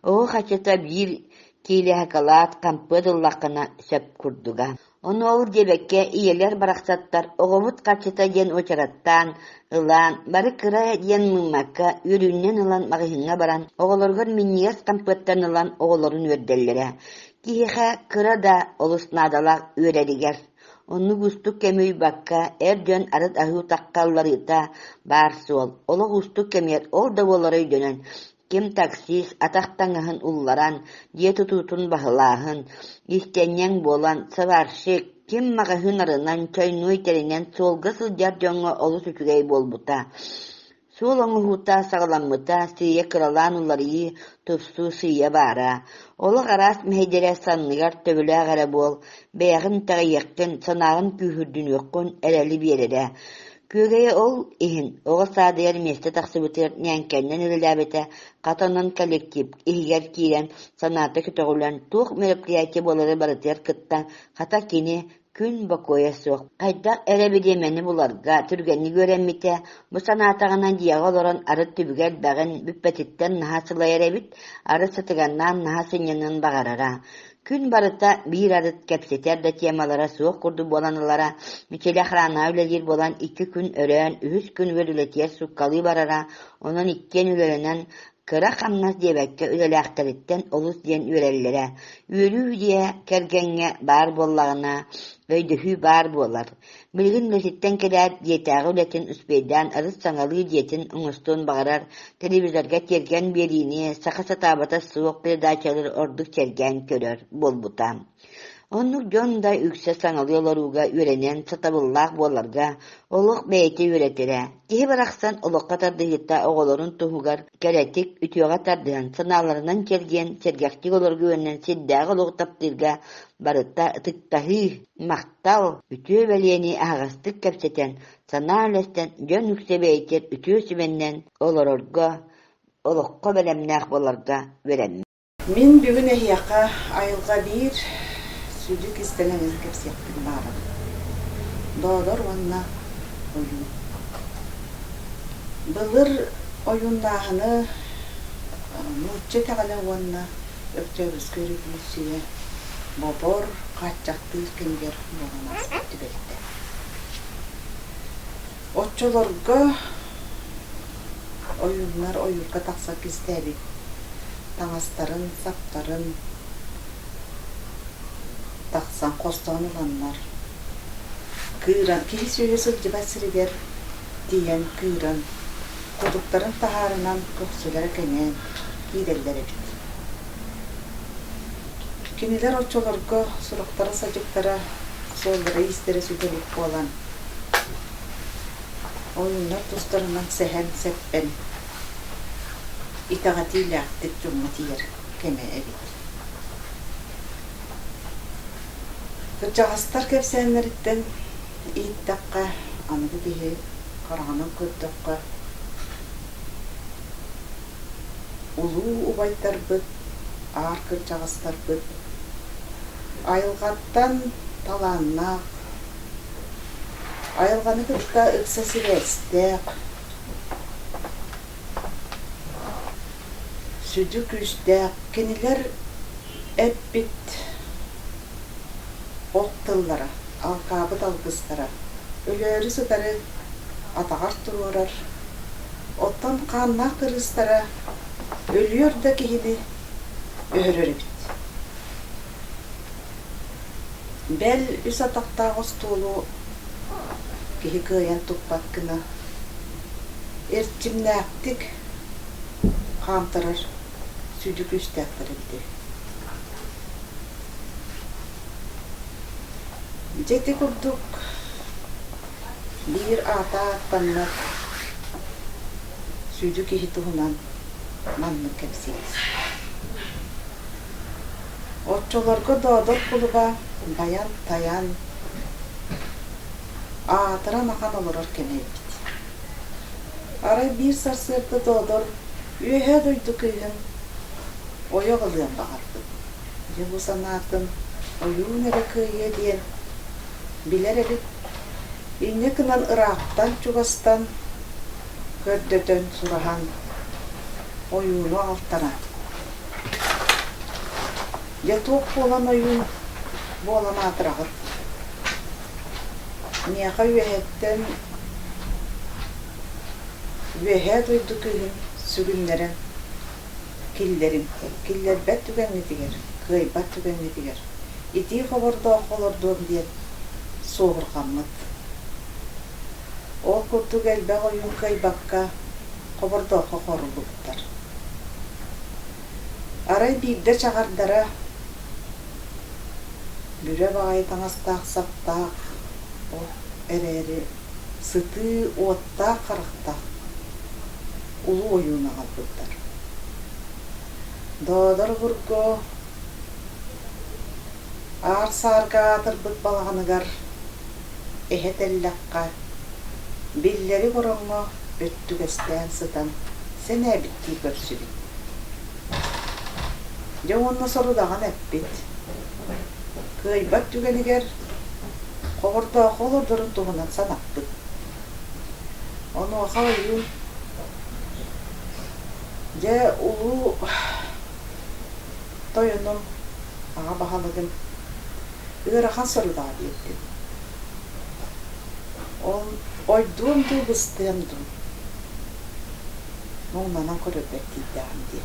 Оҕо хаччыта биир киилэ сакалаат, хампыат ыллаххына сөп курдуга. Ону ол диэбэккэ ийэлэр барахсаттар оҕобут харчыта диэн уочараттаан ылан, бары кыра диэн мыыммакка үөрүүнэн ылан маҕаһыыҥҥа баран оҕолоругар минньигэс хампыаттан ылан оҕолорун үөрдэллэрэ. Киһиэхэ кыра да олус наадалаах үөрэригэр, оннук уустук кэми уйбакка, эр дьон арыт аһыы утахха ылларыыта баар суол. Олох уустук кэмигэр ол да буолара өйдөнөн, ким таксист атах таҥаһын улларан, дьиэ тутуутун баһылааһын, иистэнньэҥ буолан, сварщик, ким маҕаһыын арынан, чойнуой тэринэн суолга сылдьар дьоҥҥо олус үчүгэй буолбута. Суол оҥоһуута саҕаламмыта, сыыйа кыралаан уларыйыы, тупсуу сыыйа баара. Олох араас мэһэйдэрэ санныгар төбөлөөх эрэ буол, бэйэҕин итэҕэйиэххин, санааҕын күүһүрдүнүөххүн эрэли биэрэрэ. Күөгэйэ ол иһин оҕо саадыгар миэстэ тахсыбытыгар ньээҥкэннэн үлэлээбитэ, хата онон коллектив иһигэр киирэн, санаата көтөҕүллэн туох мероприятие буолары барытыгар кыттан, хата кини Күн бокуойа суох, хайдах эрэ бириэмэни буларга түргэнник үөрэммитэ, бу санаатаҕына дьиэҕэ олорон арыт түбүгэ элбэҕин, бүппэтиттэн наһаа сылайар эбит, арыт сытыганнаан наһаа сынньаныан баҕарара. Күн барыта биир арыт кэпсэтэр да темалара суох курдук буолан ылара, Мичили охранаҕа үлэлиир буолан икки күн өрөөн, үһүс күн үөр үлэтигэр сууккалыы барара, онон иккиэн үлэлэнэн Кыра хамнас диэбэккэ үлэлээхтэриттэн олус диэн үөрэллэрэ, үөрүү дьиэ кэргэҥҥэ баар буоллаҕына, өйдөһүү баар буолар. Билигин үлэтиттэн кэлээт дьиэтээҕи үлэтин успейдаан арыт саҥалыы дьиэтин оҥостуон баҕарар, телевизорга тиэргэн биэриини, саха сатаабата суох передачалары ордук сэргээн көрөр буолбута. Оннук дьон да үксэ саҥалыы олорууга үөрэнэн сатабыллаах буоларга олох бэйэтэ үөрэтэрэ. Киһи барахсан олоххо тардыһыыта оҕолорун туһугар кэрэтик, үтүөҕэ тардыһан, санааларынан чэлгиэн, сэргэхтик олорго үөрэнэн сирдээҕи олоҕу таптыырга барыта ытыктаһыы, махтал, үтүө бэлиэни аһаҕастык кэпсэтэн, санаа үллэстэн дьон үксэ бэйэтигэр үтүө сүбэннэн олорорго, олоххо бэлэмнээх буоларга үөрэммит. Мин бүгүн эһиэхэ айылҕа биир сүдү кистэлэҥин кэпсиэхпин баҕарабын. Доодор уонна ойуун. Былыр ойууннааһыны нуучча итэҕэлэ уонна Өктөөбүскэй өрөбөлүүссүйэ бобор, хааччахтыыр кэмигэр буолан ааспыт түбэлтэ. Оччолорго ойууннар ойуурга тахса кистээбит таҥастарын, саптарын тахсан хостоон ыланнар, кыыран киһи сүөһү сылдьыбат сиригэр тиийэн кыыран, кутуктарын таһаарынан көхсүлэрэ кэҥээн киирэллэр эбит. Кинилэр оччолорго сурахтара-садьыктара, суоллара-иистэрэ сүтэ илик буолан, ойууннар тустарынан сэһэн-сэппэн итэҕэтиилээхтик дьоҥҥо тиийэр кэмэ эбит. Кырдьаҕастар кэпсээннэриттэн иһиттэххэ, аныгы киһи хараҕынан көрдөххө, улуу убайдарбыт, аар кырдьаҕастарбыт айылҕаттан талааннаах, айылҕаны кытта ыкса сибээстээх, сүдү күүстээх кинилэр эппит ох тыллара, алкаабыт алгыстара өлөөрү сытары атаҕар туруорар, оттон хааннаах кырыыстара өлүөр да киһини өһөрөр эбит. Бэл, үс атахтаах остуолу киһи кыайан туппат гына эрчимнээхтик хаамтарар сүдү күүстээхтэр эбитэ үһү. Дьэ ити курдук биир аата ааттаммат сүдү киһи туһунан маннык кэпсиир. Оччолорго Доодор кулуба байан-тайан, аатыран ахан олорор кэмэ эбит. Арай биир сарсыарда Доодор Үөһээ дойду кыыһын ойох ылыан баҕарбыт. Дьэ бу санаатын ойуун эрэ кыайыа диэн билэр эбит. Инньэ гынан ыраахтан-чугастан көрдөтөн сураһан ойууну аҕалтаран. Дьэ туох буолан ойуун буолан аатыраҕыт? Миэхэ үөһэттэн Үөһээ дойду кыыһын сүгүннэрэн киллэриҥ, киллэрбэт түгэҥҥитигэр, кыайбат түгэҥҥитигэр итии хобордооххо олордуом диэн суоһурҕаммыт. Ол курдук элбэх ойуун кыайбакка хобордооххо хоруллубуттар. Арай биирдэ чаҕардара бүрэ баҕайы таҥастаах-саптаах ол эрээри сытыы уоттаах харахтаах улуу ойууну аҕалбыттар. Доодор обургу аар-саарга аатырбыт балаҕаныгар эһэ тэллэххэ, биллэрик ороҥҥо өттүгэстээн сытан сэнээбиттии көрсүбүт. Дьэ уонна сорудаҕын эппит: кыайбат түгэнигэр Хобордооххо олордорун туһунан санаппыт. Онуоха ойуун дьэ улуу тойонум, аҕа баһылыгым ыарахан сорудаҕа биэрдим. Ол ойдуом дуу, быстыам дуу, муҥнанан көрөрбөр тиийдэҕим дии.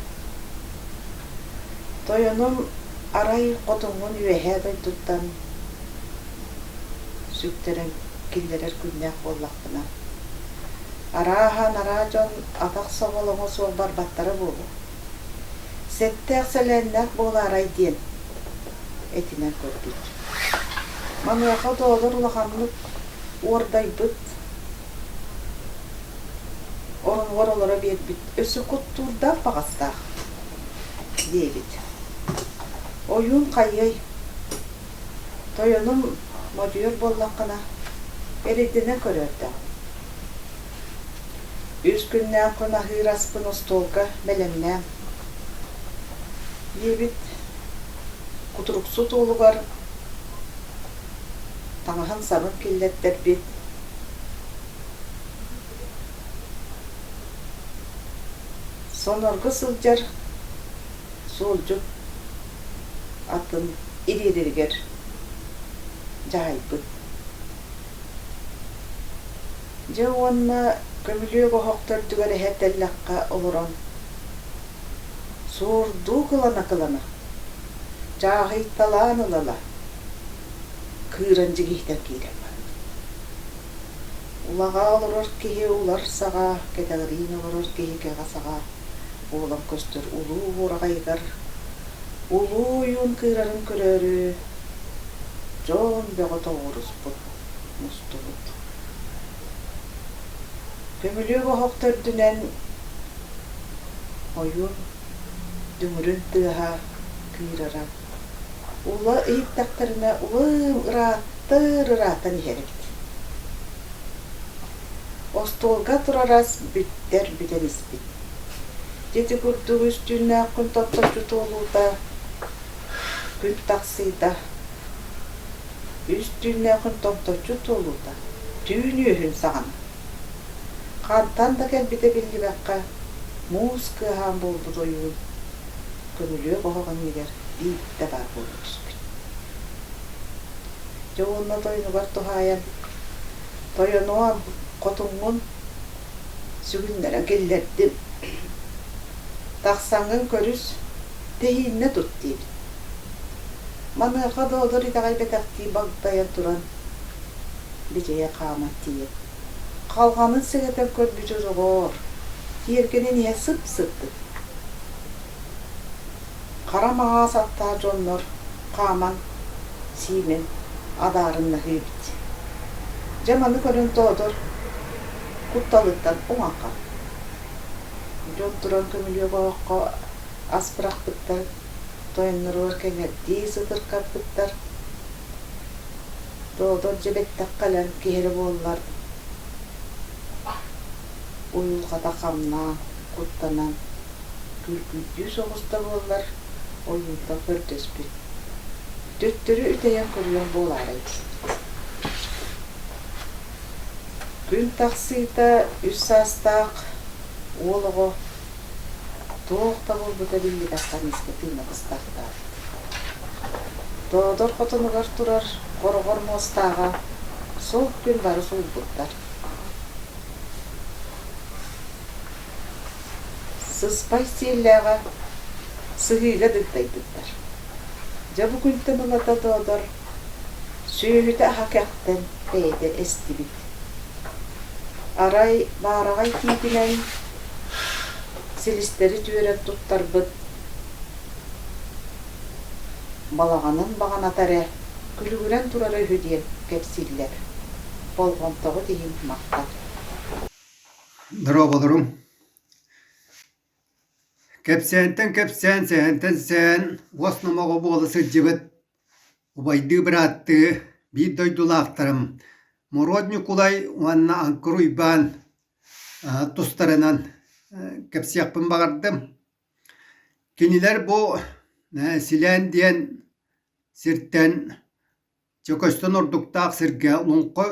Тойонум арай хотуҥҥун үөһээ дойдуттан сүктэрэн киллэрэр күннээх буоллахпына, арааһа анараа дьон атах соболоҥо суох барбаттара буолуо. Сэттээх-сэлээннээх буолаарай диэн этинэн көрбүт. Маныаха Доолор улаханнык уордайбыт, оронугар олоро биэрбит, өссө куттуурдаах баҕастаах диэбит. Ойуун хайыай, тойонум модьуйар буоллаххына, эрэйдэнэн көрөөрдөҕүм. Үс күннээх күн аһыыр аспын остуолга бэлэмнээҥ диэбит кутуруксут уолугар таҥаһын-сабын киллэртэрбит Сонорго сылдьар суолдьут атын ириэрэригэр дьаһайбыт. Дьэ уонна көмүлүөк оһох төрдүгэр эһэ тэллэххэ олорон суордуу кылана-кылана, чааһыйталаан ыла-ыла, кыыран дьигиһитэн киирэн барбыт. Улаҕа олорор киһи улар саҕа, кэтэҕириин олорор киһи кэҕэ саҕа буолан көстөр улуу уораҕайыгар улуу ойуун кыырарын көрөөрү дьон бөҕө тоҕуоруспут, мустубут. Көмүлүөк оһох төрдүнэн ойуун дүҥүрүн тыаһа кыырара. Ула иһиттэхтэринэ улым ырааттар ыраатан иһэр эбит. Остуолга турар ас бүттэр бүтэн испит. Ити курдук үс түүннээх күн томточчу туолуута, күн тахсыыта, үс түүннээх күн томточчу туолуута, түүн үөһүн саҕана. Хантан да кэлбитэ биллибэххэ, муус кыаһаан буолбут ойуун көмүлүөк оһох иннигэр биирдэ баар буола түспүт. Дьэ уонна тойонугар туһаайан «Тойонуом, хотуҥҥун сүгүннэрэн киллэрдим, тахсаҥҥын көрүс, тэһииннэ тут» диэбит. Маныаха Доодор итэҕэйбэтэхтии багдайан туран бичэйэ хааман тиийэн, халҕанын сэгэтэн көрбүтэ доҕоор, тиэргэнин иһэ сып-сырдык. Хара маҕаас аттаах дьоннор хааман, сиимэн адаарыҥнаһыы эбит. Дьэ маны көрөн Тоодор кутталыттан уҥан хаалбыт. Дьон туран көмүлүөк оһоххо ас бырахпыттар, тойонноругар кэҥэрдии сытыркаппыттар. Тоодор дьэ бэттэх кэлэн киһи эрэ буоллар уйулҕата хамнаан, куттанан Күргүйдүү соҕус да буоллар, ойуунтан көрдөспүт. Төттөрү үтэйэн көрүөх буолаарай диэбит. Күн тахсыыта үс саастаах уол оҕо туох да буолбута биллибэххэ эмискэ тыына быстахтаабыт. Тоодор хотонугар турар хороҕор муостааҕа сол күн бары суулбуттар. Сыспай сиэллээҕэ сыһыыга дыгдайбыттар. Дьэ бу күнтэн ылата Тоодор сүөһүтэ-аһа кэхтэн бэйэтэ эстибит. Арай баараҕай тиитинэн силистэри түөрэн туттарбыт балаҕанын баҕаната эрэ күлүгүрэн турара үһү диэн кэпсииллэр. Болҕомтоҕут иһин махтал. Дорооболоруҥ! Кэпсээнтэн кэпсээн, сэһэнтэн сэһэн уос номоҕо буола сылдьыбыт убайдыы-бырааттыы биир дойдулаахтарым Моруот Ньукулай уонна Аҥкыр Уйбаан тустарынан кэпсиэхпин баҕардым. Кинилэр бу Силээн диэн сиртэн Чөкөстөн ордуктаах сиргэ Луҥха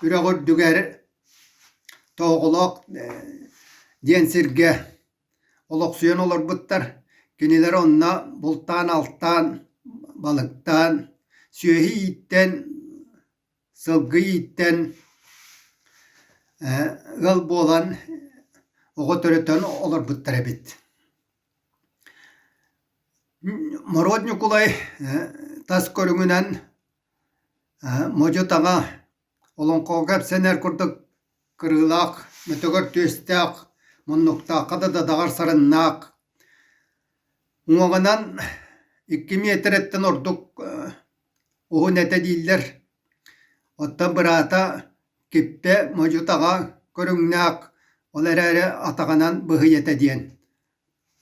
үрэх үрдүгэр Тоҕолоох диэн сиргэ олохсуйан олорбуттар. Кинилэр онно бултаан-алтаан, балыктаан, сүөһү ииттэн, сылгы ииттэн, ыал буолан оҕо төрөтөн олорбуттар эбит. Моруот Ньукулай тас көрүҥүнэн модьу-таҕа, олоҥхоҕо кэпсэнэр курдук кырыылаах, мөтөгөр түөстээх, муннуктаахха да дадаҕар сарыннаах, уҥуоҕунан 2 миэтэрэттэн ордук уһун этэ дииллэр. Оттон быраата киппэ модьу-таҕа көрүҥнээх, ол эрээри атаҕынан быһый этэ диэн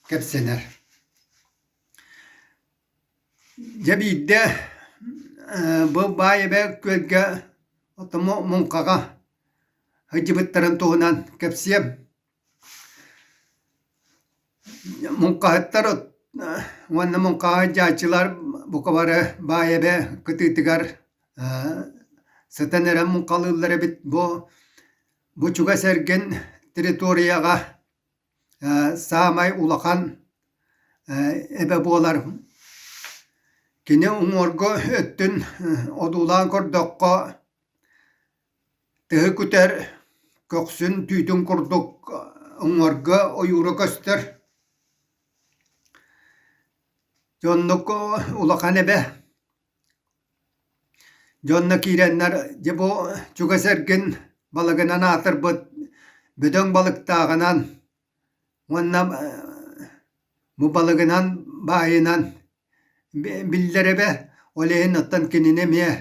кэпсэнэр. Дьэ биирдэ бу Баай Эбэ күөлгэ отому муҥхаҕа сылдьыбыттарын туһунан кэпсиэм. Муҥхаһыттар уонна муҥхаҕа сылдьааччылар бука бары Баай Эбэ кытыытыгар сытан эрэн муҥхалыыллар эбит. Бу бу чугас эргин территорияҕа Саамай улахан эбэ буолар. Кини уҥуоргу өттүн одуулаан көрдөххө, Тыһы күтэр көхсүн түүтүн курдук уҥуорга ойуура көстөр. Дьэ оннук улахан эбэ. Дьэ онно киирэннэр дьэ бу чугас эргин балыгынан аатырбыт бөдөҥ балыктааҕынан уонна бу балыгынан баайынан биллэр эбэ, ол иһин оттон кинини эмиэ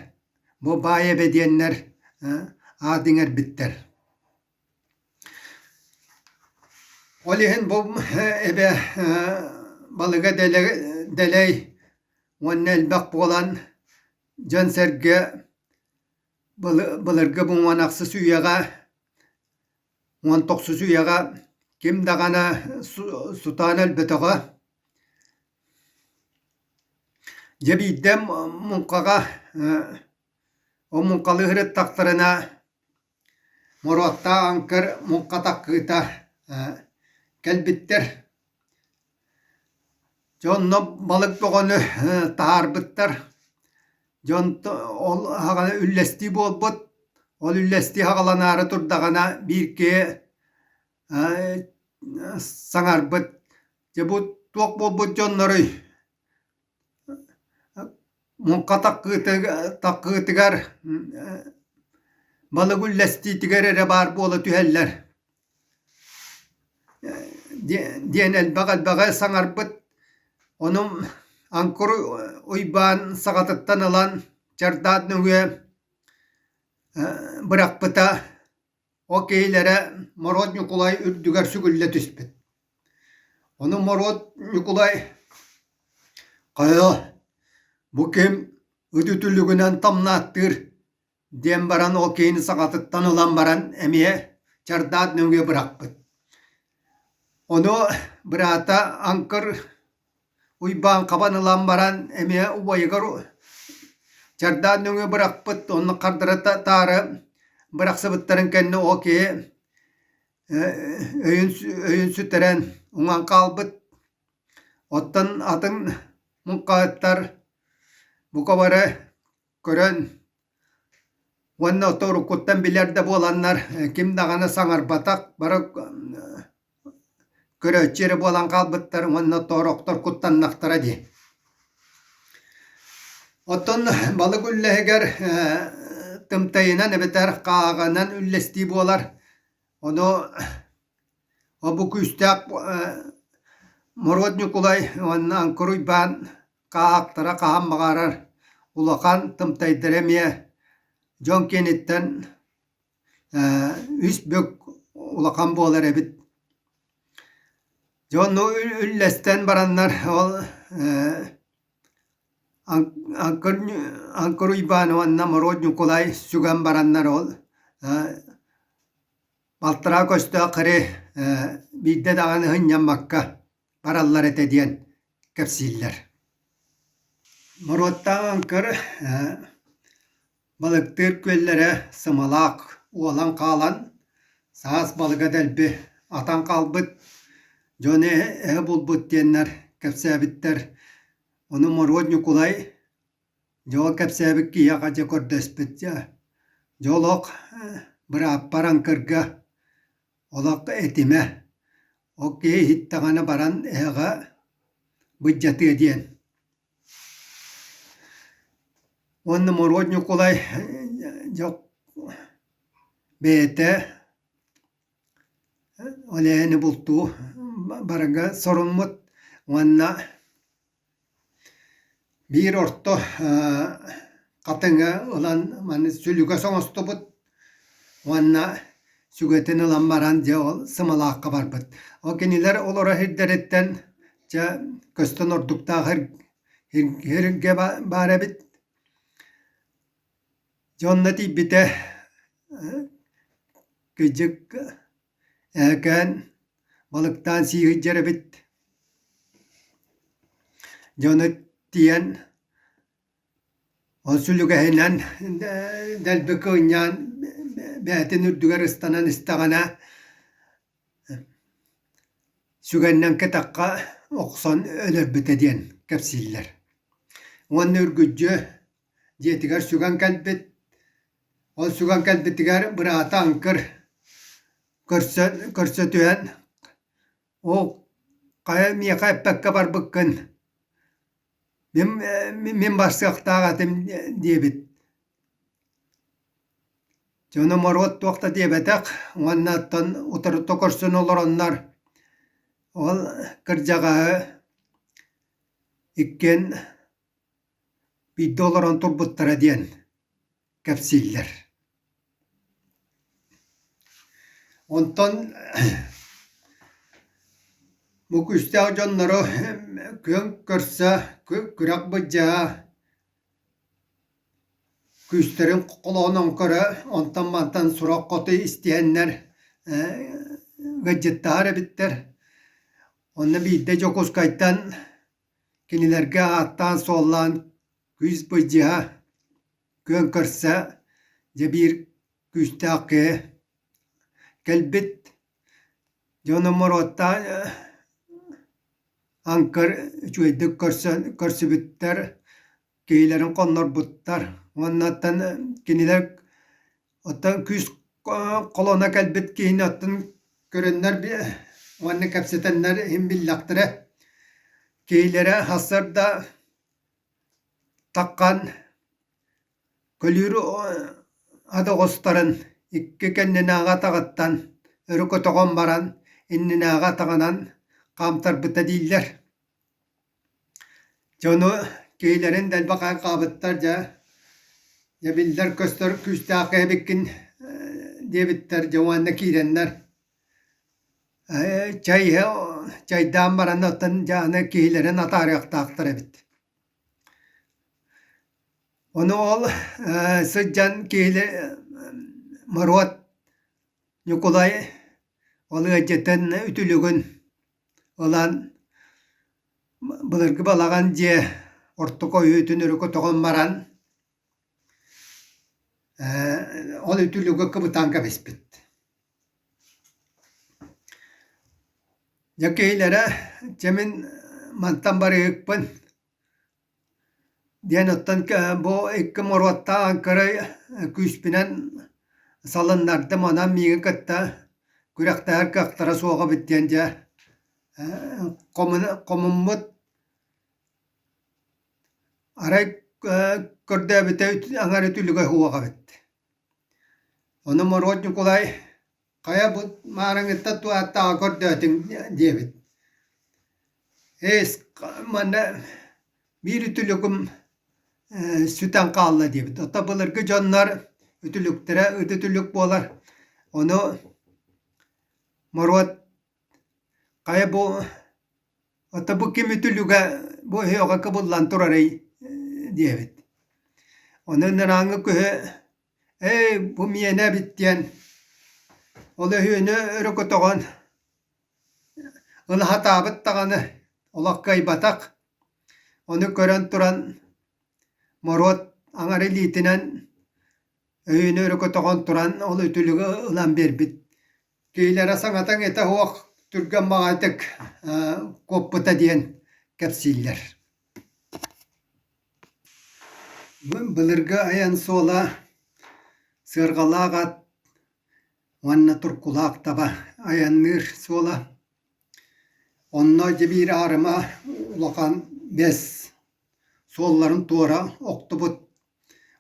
бу баай эбэ диэннэр аат иҥэрбиттэр. Ол иһин бу эбэ балыга дэлэй уонна элбэх буолан дьон-сэргэ былыргы буҥуон ахсыс үйэҕэ 19 үйэҕэ ким даҕаны сутаан өлбөтөҕө. Дьэ биирдэ муҥхаҕа ол муҥхалыы сырыттахтарына Моруоттаах аҥкыр муҥха таккыыта кэлбиттэр. Дьэ онно балык бөҕөнү таһаарбыттар. Дьон ол аҕана үллэстии буолбут. Ол үллэстии аҕаланаары турдаҕына биир киһи саҥарбыт: «Дьэ бу туох буолбут дьонноруй? Муҥха таккыытыгар балык үллэстиитигэр эрэ баар буола түһэллэр» диэн элбэх-элбэҕи саҥарбыт. Ону Аҥкыр Уйбаан саҕатыттан ылан чардаат нөҥүө бырахпыта, ол киһилэрэ Моруот Ньукулай үрдүгэр сүгүллэ түспүт. Ону Моруот Ньукулай «Хайа, бу ким ыт үтүлүгүнэн тамнааттыыр?» диэн баран ол киһини саҕатыттан ылан баран эмиэ чардаат нөҥүө бырахпыт. Ону быраата Аҥкыр Уйбаан хабан ылан баран эмиэ убайыгар чардаат нөҥүө бырахпыт, онно хардары таары бырахсыбыттарын кэннэ ол киһи өйүн, өйүн сүтэрэн уҥан хаалбыт. Оттон атын муҥхаһыттар бука бары көрөн уонна ото уруккуттан билэр да буоланнар ким даҕаны саҥарбатах, бары көрөөччү эрэ буолан хаалбыттар уонна тоорохтор куттаннахтара дии. Оттон балык үллэһигэр тымтайынан эбэтэр хааҕынан үллэстии буолар. Ону бу күүстээх Моруот Ньукулай уонна Аҥкыр Уйбаан хааһахтара хаһан баҕарар улахан тымтайдара эмиэ дьон киэниттэн үс бүк улахан буолар эбит. Дьэ онно үллэстэн бараннар ол Аҥкыр Уйбаан уонна Моруот Ньукулай сүгэн бараннар ол балтараа көстөөх хири биирдэ даҕаны сынньаммакка бараллар этэ диэн кэпсииллэр. Моруоттаах Аҥкыр Балыктыыр күөллэрэ сымалаах уолан хаалан, саас балыга дэлби атан хаалбыт, дьон эһэ булбут диэннэр кэпсээбиттэр. Ону Моруот Ньукулай дьэ ол кэпсээбит киһиэхэ дьэ көрдөспүт дьэ дьэ олох бырааппар Аҥкырга олох этимэ, ол киһи иһиттэҕинэ баран эһэҕэ быдьатыа диэн. Уонна Моруот Ньукулай бэйэтэ ол эһэни бултуу барарга соруммут уонна биир орто хатыҥы ылан маны сүлүгэс оҥостубут уонна сүгэтин ылан баран дьэ ол сымалаахха барбыт. Ол кинилэр олоро сирдэриттэн дьэ көстөн ордуктаах сиргэ баар эбит. Дьэ онно тиийбитэ кыдьык ээкээн балыктаан сии сылдьар эбит. Дьэ ону тиийэн Ол сүлүгэһинэн дэлби кыынньаан бэйэтин үрдүгэр ыстанан истэҕинэ сүгэннэн кэтэххэ охсон өлөрбүтэ диэн кэпсииллэр. Уонна үргүдьү дьиэтигэр сүгэн кэлбит. Ол сүгэн кэлбитигэр быраата Аҥкыр көрсөн көрсө түһэн «Оо, хайа миэхэ эппэккэ барбыккын, мин мин барсыахтаах этим» диэбит. Дьоно Моруот туох да диэбэтэх уонна оттон утарыта көрсөн олороннор ол кырдьаҕаһы иккиэн биирдэ олорон турбуттара диэн кэпсииллэр. Онтон бу күүстээх дьоннору күөн көрсө, күрэх былдьаһа күүстэрин холоонон көрө, онтон-мантан сурах хоту истиһэннэр ыалдьыттаһар эбиттэр. Онно биирдэ Дьокуускайтан кинилэргэ ааттаан-суоллаан күүс былдьаһа, күөн көрсө, дьэ биир күүстээх киһи кэлбит. Дьоно Моруоттаан Аҥкыр үчүгэйдик көрсөн көрсүбүттэр, киһилэрин хоннорбуттар уонна оттон кинилэр оттон күүс холоно кэлбит киһини оттон көрөннөр уонна кэпсэтэннэр иһин биллэхтэрэ. Киһилэрэ сарсыарда таххан көлүүр ат оҕустарын икки кэннинээҕи атаҕыттан өрө көтөҕөн баран иннинээҕи атаҕынан хаамтарбыта дииллэр. Дьону киһилэрин дэлби хайҕаабыттар дьэ, дьэ биллэр-көстөр күүстээх киһи эбиккин диэбиттэр дьэ уонна киирэннэр чай иһэ чайдаан баран оттон дьэ аны киһилэрин атаарыахтаахтар эбит. Ону ол сылдьан киһили Моруот Ньукулай ол ыалдьытын үтүлүгүн ылан былыргы балаҕан дьиэ ортоку ойуутун өрө көтөҕөн баран ол үтүлүгү кыбытан кэбиспит. Дьэ киһилэрэ дьэ мин мантан барыһыкпын диэн оттон бу икки моруоттаах аҥкырай күүспүнэн салыннардым, онон миигин кытта күрэхтэһэр кыахтара суох эбит диэн дьэ хомуммут. Арай көрдөөбүтэ аҥар үтүлүгэ суох эбит. Ону Моруот Ньукулай Хайа бу маарыҥҥыттан туһааттааҕы көрдөөтүҥ диэбит. Ээс манна биир үтүлүгүм сүтэн хаалла диэбит. Оттон былыргы дьоннор үтүлүктэрэ ыт үтүлүк буолар. Ону Моруот хайа бу ото бу ким үтүлүгэ бу өһүөҕэ кыбыллан турарый диэбит. Ону ынырааҥҥы күһү Ээ, бу миэнэ эбит диэн, ол өһүөнү өрө көтөҕөн ыла сатаабыт даҕаны, олох кыайбатах. Ону көрөн туран Моруот аҥар илиитинэн өһүөнү өрө көтөҕөн туран ол үтүлүгү ылан биэрбит. Киһилэрэ саҥата-иҥэтэ суох түргэн баҕайытык куоппута диэн кэпсииллэр. Былыргы айан суола сыарҕалаах ат уонна туркулаах таба айанныыр суола. Онно дьэ биир аарыма улахан бэс суолларын туора охтубут.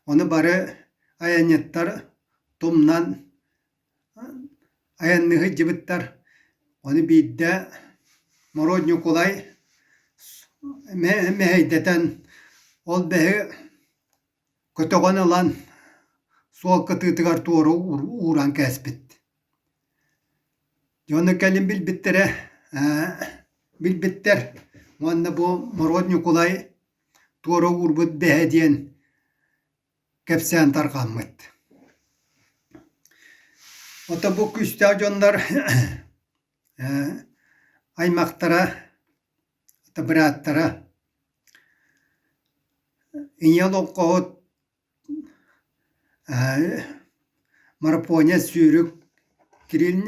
Ону бары айанньыттар тумнан Айанныы сылдьыбыттар, ону биирдэ Моруот Ньукулай мэһэйдэтэн ол бэһи көтөҕөн ылан суол кытыытыгар туора ууран кээспит. Дьону кэлин билбиттэрэ билбиттэр уонна бу Моруот Ньукулай туора уурбут бэһэ диэн кэпсээн тарҕаммыт. Ото бу күүстээх дьоннор аймахтара, бырааттара ийэ олоҥхоһут Марафонец сүүрүк Кирилл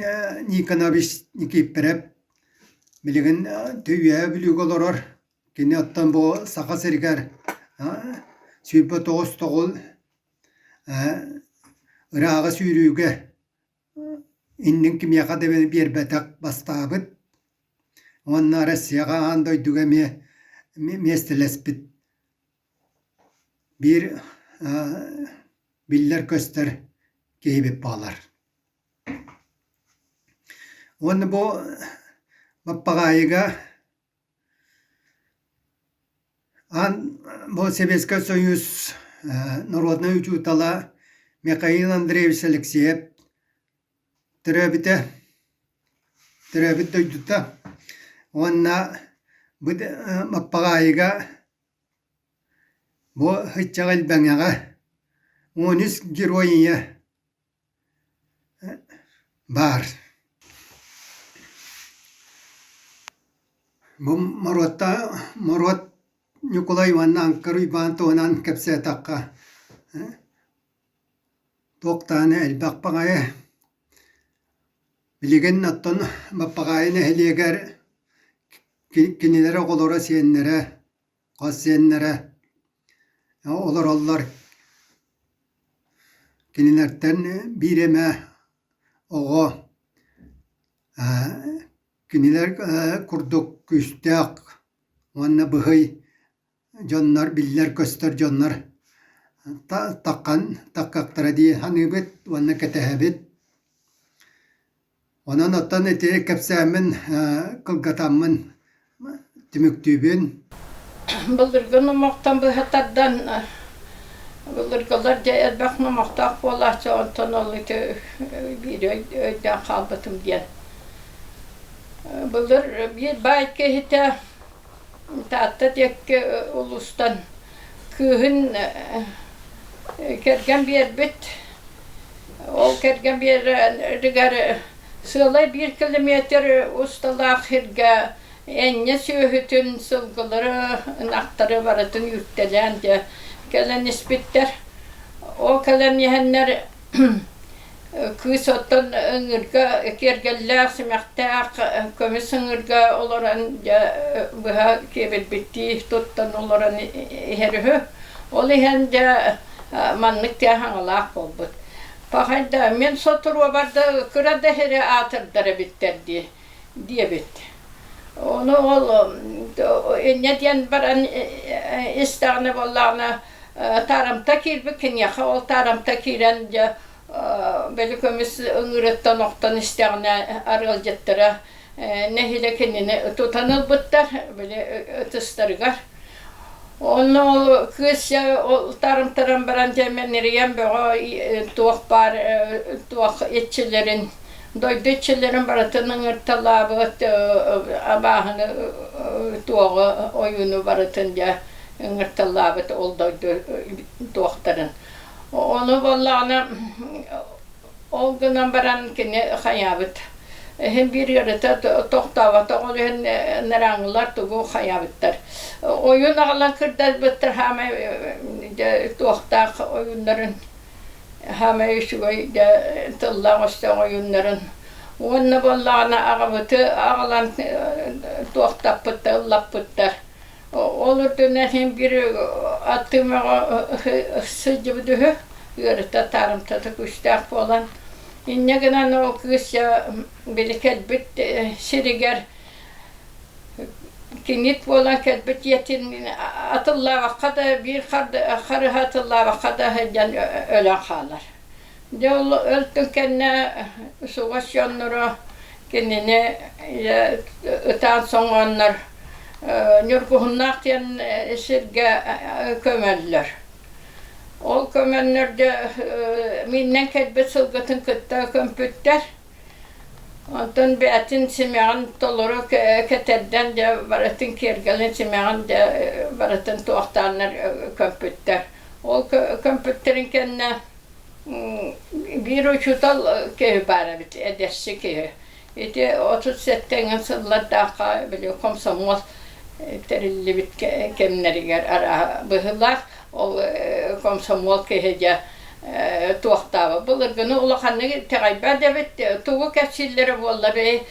Никонович Никифоров билигин Үөһээ Бүлүүгэ олорор. Кини оттон бу Саха сиригэр 29 тоҕул. ырааҕы сүүрүүгэ иннин кимиэхэ да биэрбэтэх бастаабыт уонна Россияҕа аан дойдуга эмиэ миэстэлэспит биир биллэр-көстөр киһибит буолар. Уонна бу Баппаҕаайыга Аан бу Советскай Союз народнай учуутала Михаил Андреевич Алексеев төрөөбүтэ, төрөөбүт дойдута уонна бу Баппаҕаайыга бу Һыччаҕа Илбэҥэҕэ 13 Герой Ийэ Баар. Бу Моруотта Моруот Ньукулай уонна Аҥкыр Уйбаан туһунан кэпсээтэххэ туох даҕаны элбэх баҕайы. Билигин оттон Баппаҕаайы нэһилиэгэр кинилэр оҕолоро, сиэннэрэ, хос сиэннэрэ олороллор. Кинилэртэн биир эмэ оҕо кинилэр курдук күүстээх уонна быһый дьоннор, биллэр-көстөр дьоннор таххан таххахтара дии саныыбыт уонна кэтэһэбит. Онон оттон ити кэпсээммин кылгатаммын түмүктүүбүн. Былыргы номохтон быһа тардан былыргылар дьэ элбэх номохтоох буолааччы, онтон ол ити биири өйдөөн хаалбытым диэн. Былыр биир баай киһитэ Таатта диэки улуустан кыыһын кэргэн биэрбит. Ол кэргэн биэрэригэр сыалай биир километр усталаах сиргэ энньэ сүөһүтүн, сылгылары, ынахтары барытын үүртэлээн дьэ кэлэн испиттэр. Ол кэлэн иһэннэр Кыыс оттон ыҥыырга киэргэллээх, симэхтээх көмүс ыҥыырга олорон дьэ быһа киэбирбиттии туттан олорон иһэр үһү. Ол иһэн дьэ маннык тыа хаҥалаах буолбут. Пахайда мин соторуобар да кыра да иһири аатырдар эбиттэр дии диэбит. Ону ол инньэ диэн баран истэҕинэ буоллаҕына таарамта киирбит киниэхэ ол таарамта киирэн дьэ били көмүс ыҥыырыттан охтон истэҕинэ арыалдьыттара нэһиилэ кинини тутан ылбыттар били ытыстарыгар Онно ол кыыс ол тарымтаран баран дьэ мэнэрийэн бөҕө туох баар туох иччилэрин дойду иччилэрин барытын ыҥырталаабыт абааһыны туоҕу ойууну барытын дьэ ыҥырталаабыт ол дойду туохтарын. Ону буоллаҕына Ол гынан баран кини хайаабыт. Иһин биир ыарыта тохтооботох, ол иһин нырааҥылар тугу хайаабыттар. Ойуун аҕалан кырдарбыттар хаамай туохтаах ойууннарын хаамай үчүгэй тыллаах өстөөх ойууннарын уонна буоллаҕына аҕабыты аҕалан туохтаппыттар, ыллаппыттар. Ол үрдүнэн син биир аттыы мөҕө сылдьыбыт үһү, ыарыта таарымтата күүстээх буолан. Инньэ гынан ол кыыс били кэлбит сиригэр кинит буолан кэлбит ийэтин атыллаабакка да биир харыһа атыллаабакка да сылдьан өлөн хаалар. Дьэ ол өлтүн кэннэ сугас дьонноро кинини ытаан соҥооннор Ньургуһуннаах диэн сиргэ көмөллөр. Ол көмөннөр дьэ мииннэн кэлбит сылгытын кытта көмпүттэр. Онтон бэйэтин симэҕин толору кэтэрдэн дьэ барытын киэргэлин симэҕин дьэ барытын туохтааннар көмпүттэр. Ол көмпүттэрин кэннэ биир учуутал киһи баар эбит, эдэрси киһи. Ити 37 эҥин сыллардаахха били комсомол тэриллибит кэмнэригэр арааһа быһыылаах. Ол комсомол киһи дьэ туохтаабыт. Былыргыны улаханнык итэҕэйбэт эбит. Тугу кэпсииллэрэ буолла бэй,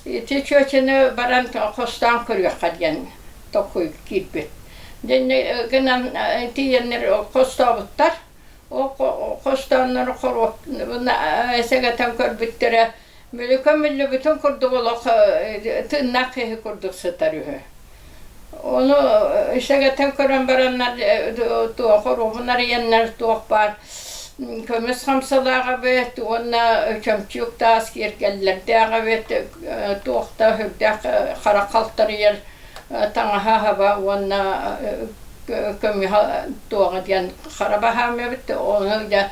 ити чүөчэни баран хостоон көрүөххэ диэн толкуй киирбит. Дьэ гынан тиийэннэр хостообуттар. Ол хостооннор хоруоп сэгэтэн көрбүттэрэ били көмүллүбүтүн курдук олох тыыннаах киһи курдук сытар үһү. Ону сэгэтэн көрөн бараннар туох хоруобун арыйаннар туох баар көмүс хамсалаах эбит уонна чөмчүүк таас киэргэллэрдээх эбит туох да сүрдээх харах халтарыйар таҥаһа хаба уонна көмүһэ туоҕа диэн хара баһаам эбит ону дьэ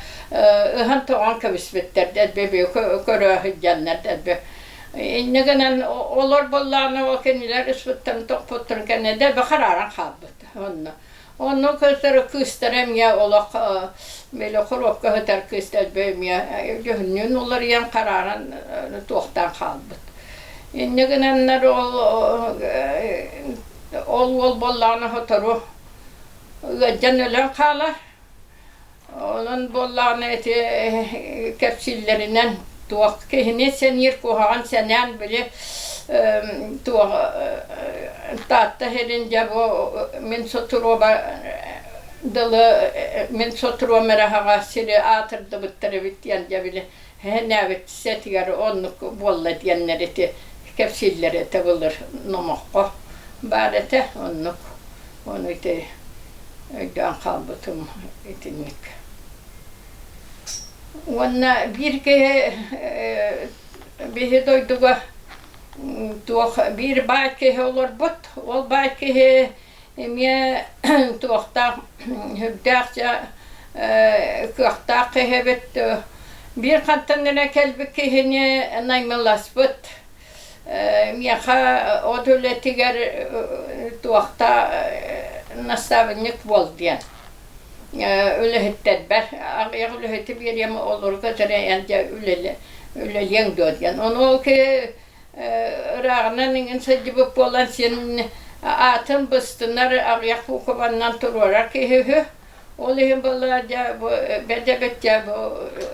ыһан тоҕон кэбиспиттэр дэлби көрө сылдьаннар дэлби инньэ гынан олор буоллаҕына ол кинилэр ыспыттарын тохпуттарын кэннэ дэлби харааран хаалбыт онно Онно көстөр кыыстара эмиэ олох били хоруопка сытар кыыс дэлби эмиэ дьүһүннүүн уларыйан харааран туохтаан хаалбыт. Инньэ гынаннар ол ол уол буоллаҕына сотору ыалдьан өлөн хаалар. Онон буоллаҕына ити кэпсииллэринэн туох киһини сэниир куһаҕан сэнээн били туох Таатта сирин дьэ бу мин сотуруоба дылы мин сотуруом эрэ аһаҕа сири аатырдыбыттар эбит диэн дьэ били сэнээбит сэтигэр оннук буолла диэннэр ити кэпсииллэр этэ былыр номоххо баар этэ оннук ону ити өйдөөн хаалбытым итинник. Уонна биир киһи биһи дойдуга туох биир баай киһи олорбут. Ол баай киһи эмиэ туохтаах сүрдээх дьэ кыахтаах киһи эбит. Биир хантан эрэ кэлбит киһини наймыласпыт. Миэхэ от үлэтигэр туохта настаабынньык буол диэн үлэһиттэрбэр аҕыйах үлэһити биэриэм олорго тэрийэн дьэ үлэлиэҥ дуо диэн. Ону ол киһи ырааҕынан иҥин сылдьыбыт буолан син аатын быстынар аҕыйах буукубаннан туруорар киһи үһү. Ол иһин буолла дьэ бу бэрдэ дьэ бу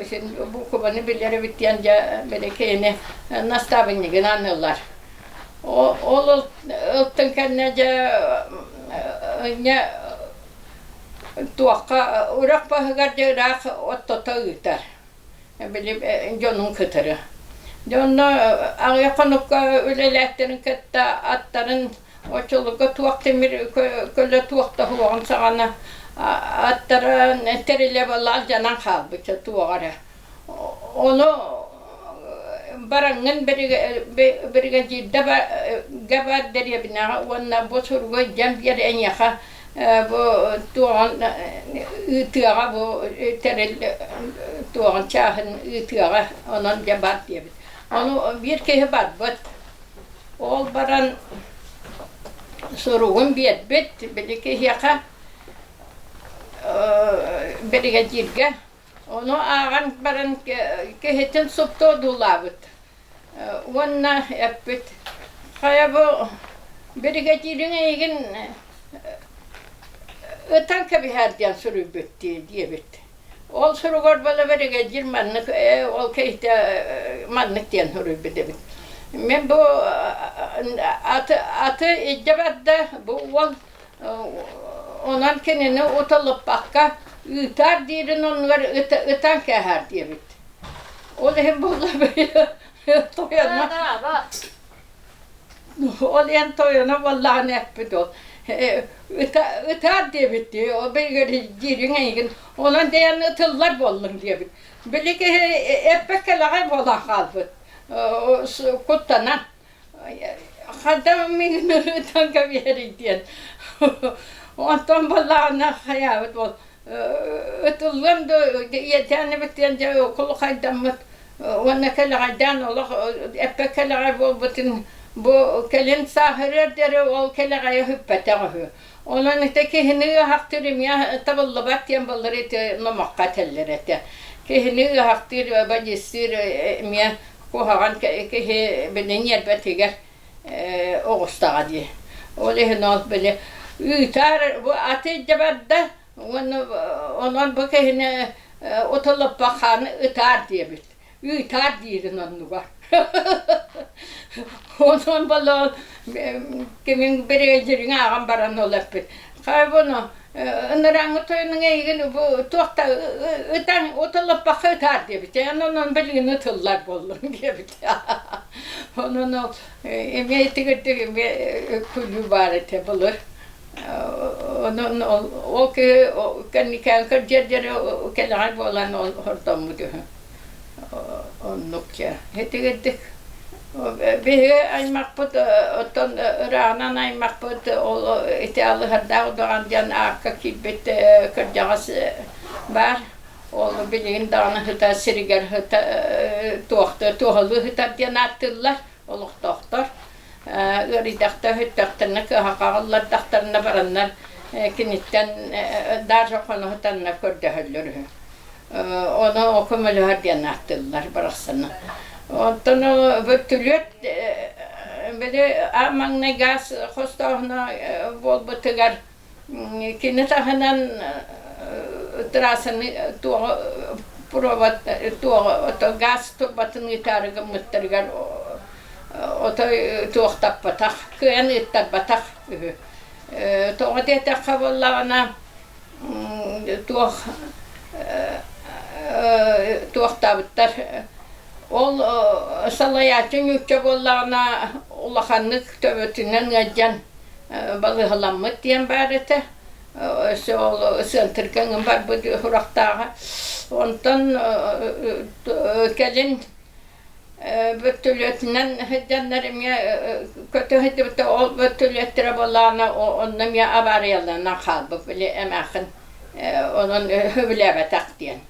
син буукубаны билэр эбит диэн дьэ били киһини настаабынньыгынан ылар. Ол ылтын кэннэ дьэ инньэ туохха үрэх баһыгар дьэ ыраах оттото ыытар. Били дьонун кытары. Дьэ онно аҕыйах хонукка үлэлээттэрин кытта аттарын Оччолорго туох тимир көлө туох да суоҕун саҕана аттара тэрилэ алдьанан хаалбыт туоҕа эрэ. Ону бараҥҥын биригэдьиирдэ бар дэриэбинэҕэ уонна бу суругу илдьэн биэр эйиэхэ бу туоҕун ыытыаҕа бу тэрил туоҕун чааһын ыытыаҕа онон дьэ бар диэбит. Ону биир киһи барбыт. Ол баран суругун биэрбит, били киһиэхэ биригэдьииргэ. Ону ааҕан баран киһитин супту одуулаабыт уонна эппит: «Хайа бу биригэдьиириҥ эйигин ытан кэбиһээр диэн суруйбут дии» диэбит. Ол суругар буола биригэдьиир маннык ол киһитэ маннык диэн суруйбут эбит. Мин бу аты, аты илдьэ барда бу уол онон кинини уталыппакка ыытаар диирин оннугар ытан кээһээр диэбит. Ол иһин буолла тойоно Ол иһин тойоно буоллаҕына эппит ол ытаар диэбит дии, ол биригэдьиириҥ эйигин онон дэйэн ытыллар буоллуҥ диэбит. Били киһи эппэт кэлэҕэй буолан хаалбыт, куттанан хайдах миигин ытан кэбиһэрий диэн. Онтон буоллаҕына хайаабыт ол ытыллыам да ийэтээн эбит диэн дьэ кулухайдаммыт уонна кэлэҕэйдээн олох эппэт кэлэҕэй буолбутун бу кэлин сааһырыар диэри ол кэлэҕэйэ сүппэтэх үһү. Онон ити киһини ыаһахтыыр эмиэ табыллыбат диэн былыр ити номоххо этэллэр этэ. Киһини ыаһахтыыр, бадьыыстыыр эмиэ куһаҕан киһи били ньиэрбэтигэр оҕустаҕа дии. Ол иһин ол били ыытаар бу аты илдьэ барда уонна онон бу киһини уталыппаххааны ытаар диэбит. Ыытаар диирин оннугар. Онон боло кимин биригэдьириҥ ааҕан баран ол эппит. Хайбону ынырааҥҥы тойонуҥ эйигин бу туох да ытан уталыппакка ытаар диэбитэ. Онон билигин ытыллар буоллум диэбитэ. Онон ол эмиэ итигирдик эмиэ күлүү баар этэ былыр. Онон ол киһи кэнникээн кырдьар диэри кэлэҕэй буолан ол хордоммут үһү. Оннук дьэ. Итигирдик биһиги аймахпыт оттон ырааҕынан аймахпыт ол ити Алыһардаах удаҕан диэн аакка киирбит кырдьаҕас баар. Ол билигин даҕаны сыта сиригэр сыта туохта туоһалыы сытар диэн ааттыыллар олохтоохтор. Ыарыйдахта өһүттөхтөрүнэ кыһалҕаҕа ыллардахтарына бараннар киниттэн даже хоно сытаннар көрдөһөллөр үһү. Ону көмөлөһөр диэн ааттыыллар барахсаны. Онтон бөртүлүөт били аан маҥнай гаас хостооһуна буолбутугар кини таһынан трассаны туоҕу провод туоҕу ото гаас турбатын ыытаары гыммыттарыгар отой туохтаппатах, кыайан ыыттарбатах үһү. Тоҕо диэтэххэ буоллаҕына туох туохтаабыттар ол салайааччы нуучча буоллаҕына улаханнык төбөтүнэн ыалдьан балыыһаламмыт диэн баар этэ өссө ол сыантырга ыҥын барбыт сурахтааҕа онтон кэлин Бөртөлүөтүнэн сылдьаннар эмиэ көтө сылдьыбыта ол бөртөлүөттэрэ буоллаҕына онно эмиэ абаарыйаларынан хаалбыт били эмээххин онон сөбүлээбэтэх диэн.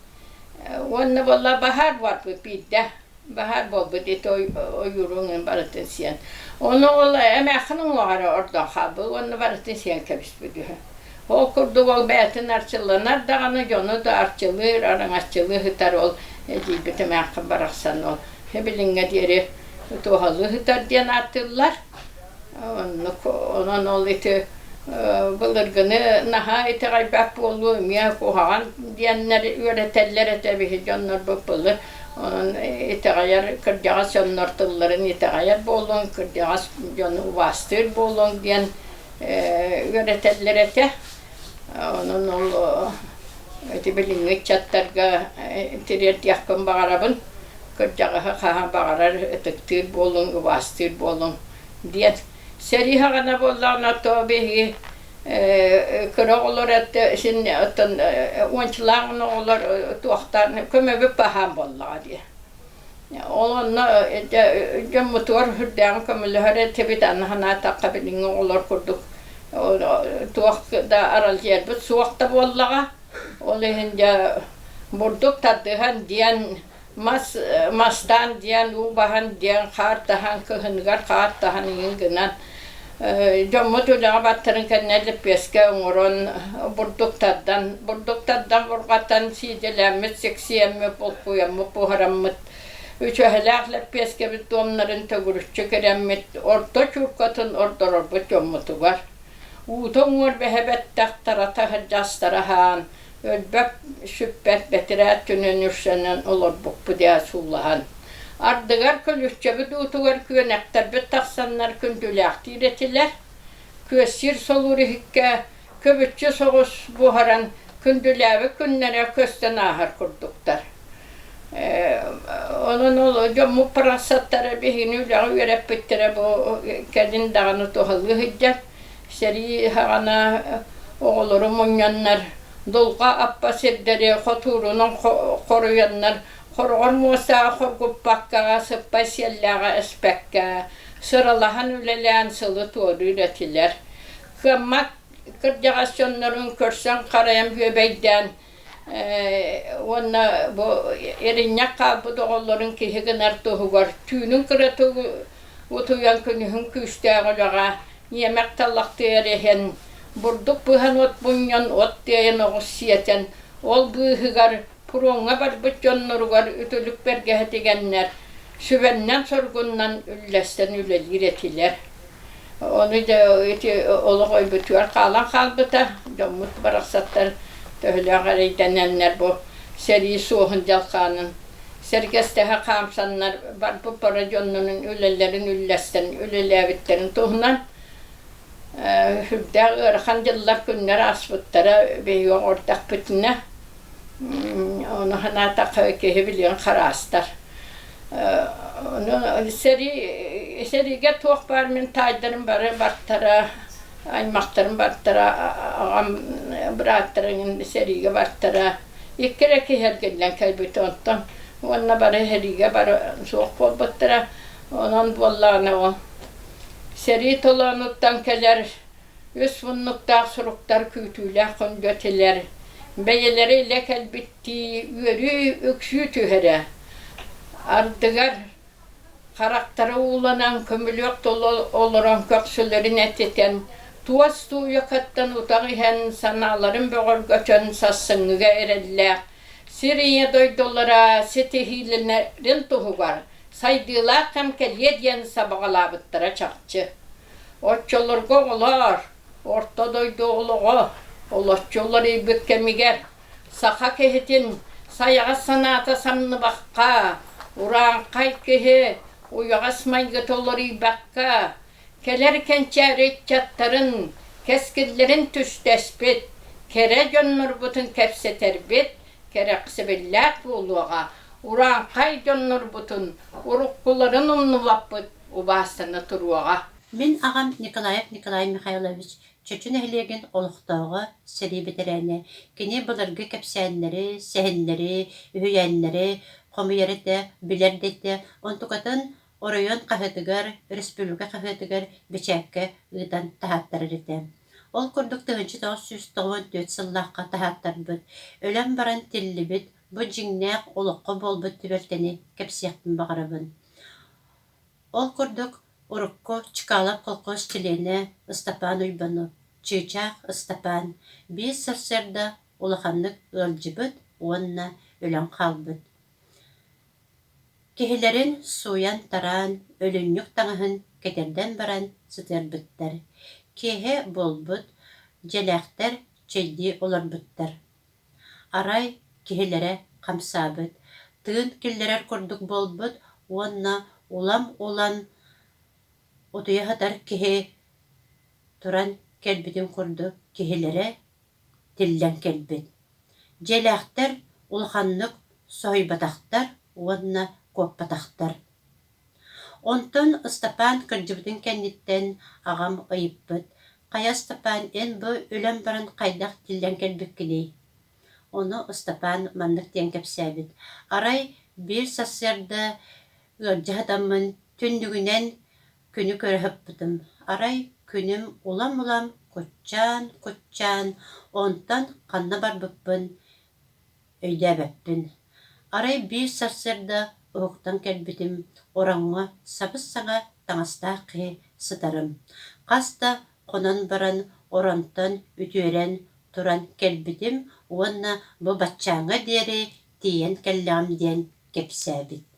Уонна буолла баһаар барбыт биирдэ баһаар буолбут ити ойууруҥ барытын сиэн. Ону ол эмээххин уҥуоҕар ордон хаалбыт уонна барытын сиэн кэбиспит үһү. Ол курдук ол бэйэтин арчыланар даҕаны, дьону да арчылыыр, араҥаччылыы сытар ол эдьиийбит эмээххин барахсан ол билиҥҥэ диэри туһалыы сытар диэн ааттыыллар. Оннук онон ол ити былыргыны наһаа итэҕэйбэт буолуу эмиэ куһаҕан диэннэр үөрэтэллэр этэ биһи дьоннорбут былыр. Онон итэҕэйэр кырдьаҕас дьоннор тылларын итэҕэйэр буолуҥ, кырдьаҕас дьону убаастыыр буолуҥ диэн үөрэтэллэр этэ. Онон ол ити билиҥҥи ыччаттарга тириэрдиэхпин баҕарабын. Кырдьаҕаһы хаһан баҕарар ытыктыыр буолуҥ, убаастыыр буолуҥ диэн. Сэрии саҕана буоллаҕына, то биһиги кыра оҕолор син оттон уончалаах оҕолор туохтаан көмөбүт баһаам буоллаҕа дии. Ол онно дьоммутугар сүрдээҕин көмөлөһөр этибит, аны санаатахха билиҥҥи оҕолор курдук туох да аралдьыйарбыт суох да буоллаҕа. Ол иһин дьэ бурдук тардыһан диэн, мас мастаан диэн, уу баһан диэн, хаар таһан, кыһыныгар хаар таһан иҥин гынан Дьоммут үлэҕэ баттарын кэннэ лэппиэскэ оҥорон, бурдук тардан, бурдук тардан бурҕатан, сиидэлээммит, сиксийэммит, булкуйаммыт, буһараммыт, үчүһэлээх лэппиэскэбит туомнарын төгүрүччү кирэммит, орто чууккатын ордорорбут дьоммутугар. Уута уҥуор бэһэ бэттэх тарата сылдьастара аһаан, өлбөт, сүппэт бэтирээт түнэн үрсэнэн олорбуппут ээ суулаһан. Ардыгар көлүччэбит уутугар күөнэхтэрбит тахсаннар күндүлээхтиир этилэр. Күөстүүр солуур иһиккэ көбүччү соҕус буһаран күндүлээбит күннэрэ көстөн ааһар курдуктар. Онон ол дьоммут парахсаттара биһигини үлэҕэ үөрэппиттэрэ бу кэлин даҕаны туһалыы сылдьар. Сэрии саҕана оҕолору мунньаннар, дулҕа аппа сирдэри хотуурунан хоруйаннар Хороҕор муостааҕы хоргуппакка, сыппай сиэллээҕи эспэккэ, сыралаһан үлэлээн сылы туоруур этилэр. Кыаммат кырдьаҕас дьоннорун көрсөн харайан бүөбэйдээн уонна бу иринньэх хаалбыт оҕолорун киһи гынар туһугар түүнүн кыратык утуйан күнүһүн күүстээх үлэҕэ ньиэмэх талахтыйар иһэн бурдук быһан от мунньан от тиэйэн оҕус сиэтэн ол быыһыгар Пуруоҥҥа барбыт дьонноругар үтүлүк бэргэһэ тигэннэр, сүбэннэн-соргуннан үллэстэн үлэлиир этилэр. Ону дьэ ити олох өйбүтүгэр хаалан хаалбыта. Дьоммут барахсаттар төһөлөөх эрэйдэнэннэр бу сэрии суоһун дьалхаанын сэргэстэһэ хаамсаннар барбыт бары дьоннорун үлэлэрин үллэстэн үлэлээбиттэрин туһунан. Сүрдээх ыарахан дьыллар күннэр ааспыттара биһиги оҥордохпутуна. Ону санаатахха киһи билигин хараастар. Ону сэрии сэриигэ туох баар мин таайдарым бары бартара, аймахтарым бартара, аҕам бырааттарым сэриигэ бартара. Икки эрэ киһи эргиллэн кэлбитэ онтон уонна бары сэриигэ бары суох буолбуттара. Онон буоллаҕына ол Сэрии толоонуттан кэлэр үс муннуктаах суруктар күүтүүлээх күндү этилэр, бэйэлэрэ илэ кэлбиттии үөрүү үксүү түһэрэ. Ардыгар харахтара ууланан көмүлүөк тула олорон көхсүлэрин этитэн, туос тууйакаттан утах иһэн санааларын бөҕөргөтөн сарсыҥҥыга эрэллээх сир ийэ дойдулара ситиһиилэнэрин туһугар сайдыылаах кэм кэлиэ диэн сабаҕалаабыттара чахчы. Оччолорго оҕолоор, орто дойду олоҕо олоччу уларыйбыт кэмигэр саха киһитин сайаҕас санаата самныбакка, урааҥхай киһи уйаҕас майгыта уларыйбакка, кэлэр кэнчээри ыччаттарын кэскиллэрин түстэспит, кэрэ дьоннорбутун кэпсэтэрбит кэрэхсэбиллээх буолуоҕа, урааҥхай дьоннорбутун уруккуларын умнубаппыт убаастана туруоҕа. Мин аҕам Николаев Николай Михайлович Чочу нэһилиэгин олохтооҕо, сэрии бэтэрээнэ. Кини былыргы кэпсээннэри, сэһэннэри, үһүйээннэри хомуйар этэ, билэр да этэ. Онтукатын оройуон хаһыатыгар, республика хаһыатыгар бэчээккэ ыытан таһааттарар этэ. Ол курдук 1994 сыллаахха таһааттарбыт, өлөн баран тиллибит бу дьиҥнээх олоххо буолбут түбэлтэни кэпсиэхпин баҕарабын. Ол курдук урукку Чкалов колхоз чилиэнэ Ыстапаан Уйбанов, Чыычаах Ыстапаан биир сарсыарда улаханнык ыалдьыбыт уонна өлөн хаалбыт. Киһилэрин сууйан-тараан, өлүнньүк таҥаһын кэтэрдэн баран сытыарбыттар. Киэһэ буолбут, дьиэлээхтэр чэйдии олорбуттар. Арай киһилэрэ хамсаабыт, тыын киллэрэр курдук буолбут уонна улам-улам утуйа сытар киһи туран кэлбитин курдук киһилэрэ тиллэн кэлбит. Дьиэлээхтэр улаханнык соһуйбатахтар уонна куоппатахтар. Онтон Ыстапаан кырдьыбытын кэнниттэн аҕам ыйыппыт: «Хайа, Ыстапаан, эн бу өлөн баран хайдах тиллэн кэлбиккиний?» Ону Ыстапаан маннык диэн кэпсээбит: «Арай биир сарсыарда ыалдьа сытаммын түннүгүнэн Күнү көрө сыппытым, арай күнүм улам-улам куччаан-куччаан, онтон ханна барбыппын өйдөөбөппүн. Арай биир сарсыарда уһуктан кэлбитим, ороҥҥо сабыс-саҥа таҥастаах киһи сытарым. Хас да хонон баран оронтон үтүөрэн туран кэлбитим уонна бу баччааҥҥа диэри тиийэн кэллэҕим диэн кэпсээбит.